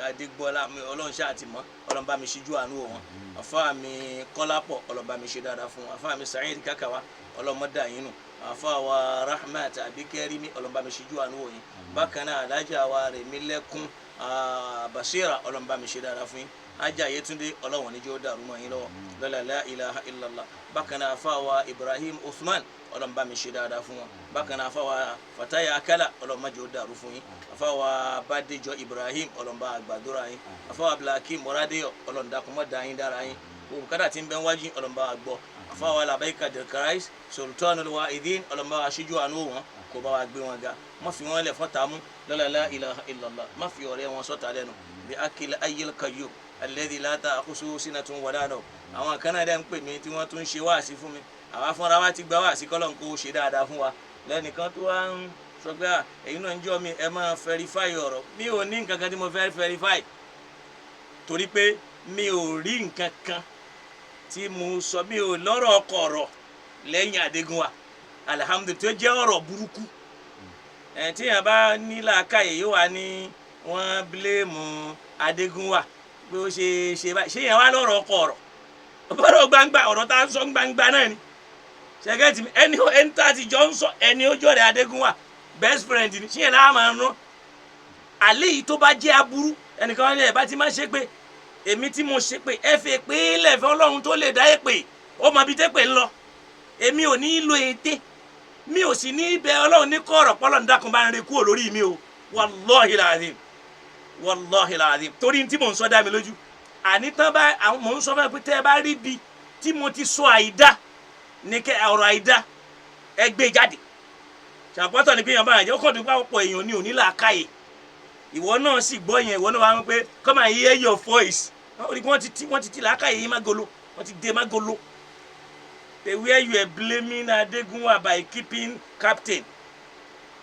Adégbọ́lá mi, Ọlọ́run ṣáà ti mọ́, ọlọ́mọba mi ṣíjú àánú wò wọ́n. Àfáà mi Kọ́lápọ̀, ọlọ́mọba mi ṣe dáadáa fún wọn. Àfáà mi Saheed Kakawa, ọlọ́mọdé àyínú. Àfáà wa Rahmat Abikẹ́rìmí, ọlọ́mọba mi ṣíjú àánú wò yín. Bákan náà, alájà wa Rẹ̀mílẹ́kún Basira, ọlọ́mọba mi ṣe dáadáa fún yín. Ajá Yétúndé, Ọlọ́wọ̀n níjẹ́ ó dàrú mọ́ yín lọ́wọ́ lọ́la. La ilaha illallah. Bákan náà, àfáà wa Ibrahim Uthman, ọlọ́mọba mi ṣe dáadáa fún wọn. Bákan náà, àfáà wa Fataya Akala, ọlọ́mọba jẹ́ ó dàrú fún yín. Àfáà wa Bádéjọ Ibrahim, ọlọ́mọba àgbàdúrà yín. Àfáà wa Abdulhakeem Mọ́rádéyọ̀, ọlọ́ndàkùnmọ́ dá yín dára yín. Òbúkádà tí ń bẹ wájú, ọlọ́mọba àgbọ̀. Àfáà wa Labaika Delkarais Sultanul Wa'idin, ọlọ́mọba aṣíjú àánú wọn, kó bá wa gbé wọn ga, má fi wọn lẹ̀ fọ́ta mú lọ́la. La ilaha illallah. Má fi ọ̀rẹ́ wọn sọ́ta lẹ́nu bí akil ayyil qayyum alladhi la ta'khusuhu sinatun wala nawm. Àwọn kan náà dẹ́ ń pè mí tí wọ́n tún ń ṣe wáàsí fún mi. Àwa fúnra wa ti gba wáàsí, kọ́lọ́n kó ṣe dáadáa fún wa. Lẹ́nìkan tó wá ń sọ pé à, èyí náà ń jọ́ mi, ẹ máa verify ọ̀rọ̀ mi. Ò ní nǹkan kan tí mo fẹ́ verify, torí pé mi ò rí nǹkan kan tí mo sọ, mi ò lọ́rọ̀ ọkọ̀ ọ̀rọ̀ lẹ́yìn Adégúnwà, alhamdulilayi, tó jẹ́ ọ̀rọ̀ burúkú ẹ̀. Tí yẹn bá ní làákàyè, yóò wá ní wọ́n bíléèmù Adégúnwà pé ó ṣe ṣe báyìí. Ṣé yẹn wá lọ́rọ̀ ọkọ̀ ọ̀rọ̀ ọ̀rọ̀ gbangba, ọ̀rọ̀ tá a ń sọ gbangba náà ni ṣẹ́gẹ́tì mi. Ẹni ẹni tá a ti jọ ń sọ, ẹni ojú ọ̀rẹ́ Adégúnwà, best friend ni. Ṣé yẹn láà máa ń rán àlẹ́ yìí tó bá jẹ́ aburú? Ẹnìkan wọn ní ẹ̀ bá ti máa ṣe pé èmi tí mo ṣe pé ẹ fi pé lẹ́fẹ̀ẹ́ Ọlọ́run tó lè dá èpè, ó mọ ibi tẹ́pè ń lọ. Èmi ò ní í lo ète, mi ò sì ní í bẹ Ọlọ́run ní kọ̀ọ̀rọ̀ pọ́lọ́ ń dákun bá ń re kúrò lórí mi o. Wallahi alazim, wallahi alazim, torí tí mò ń sọ dá mi lójú. Àní tán bá àwọn mò ń sọ fún ẹ pé tẹ́ ẹ bá rí bi tí mo ti sọ àìdá ní kẹ ọ̀rọ̀ àìdá, ẹ gbé jáde. Ṣàpọ́tọ̀ ni pé èèyàn bá yàn jẹ́, ó kàn dùn pé ọ̀pọ̀ èèyàn ní òní làákàyè. Ìwọ náà sì gbọ́ yẹn, ìwọ náà wá ń pé come and hear your voice. Wọ́n rí i, wọ́n ti làákàyè yín mágolo, wọ́n ti dé mágolo. The where you are blaming Adegunwa by keeping captain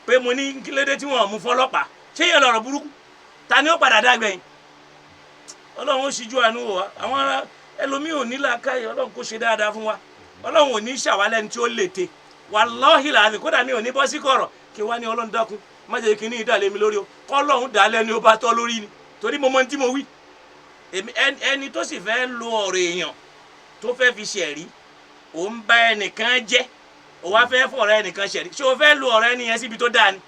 pé Pé mo ní kílódé tí wọ́n mú fọlọ́pàá, ṣé yẹn lọ̀rọ̀ burúkú? Ta ni ó padà dàgbẹ̀yìn? Ọlọ́run ó ṣíjú àánú wò wá. Àwọn ará ẹlòmíì ò ní làákàyè. Ọlọ́run kó ṣe dáadáa fún wa. Ọlọ́run ò ní ṣàwálẹ́ni tí ó lè te. Wàláhì làásì, kódà mi ò ní bọ́ sí kọ̀rọ̀ kí wá ní Ọlọ́run dákun, má jẹ́ kí ní ìdálé mi lórí o. Kọ́lọ́run dálẹ́ ni ó bá tọ́ lórí ni, torí mo mọ ohun tí mo wí. Èmi ẹni tó sì fẹ́ lo ọ̀rọ̀ èèyàn tó fẹ́ fi ṣẹ̀rí, ò ń bá ẹnìkan jẹ́, ò wá fẹ́ fọ̀rọ̀ ẹnìkan ṣẹ̀rí. Ṣé o fẹ́ lo ọ̀rọ̀ ẹni yẹn síbi tó dáa ni?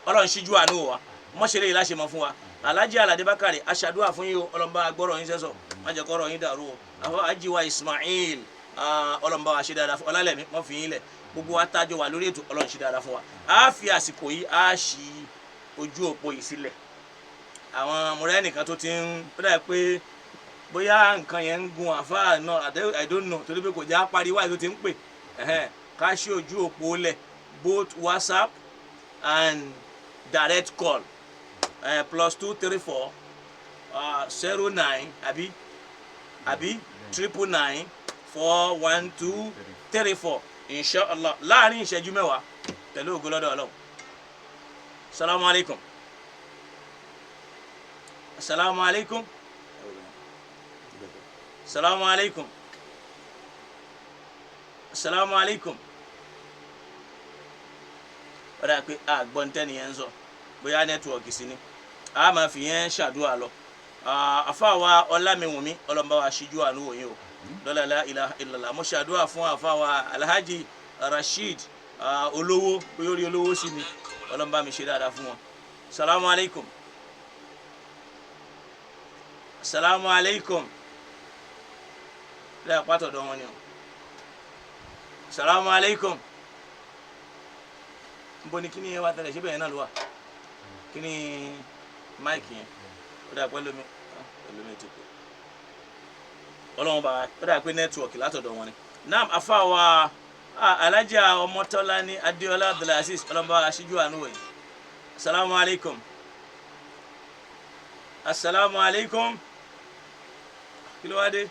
Ọlọ́run ṣíjú àánú wa, mọ́ṣẹ́lẹ̀ yìí láṣẹ mọ́ fún wa. Alhaji Alade Bakare, aṣàdúrà fún yín o. Ọlọ́mọba gbọ́rọ̀ yín sẹ́sọ̀, má jẹ́ kọ́rọ̀ yín dàrú o. Àwọn ajíwa Ismail, ọlọ́mọba wa ṣe dáadáa fún ọlálẹ́mí, wọ́n fi yín lẹ̀. Gbogbo wa tájọ wà lórí ètò, Ọlọ́run ṣe dáadáa fún wa. A fi àsìkò yìí, a ṣí ojú òpó yìí sílẹ̀. Àwọn mọ̀rẹ́ nìkan tó ti ń ó dà pé bóyá nǹkan yẹn ń gun àfáà náà, I don't know, torí pé kò já pariwo àti tó ti ń pè. Ká ṣí ojú òpó lẹ̀, both WhatsApp and direct call, +234 09 àbí 999 412 34, inshallah, láàrin ìṣẹ́jú 10 pẹ̀lú ògo lọ́dọ̀ Ọlọ́run. Salamu alaykum. Salamu alaykum. Salamu alaykum. Salamu alaykum. Ó dà pé àgbọ̀n tẹ́niyẹn ń sọ, bóyá network sí ni. A máa fi yẹn ṣàdúrà lọ. Àfáàwá Ọlámiwùnmí, ọlọ́mọba wa ṣíjú àánú wòye o, lọ́la la ilaha illallah. Mo ṣàdúrà fún àfáàwá Alhaji Rasheed, olówó, bóyá orí olówó sí ni. Ọlọ́mọba mi ṣe dáadáa fún wọn. Salamu alaykum. Salamu alaykum. Lẹ́yìn pátọ̀dọ̀ wọn ni o. Salamu alaykum. Nbọ ni kíni yẹn wá tẹ́lẹ̀? Ṣé bẹ́ẹ̀ náà ló wà? Kíni mic yẹn? Ó dà pé lómi ti pè Ọlọ́run bá. Ó dà pé network látọ̀dọ̀ wọn ni. Naam, afáwa Alájà Ọmọtọ́lá ní Adéọlá Abdulaziz, ọlọ́mọba aṣíjú àánú wẹ̀. Salamu alaykum. Asalaamu alaykum. Kí ló wá dé,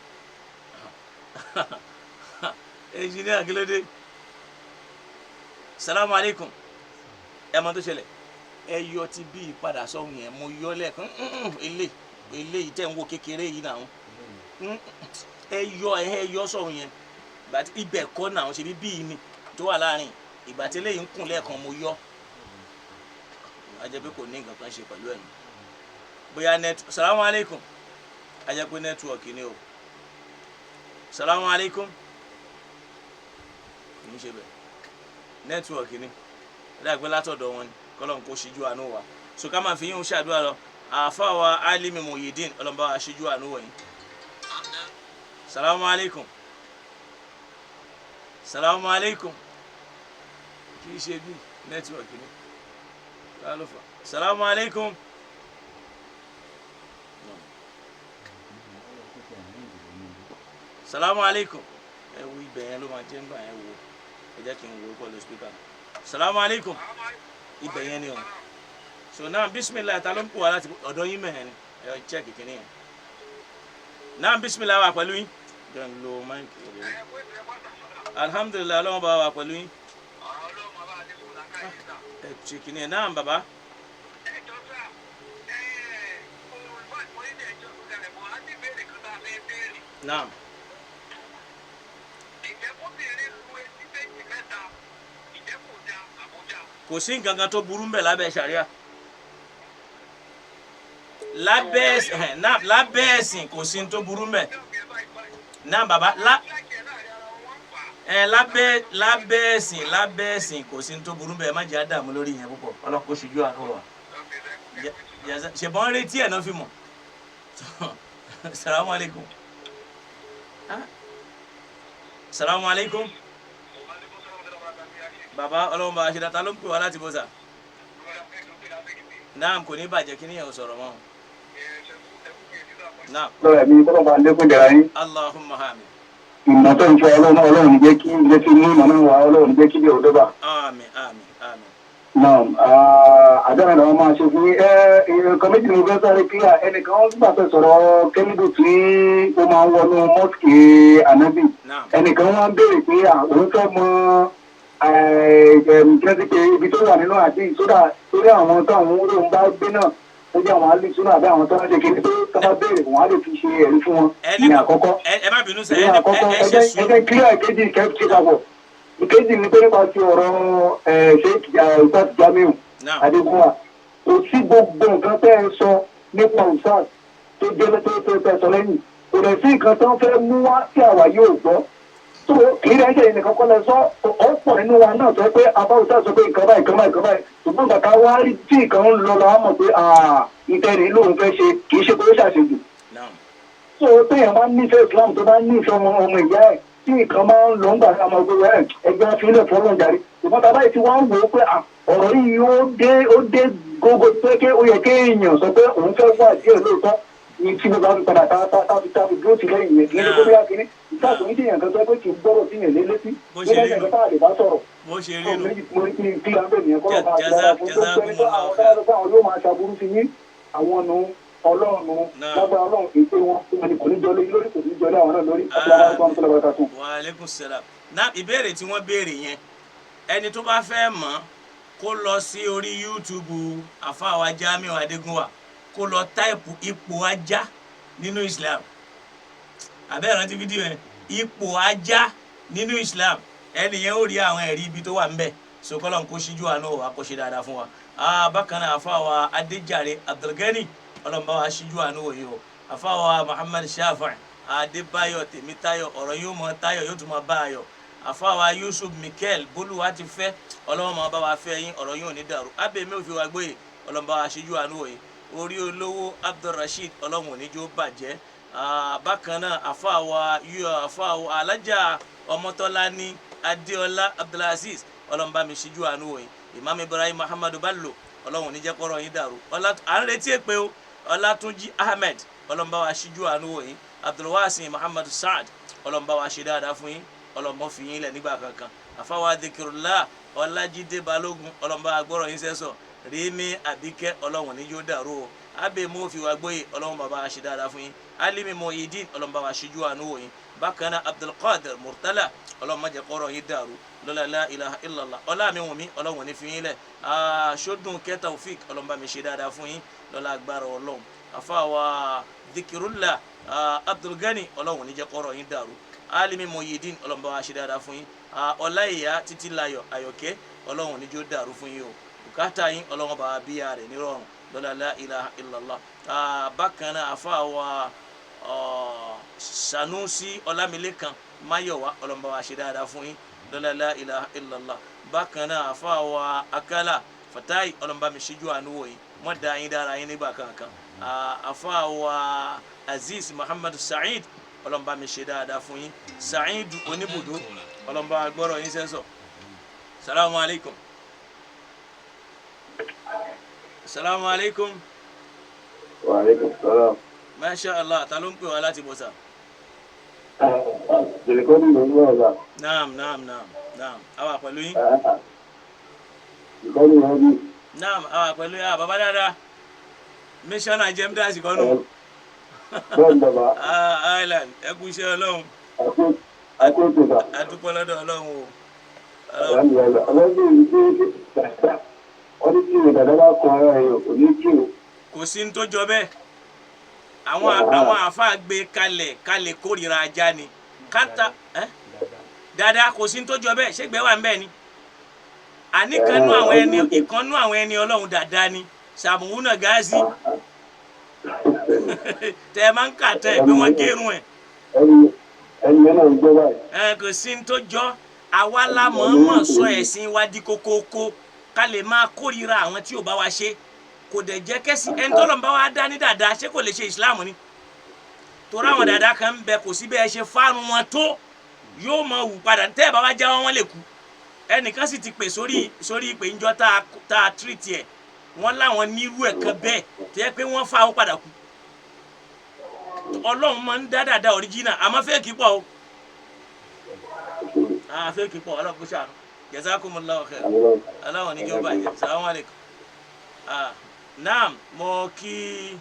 engineer? Kí ló dé? Salamu alaykum. Ẹ mọ tó ṣẹlẹ̀, ẹ yọ ti bí padà sọ́hun yẹn. Mo yọ lẹ́ẹ̀kan. Eléyìí tẹ̀ ń wo kékeré yìí náà, ẹ yọ, ẹ yọ sọ́hun yẹn. Ìgbà tí ibẹ̀ kọ́ náà ṣe bí bíi ni tó wà láàrin. Ìgbà tí eléyìí ń kùn lẹ́ẹ̀kan, mo yọ. A jẹ́ pé kò ní nǹkan kan ṣe pẹ̀lú ẹ̀ nù, bóyá net. Salamu alaykum. A jẹ́ pé network ni o. Salamu alaykum. Kì í ṣe bẹ́ẹ̀, network ni. Ó dà pé látọ̀dọ̀ wọn ni. Kọ́lọ́n kó ṣíjú àánú wa. So ká máa fi yín ṣàdúrà lọ. Àáfàá wa Alimi Muyideen, ọlọ́mọba wa ṣíjú àánú wọ̀nyí. Salamu alaykum. Salamu alaykum. Kì í ṣe bí network ni. Lálùfà. Salamu alaykum. Salamu alaykum. Ẹ wo ibẹ̀ yẹn ló máa jẹ́ ńgbà yẹn wo. Ẹ jẹ́ kí n wo pẹ̀lú speaker. Salamu alaykum. Ibẹ̀ yẹn ni o. So now, bisimilahi, ta ló ń pò wá láti ọ̀dọ̀ yín mẹ́rin ni? Ẹ check kìíní yẹn. Now, bisimilahi, wà pẹ̀lú yín. Jẹ́ n lo mic rẹ̀. Alhamdulilayi, Ọlọ́run bá wà pẹ̀lú yín. Ẹ ṣe kìíní yẹn náà, bàbá. Naam. Kò sí nǹkan kan tó burú mbẹ̀ lábẹ́ sàríà, lábẹ́ ẹ̀sìn náà, lábẹ́ ẹ̀sìn kò sí tó burú mbẹ̀ náà, bàbá. Lábẹ́ ẹ̀sìn, lábẹ́ ẹ̀sìn kò sí tó burú mbẹ̀. Ẹ má jẹ́ àdàmú lórí yẹn púpọ̀. Ọlọ́run kò ṣojú àánú wa. Ṣèbọn retí ẹ̀ náà fi mọ̀. Salamu alaykum. Salamu alaykum. Bàbá, Ọlọ́run bá ṣe dáta. Ló ń pè wá láti bọ́sà náà. Kò ní bàjẹ́. Kí nìyẹn ò sọ̀rọ̀ mọ́ náà. Lọ́rọ̀ mi kọ́ ló bá lékún jẹ̀rọ yín. Allahumma amin. Ìmọ̀ tó ń fẹ́, Ọlọ́run, Ọlọ́run jẹ́ kí ilé tí ní ìmọ̀ náà wà. Ọlọ́run jẹ́ kí ilé òdo bá. Amin, amin, amin. Naam, àdáhùn àwọn máa ṣe fún yín. Ẹ nǹkan méjì ni mo fẹ́ sáré kílà. Ẹnìkan wọ́n gbà fẹ́ sọ̀rọ̀ kẹ́mídù tí ó máa ń wọnú mọ́sìkì ànábì. Naam. Ẹnìkan wọ́n ń béèrè pé òun fẹ́ mọ Kí pé ibi tó wà nínú àti sódà torí àwọn táwọn olóhùn bá gbé náà, ó jẹ́ àwọn alùsùnà àbí àwọn tó ń ṣe kí pé tó bá béèrè, wọn á lè fi ṣe ẹ̀rí fún wọn. Ẹni Ní àkọ́kọ́ ẹ má bínú sẹ, ní ẹ àkọ́kọ́, ẹ ṣe ẹgbẹ́ sùúrù. ẹgbẹ́ kílíà ìkejì kẹ́pìtì papọ̀. Ìkejì ni pé nípa ti ọ̀rọ̀ Sheikh Usas Jamiu Adégúnwà, kò sí gbogbo nǹkan tẹ́ ẹ sọ nípa Usas tó jẹ́ tó tó tẹ́ sọ lẹ́yìn, kò dẹ̀ sí nǹkan tó ń fẹ́ mú wá tí àwa yóò gbọ́ tó. Kì í rẹ̀ ń ṣe ẹnìkan kọ́ lẹ sọ, ó pọ̀ nínú wa náà sọ pé abá Usas sọ pé nǹkan báyìí, nǹkan báyìí, nǹkan báyìí, ṣùgbọ́n bàtà wá rí tí nǹkan ń lọ lọ́wọ́ mọ̀ pé ìtẹ́ni lòun fẹ́ ṣe, kì í ṣe pé ó ṣàṣejù. So téèyàn bá nífẹ̀ẹ́ Islam, tó bá nífẹ̀ẹ́ ọmọ ọmọ ìyá ẹ̀, tí nǹkan máa ń lọ ń gbà ọmọ gbogbo ẹ̀ ẹgbẹ́ àfihàn fọlọ́n jàre. Ṣùgbọ́n tá a báyìí tí wọ́n ń wò ó pé ọ̀rọ̀ yìí ó dé gógó pé kí ó yẹ kéèyàn sọ pé òun fẹ́ wà díẹ̀ lóòótọ́ ní tí mo bá fi padà tá fi dúró sí lẹ́yìn yẹn. Kì í ṣe pé bóyá kínní ìtàkùn ní téèyàn kan tó pé kì í gbọ́rọ̀ sí yẹn lé létí Bó ní ṣe rí lẹ́yìn nù. kan tá a lè bá sọ̀rọ̀. Bó ṣe rí nù. Méjì mo rí kí n kí n bẹ̀ nìyẹn kọ́ lọ́ọ́ máa ṣe dára fún tó pẹ́ nípa àwọn Jazakumullahu khair. tó bá àwọn yóò máa ṣàbúrú sí yín, àwọn nu ọlọ́run Náà. lágbára ọlọ́run, ètò wọn fún wọn ni kò ní jọlé lórí, kò ní jọlé àwọn náà lórí. Assalamu alaikum warahmatullahi wabarakatuh. Wa aleykum salam. Na ìbéèrè tí wọ́n béèrè yẹn, ẹni tó bá fẹ́ mọ̀, kó lọ sí orí YouTube àfáàwá Jamiu Adégúnwà, kó lọ type "ipò ajá nínú Islam". Àbẹ́ ìrántí fídíò yẹn, "ipò ajá nínú Islam", ẹni yẹn ó rí àwọn ẹ̀rí ibi tó wà ń bẹ̀. Sokolo ń kó síjú àánú wa, kó ṣe dáadáa fún wa. Bákan náà, àfáàwá Adéjàre Abdulgani, ọlọ́mọba wa síjú àánú wòye o. Àfáàwá Muhammad Shafi Adébáyọ̀ Tèmítáyọ̀, ọ̀rọ̀ yóò mọ táyọ̀, yóò tún mọ bá ayọ̀. Àfáàwá Yusuf Michael Bolúwa ti fẹ́, ọlọ́wọ́n máa bá wa fẹ́ yín, ọ̀rọ̀ yóò ní dàrú. Abẹ́mi ò fi wá gbóyè, ọlọ́mọba wa síjú àánú wòye. Orí olówó Abdulrasheed, ọlọ́run ò ní jó bàjẹ́. Bákan náà, àfáàwá yíyọ, àfáàwá Alájà Ọmọtọ́lá ní Adéọlá Abdulaziz, ọlọ́mọba mi síjú àánú wòye. Imam Ibrahim Muhammadu Bello, ọlọ́run ò ní jẹ́ kọ́rọ̀ yín dàrú. Ọlá à ń retí èpè o. Ọlátúnjí Ahmed, ọlọ́mọba wa síjú àánú wòye. Abdulwasin Muhammad Saad, ọlọ́mọba wa ṣe dáadáa fún yín, ọlọ́mọ fi yín lẹ̀ nígbà kankan. Àfáwà Dikirullah Ọlájídé Balógun, ọlọ́mọba agbọ́rọ̀ yín sẹ́sọ̀. Rími Àbíkẹ́, ọlọ́run ní yóò dàrú o. Abẹ́ mo fi wá gbóyè, ọlọ́run bàbá wa ṣe dáadáa fún yín. Alimi Muhyiddin, ọlọ́run bá wa ṣíjú àánú wò yín. Bákan náà, Abdulkadir Murtala, ọlọ́run má jẹ́ kọ́rọ̀ yín dàrú lọ́la la ilaha illallah. Ọlá mi wùn mí, ọlọ́run ní fi yín lẹ̀. Ṣódùn kẹta Taofik, ọlọ́run bá mi ṣe dáadáa fún yín lọ́la agbára ọlọ́run. Àfàwà Dikirullah Abdulgani, ọlọ́run ní jẹ́ kọ́rọ̀ yín dàrú. Alimi Muhyiddin, ọlọ́run bá wa ṣe dáadáa fún yín. Ọláìyá Títí Layọ̀ Àyọ̀kẹ́, ọlọ́run ní jó dàrú fún yín o. Bùkátà yín, ọlọ́run bá wa bíyà rẹ̀ nírọ̀rùn lọ́la la ilaha illallah. Bákan náà, àfàwà Sanusi Ọlámilékan Máyọ̀wá, ọlọ́run bá wa ṣe dáadáa fún yín lọ́la la ilaha illallah. Bákan náà, àfàwà Akala Fatai, ọlọ́run bá mi ṣíjú àánú wò yín, wọ́n da yín dára yín nígbà kankan. Àfàwà Aziz Muhammad Saheed, ọlọ́run bá mi ṣe dáadáa fún yín. Saheed Oníbùdó, ọlọ́run bá wa gbọ́rọ̀ yín sẹ́sọ̀. Salamu alaykum. Salamu alaykum. Wa alaikum salam. Masha Allah, ta ló ń pè wá láti bọ̀ sà? Tẹlifóònù ló ń bọ̀ ọ̀gá. Naam, naam, naam, naam, àwa pẹ̀lú yín. Ìkọ́ni wọn bí. Naam, àwa pẹ̀lú yín. Bàbá dáadáa, mísọ́nà jẹ́mdásì kọ́nù. Bẹ́ẹ̀ ni bàbá. Island, ẹ kú iṣẹ́ ọlọ́run. Àkó ètò sà. A dúpẹ́ lọ́dọ̀ ọlọ́run o. Ọlọ́run yìí tí dàda wọ́n ní tí ìwé dàda bá kan ara ẹ̀ kò ní kí o. Kò sí ní tó jọ bẹ́ẹ̀. Àwọn àáfàá gbé kalẹ̀ kalẹ̀ kórìíra ajá ni káta ẹ́ dáadáa. Kò sí ní tó jọ bẹ́ẹ̀. Ṣégbẹ́ wà ń bẹ́ẹ̀ ni àní kanú àwọn ẹni ìkànnú àwọn ẹni ọlọ́run dáadáa ni Sàmúhùnà Gáàsì tẹ ẹ máa ń kà tẹ ẹ pé wọ́n gérun ẹ̀. Ẹni yẹn náà ń gbọ́ báyìí. Ẹ kò sí ní tó jọ. Àwa la mọ̀ọ́mọ̀ sọ ẹ̀sìn wa di kókókó ká lè máa kórìíra àwọn tí ò bá wa ṣe. Kò dẹ̀ jẹ́ kẹ́sì ẹni tó lọ́n bá wa dá ní dáadáa, ṣé kò lè ṣe ìsìláàmù ni? Torí àwọn dáadáa kan ń bẹ, kò sí bẹ́ẹ̀ ṣe fárun wọn tó, yóò mọ wù padà. Tẹ́ ẹ̀ bá wá já wọn, wọn lè kú. Ẹnìkan sì ti pè sórí ìpè ńjọ tá a tírìtì ẹ̀, wọ́n láwọn nírú ẹ̀ kan bẹ́ẹ̀ tó yẹ pé wọ́n fa wọn padà kú. Ọlọ́run máa ń dá dáadáa original, àmọ́ fake pọ̀ o. Fake pọ̀. Ọlọ́run kò ṣàánú. Jazakumullahu khair. Aláwọ̀ ní kí ó bàjẹ́. Salamu alaykum. Naam, mo kí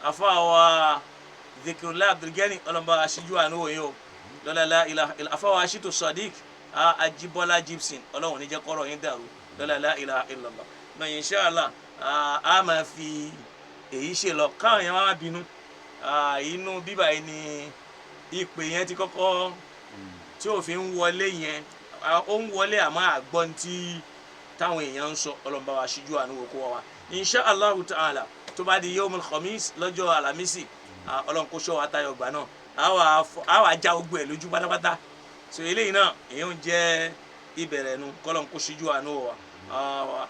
afáwa Zikirullah Abdulgani, ọlọ́mọba aṣíjú àánú òye o lọ́la la ilaha illa. Afáwa Aṣítò Sadiq. Ajibola Gibson, Ọlọ́run ní jẹ́ kọ́rọ̀ yín dàrú lọ́la la ilaha illallah. Náà inshallah a máa fi èyí ṣe lọ, káwọn yẹn wá bínú. Inú bíbá yìí ni ìpè yẹn ti kọ́kọ́ tí òfin ń wọlé yẹn, ó ń wọlé àmọ́ àgbọ̀n tí táwọn èèyàn ń sọ. Ọlọ́run bá wa ṣíjú àánú wò kó wa wá inshallah ta'ala. Tó bá di yawmul khamis, lọ́jọ́ alamisi, Ọlọ́run kó ṣọ́ wa tayọ gbà náà, a wà já ogbó ẹ̀ lójú pátápátá. So eléyìí náà èyí ń jẹ́ ìbẹ̀rẹ̀ nu, kọ́lọ́n kó ṣíjú àánú wa.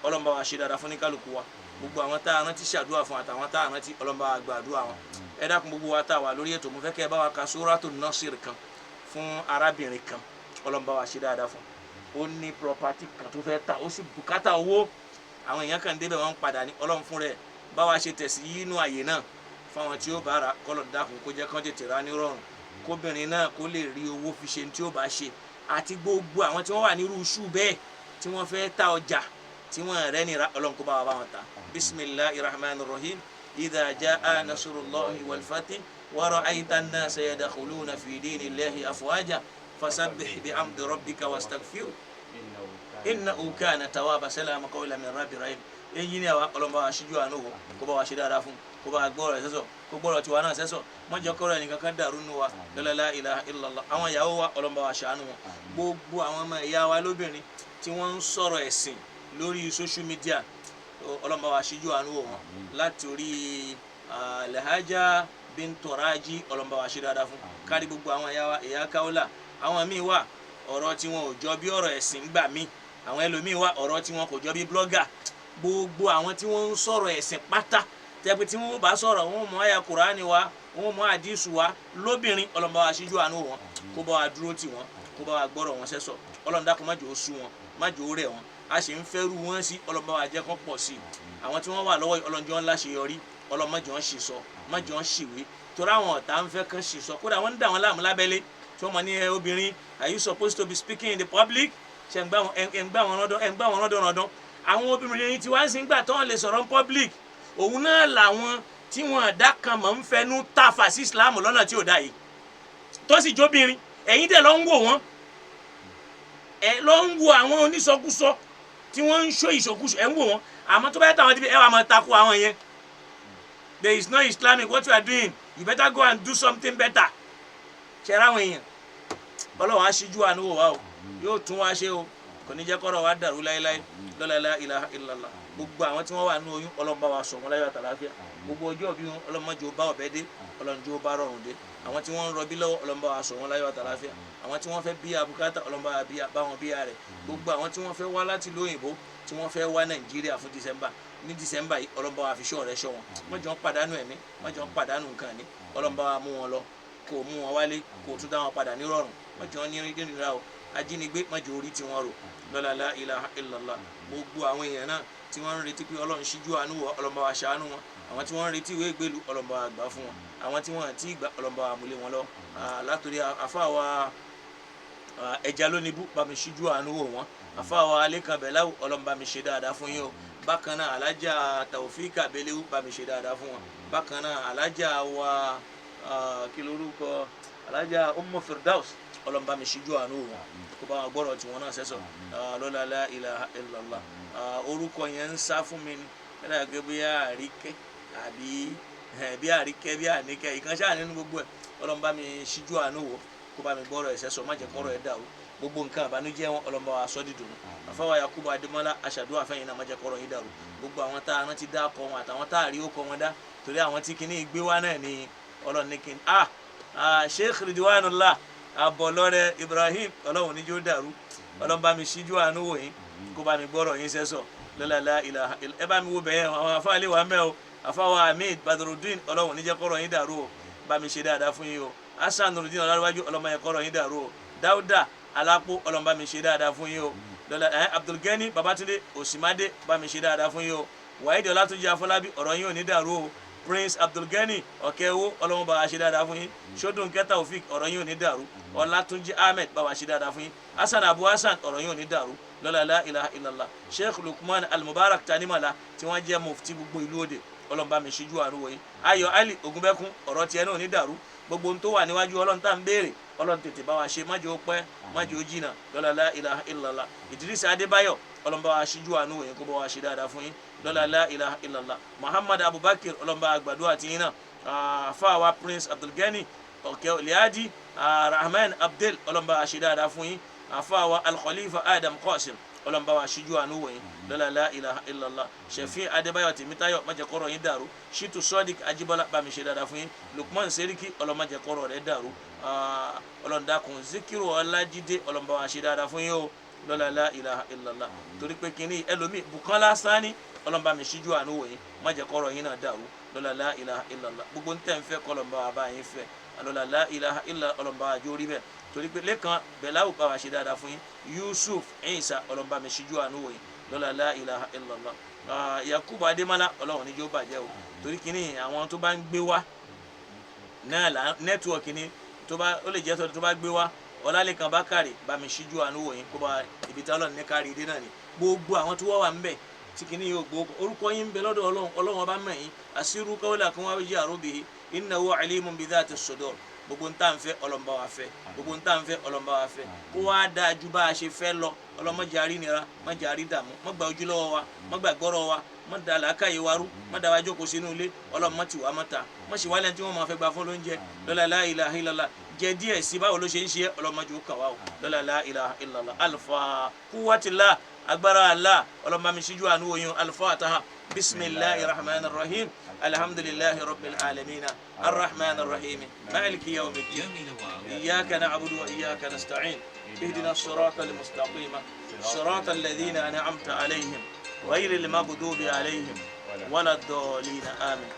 Ọlọ́run bá wa ṣe dáadáa fún ní kálukú wa, gbogbo àwọn tá a rántí ṣàdúrà fún àtàwọn tá a rántí, Ọlọ́run bá wa gba àdúrà wọn. Ẹ dákun, gbogbo wa tá a wà lórí ètò, mo fẹ́ kẹ́ ẹ bá wa ka Suratu Nasir kan fún arábìnrin kan. Ọlọ́run bá wa ṣe dáadáa fún. Ó ní property kan tó fẹ́ ta, ó sì bùkátà owó. Àwọn èèyàn kan débẹ̀, wọ́n ń padà ní. Ọlọ́run fún rẹ̀ bá wa ṣe tẹ̀sí yínú àyè náà fáwọn tí ó bá ra, kọ́lọ̀ dákun kó jẹ́ kán tètè ra ní rọrùn, kóbìnrin náà kó lè rí owó fi ṣe tí ó bá ṣe, àti gbogbo àwọn tí wọ́n wà nírú iṣu bẹ́ẹ̀ tí wọ́n fẹ́ ta ọjà tí wọ́n rẹ́ nira, Ọlọ́run kó bá wa bá wọn ta. Bisimilahi rahman rahim. Idha jaa nasrullahi wal fatih wa ra'ayta an-nasa yadkhuluna fi dinillahi afwaja fasabbih bihamdi rabbika wastaghfir innahu kana tawwaba. Salamun qawlan min rabbir rahim. Èyí ni àwa Ọlọ́run bá wa ṣíjú àánú wò, kó bá wa ṣe dáadáa fún, kó bá wa gbọ́ ọ̀rọ̀ sẹ́sọ̀, kó gbọ́rọ̀ tiwa náà sẹ́sọ̀, má jẹ́ kọ́rọ̀ ẹnìkan kan dàrú nù wa lọ́la la ilaha illallah. Àwọn ìyàwó wa, Ọlọ́run bá wa ṣàánú wọn. Gbogbo àwọn ọmọ ìyá wa lóbìnrin tí wọ́n ń sọ̀rọ̀ ẹ̀sìn lórí social media, Ọlọ́run bá wa ṣíjú àánú wò wọn, láti orí Alhaja Bintoraji, Ọlọ́run bá wa ṣe dáadáa fún, kárí gbogbo àwọn ìyá wa, ìyá Kaola. Àwọn míì wà, ọ̀rọ̀ tí wọn ò jọ bí ọ̀rọ̀ ẹ̀sìn gbà míì, àwọn ẹlòmíì wà, ọ̀rọ̀ tí wọn kò jọ bí blogger. Gbogbo àwọn tí wọ́n ń sọ̀rọ̀ ẹ̀sìn pátá, tẹ́pẹ́ tí wọ́n bá sọ̀rọ̀, wọ́n mú àyà Kùránì wa, wọ́n mú àdìsù wa lóbìnrin, Ọlọ́run bá wa ṣíjú àánú wọn, kó bá wa dúró tì wọ́n, kó bá wa gbọ́rọ̀ wọn sẹ́sọ̀. Ọlọ́run dákun, má jẹ́ ó sú wọn, má jẹ́ ó rẹ̀ wọ́n. A sì ń fẹ́rù wọn sí, Ọlọ́run bá wa jẹ́ kán pọ̀ sí i. Àwọn tí wọ́n wà lọ́wọ́, Ọlọ́run jẹ́ wọn láṣeyọrí. Ọlọ́run má jẹ́ wọn ṣì sọ, má jẹ́ wọn ṣìwé, torí àwọn ọ̀tá ń fẹ́ kán ṣì sọ. Kódà wọ́n ń dà wọ́n láàmú lábẹ́lé tí wọ́n mọ̀ ní obìnrin, are you supposed to be speaking in the public? Ṣe ń gbá wọn rọ́dọ̀, ẹ̀ ń gbá wọn rọ́dọ̀ rọ́dọ̀. Àwọn obìnrin yìí tí wá ń sin gbà tán lè sọ̀rọ̀ ní public, òun náà làwọn tí wọn dá kan mọ̀ ń fẹnu tàfà sí Islam lọ́nà tí ò dá yìí, tó sì jóbìnrin. Ẹ̀yin dẹ̀ lọ ń wò wọ́n, ẹ lọ ń wo àwọn onísọkúsọ tí wọ́n ń ṣó ìṣọkúsọ, ẹ̀ ń wò wọ́n. Àmọ́ tó bá yẹ táwọn ti fi ẹ wà máa takò àwọn yẹn, there is no Islamic what you are doing, you better go and do something better. Ṣe ra àwọn èèyàn, Ọlọ́run á ṣíjú àánú wò wá o, yóò tún wá ṣe o, kò ní jẹ́ kọ́rọ̀ wa dàrú láéláé lọ́la la ilaha illallah. Gbogbo àwọn tí wọ́n wà nínú oyún, Ọlọ́run bá wa sọ wọn láyọ̀ àtàlàáfíà. Gbogbo ọjọ́ bí wọn, Ọlọ́run má jẹ́ ó bá ọ̀bẹ dé, Ọlọ́run jẹ́ ó bá rọrùn dé. Àwọn tí wọ́n ń rọbí lọ́wọ́, Ọlọ́run bá wa sọ wọn láyọ̀ àtàlàáfíà. Àwọn tí wọ́n fẹ́ bí abùkátà, Ọlọ́run bá wa bá wọn bíyà rẹ̀. Gbogbo àwọn tí wọ́n fẹ́ wá láti ìlú òyìnbó, tí wọ́n fẹ́ wá Nàìjíríà fún December, ní December yìí, Ọlọ́run bá wa fi ṣọ́ rẹ̀ ṣọ́ wọn, má jẹ́ wọ́n pàdánù ẹ̀mí, má jẹ́ wọ́n pàdánù nǹkan ní. Ọlọ́run bá wa mú wọn lọ, kó mú wọn wálé, kó tún dá wọn padà nírọ̀rùn. Má jẹ́ wọ́n ní ìrìnra o, ajínigbé má jẹ́ orí tí wọ́n rò lọ́la la ilaha illallah. Gbogbo àwọn èèyàn náà tí wọ́n ń retí pé Ọlọ́run ṣíjú àánú wọ, Ọlọ́run bá wa ṣàánú wọn. Àwọn tí wọ́n ń retí ìwé ìgbélú, Ọlọ́run bá wa gbà fún wọn. Àwọn tí wọ́n ti gbà, Ọlọ́run bá wa múlé wọn lọ. Látòrí àfáà ẹja lónìbù, bá mi ṣíjú àánú wò wọ́n. Àfáà wa Alẹ́kan Bẹ̀láwù, Ọlọ́run bá mi ṣe dáadáa fún yín o. Bákan náà Alájà Tàwọ́fíkà Bẹ́lẹ́wù, bá mi ṣe dáadáa fún wọn. Bákan náà Alájà wa, kí lorúkọ Alájà Ummu Firdaus, Ọlọ́run bá mi ṣíjú àánú wò wọ́n, kó bá wọn gbọ́rọ̀ tí wọn náà sẹ́sọ̀ lọ́la la ilaha illallah. Orúkọ yẹn ń sá fún mi ni ẹ̀rọ àgbẹ̀, bóyá Àríkẹ́ àbí bí Àríkẹ́ bí Àníkẹ́, ìkan ṣáà nínú gbogbo ẹ̀. Ọlọ́run bá mi ṣíjú àánú wò, kó bá mi gbọ́rọ̀ ẹ̀ sẹ́sọ̀, má jẹ́ kọ́rọ̀ ẹ̀ dàrú. Gbogbo nǹkan àbánújẹ́ wọn, Ọlọ́run bá wa sọ dídùn. Àfáwà Yakubu Adémọ́lá, aṣàdúrà fẹ́yìn náà, má jẹ́ kọ́rọ̀ yín dàrú. Gbogbo àwọn tá a rántí dá kọ wọn àtàwọn tá a rí ó kọ wọn dá, torí àwọn tí kinní gbé wá náà ni Ọlọ́run ní kinní. Sheikh Ridwanullah Abọlọ́rẹ́ Ibrahim, Ọlọ́run níjó dàrú. Ọlọ́run bá mi ṣíjú àánú wò yín, kó bá mi gbọ́rọ̀ yín sẹ́sọ̀ lọ́la la ilaha. Ẹ bá mi wo bẹ̀yẹn, àwọn afáàlẹ́ wa mẹ́ o. Àfáwà Hamid Badrudin, Ọlọ́run níjẹ́ kọ́rọ̀ yín dàrú o, bá mi ṣe dáadáa fún yín o. Hasan Nurudin Ọlọ́runwájú, Ọlọ́run yẹn kọ́rọ̀ yín dàrú o. Dáúdà Alápò, Ọlọ́run bá mi ṣe dáadáa fún yín o. Lọ́la ẹ Abdulgani Babatunde Òsínmádé, bá mi ṣe dáadáa fún yín o. Wahid Ọlátúnjí Afọlábí, ọ̀rọ̀ yín ò ní dàrú o. Prince Abdulgani Ọ̀kẹ́wó, Ọlọ́run bá wa ṣe dáadáa fún yín. Ṣódùnkẹ́ Taofik, ọ̀rọ̀ yín ò ní dàrú. Ọlátúnjí Ahmed, bá wa ṣe dáadáa fún yín. Hasan Abu Hasan, ọ̀rọ̀ yín ò ní dàrú lọ́la la ilaha illallah. Sheikh Lukman Al-Mubarak Tanimala, tí wọ́n jẹ́ mufti gbogbo ìlú Òde, Ọlọ́run bá mi ṣíjú àánú wò yín. Ayọ̀ Ali Ògúnbẹ́kún, ọ̀rọ̀ tiẹ̀ náà ò ní dàrú. Gbogbo ohun tó wà níwájú Ọlọ́run tá à ń béèrè, Ọlọ́run tètè bá wa ṣe, má jẹ́ ó pẹ́, má jẹ́ ó jìnà. Lọ́la la ilaha illallah. Idris Adébáyọ̀, Ọlọ́run bá wa ṣíjú àánú wò yín, kó bá wa ṣe dáadáa fún yín. Lọ́la la ilaha illallah. Muhammad Abubakar, Ọlọ́run bá wa gbàdúrà tiyín náà. Fáwa Prince Abdulgani Ọ̀kẹ́ Liadi Rahman Abdel, Ọlọ́run bá wa ṣe dáadáa fún yín. Àfáwa Al-Khalifa Adam Qasim, Ọlọ́run bá wa ṣíjú àánú wò yín. Lọ́la la ilaha illallah. Ṣẹ̀fín Adébáyọ̀ Tèmítáyọ̀, má jẹ́ kọ́rọ̀ yín dàrú. Ṣítù Sadiq Ajíbọ́lá, bá mi ṣe dáadáa fún yín. Lukman Seriki, Ọlọ́run má jẹ́ kọ́rọ̀ rẹ̀ dàrú. Ọlọ́run dákun. Zikiru Ọlájídé, Ọlọ́run bá wa ṣe dáadáa fún yín o. Lọ́la la ilaha illallah. Torí pé kínní ẹlòmíì Bukola Sani, Ọlọ́run bá mi ṣíjú àánú wò yín, má jẹ́ kọ́rọ̀ yín náà dàrú. Lọ́la la ilaha illallah. Gbogbo ń tẹ̀ ń fẹ́, kọ́lọ́n bá wa bá yín fẹ́. Lọ́la la ilaha illa, Ọlọ́run bá wa jó rí bẹ́ẹ̀. Torí pé lẹ́kan bẹ̀láwù, bá wa ṣe dáadáa fún yín. Yusuf Isa, Ọlọ́run bá mi ṣíjú àánú wò yín. Lọ́la la ilaha illallah. Yakubu Adémọ́lá, Ọlọ́run níjó bàjẹ́ o. Torí kínní àwọn tó bá ń gbé wá náà là network ni tó bá ó lè jẹ́ tó bá gbé wá. Ọlálẹ́kan Bákàrè, bá mi ṣíjú àánú wò yín, kó bá ibi tí Ọlọ́run ní kárí dé náà ni. Gbogbo àwọn tó wá wà ń bẹ̀ tí kìíní yóò gbó orúkọ yín ń bẹ lọ́dọ̀ Ọlọ́run, Ọlọ́run ọba mọ̀ yín. Asiru qawlakum wa jaharu bihi innahu alimun bi dhati sudur. Gbogbo ń tà ń fẹ́, Ọlọ́run bá wa fẹ́. Gbogbo ń tà ń fẹ́, Ọlọ́run bá wa fẹ́, kó wá dáa ju bá a ṣe fẹ́ lọ. Ọlọ́run má jẹ́ a rí nira, má jẹ́ a rí dààmú, má gba ojú lọ́wọ́ wa, má gba gbọ́rọ̀ wa, má da làákàyè wa rú, má da wa jókòó sínú ilé. Ọlọ́run má tì wá, má ta, má ṣe wálẹ̀ tí wọ́n máa fẹ́ gba fún lóúnjẹ. Lọ́la la ilaha illallah. Jẹ díẹ̀ sí báwo ló ṣe ń ṣe, Ọlọ́run má jẹ́ ó kà wá o. Lọ́la la ilaha illallah. Alfa kuwatila, agbára Allah, Ọlọ́run bá mi ṣíjú àánú oyún. Alfataha. Bisimilahi rahman rahim. Alhamdulilahi rabbil alamina arrahman rahim maliki yawmiddin. Iyyaka na'budu wa iyyaka nasta'in. Ihdina as-sirata al-mustaqima sirata alladhina an'amta alayhim غير المغضوب عليهم ولا الضالين آمين.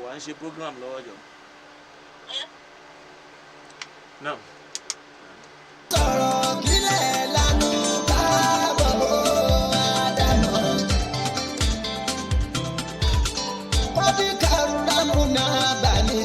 Wà ń ṣe program lọ́wọ́ jọ. Náà. Sọ̀rọ̀ kílẹ̀ lánàá káàbọ̀ ó Ádámọ̀. Wọ́n bí kàrúrámù náà bà ní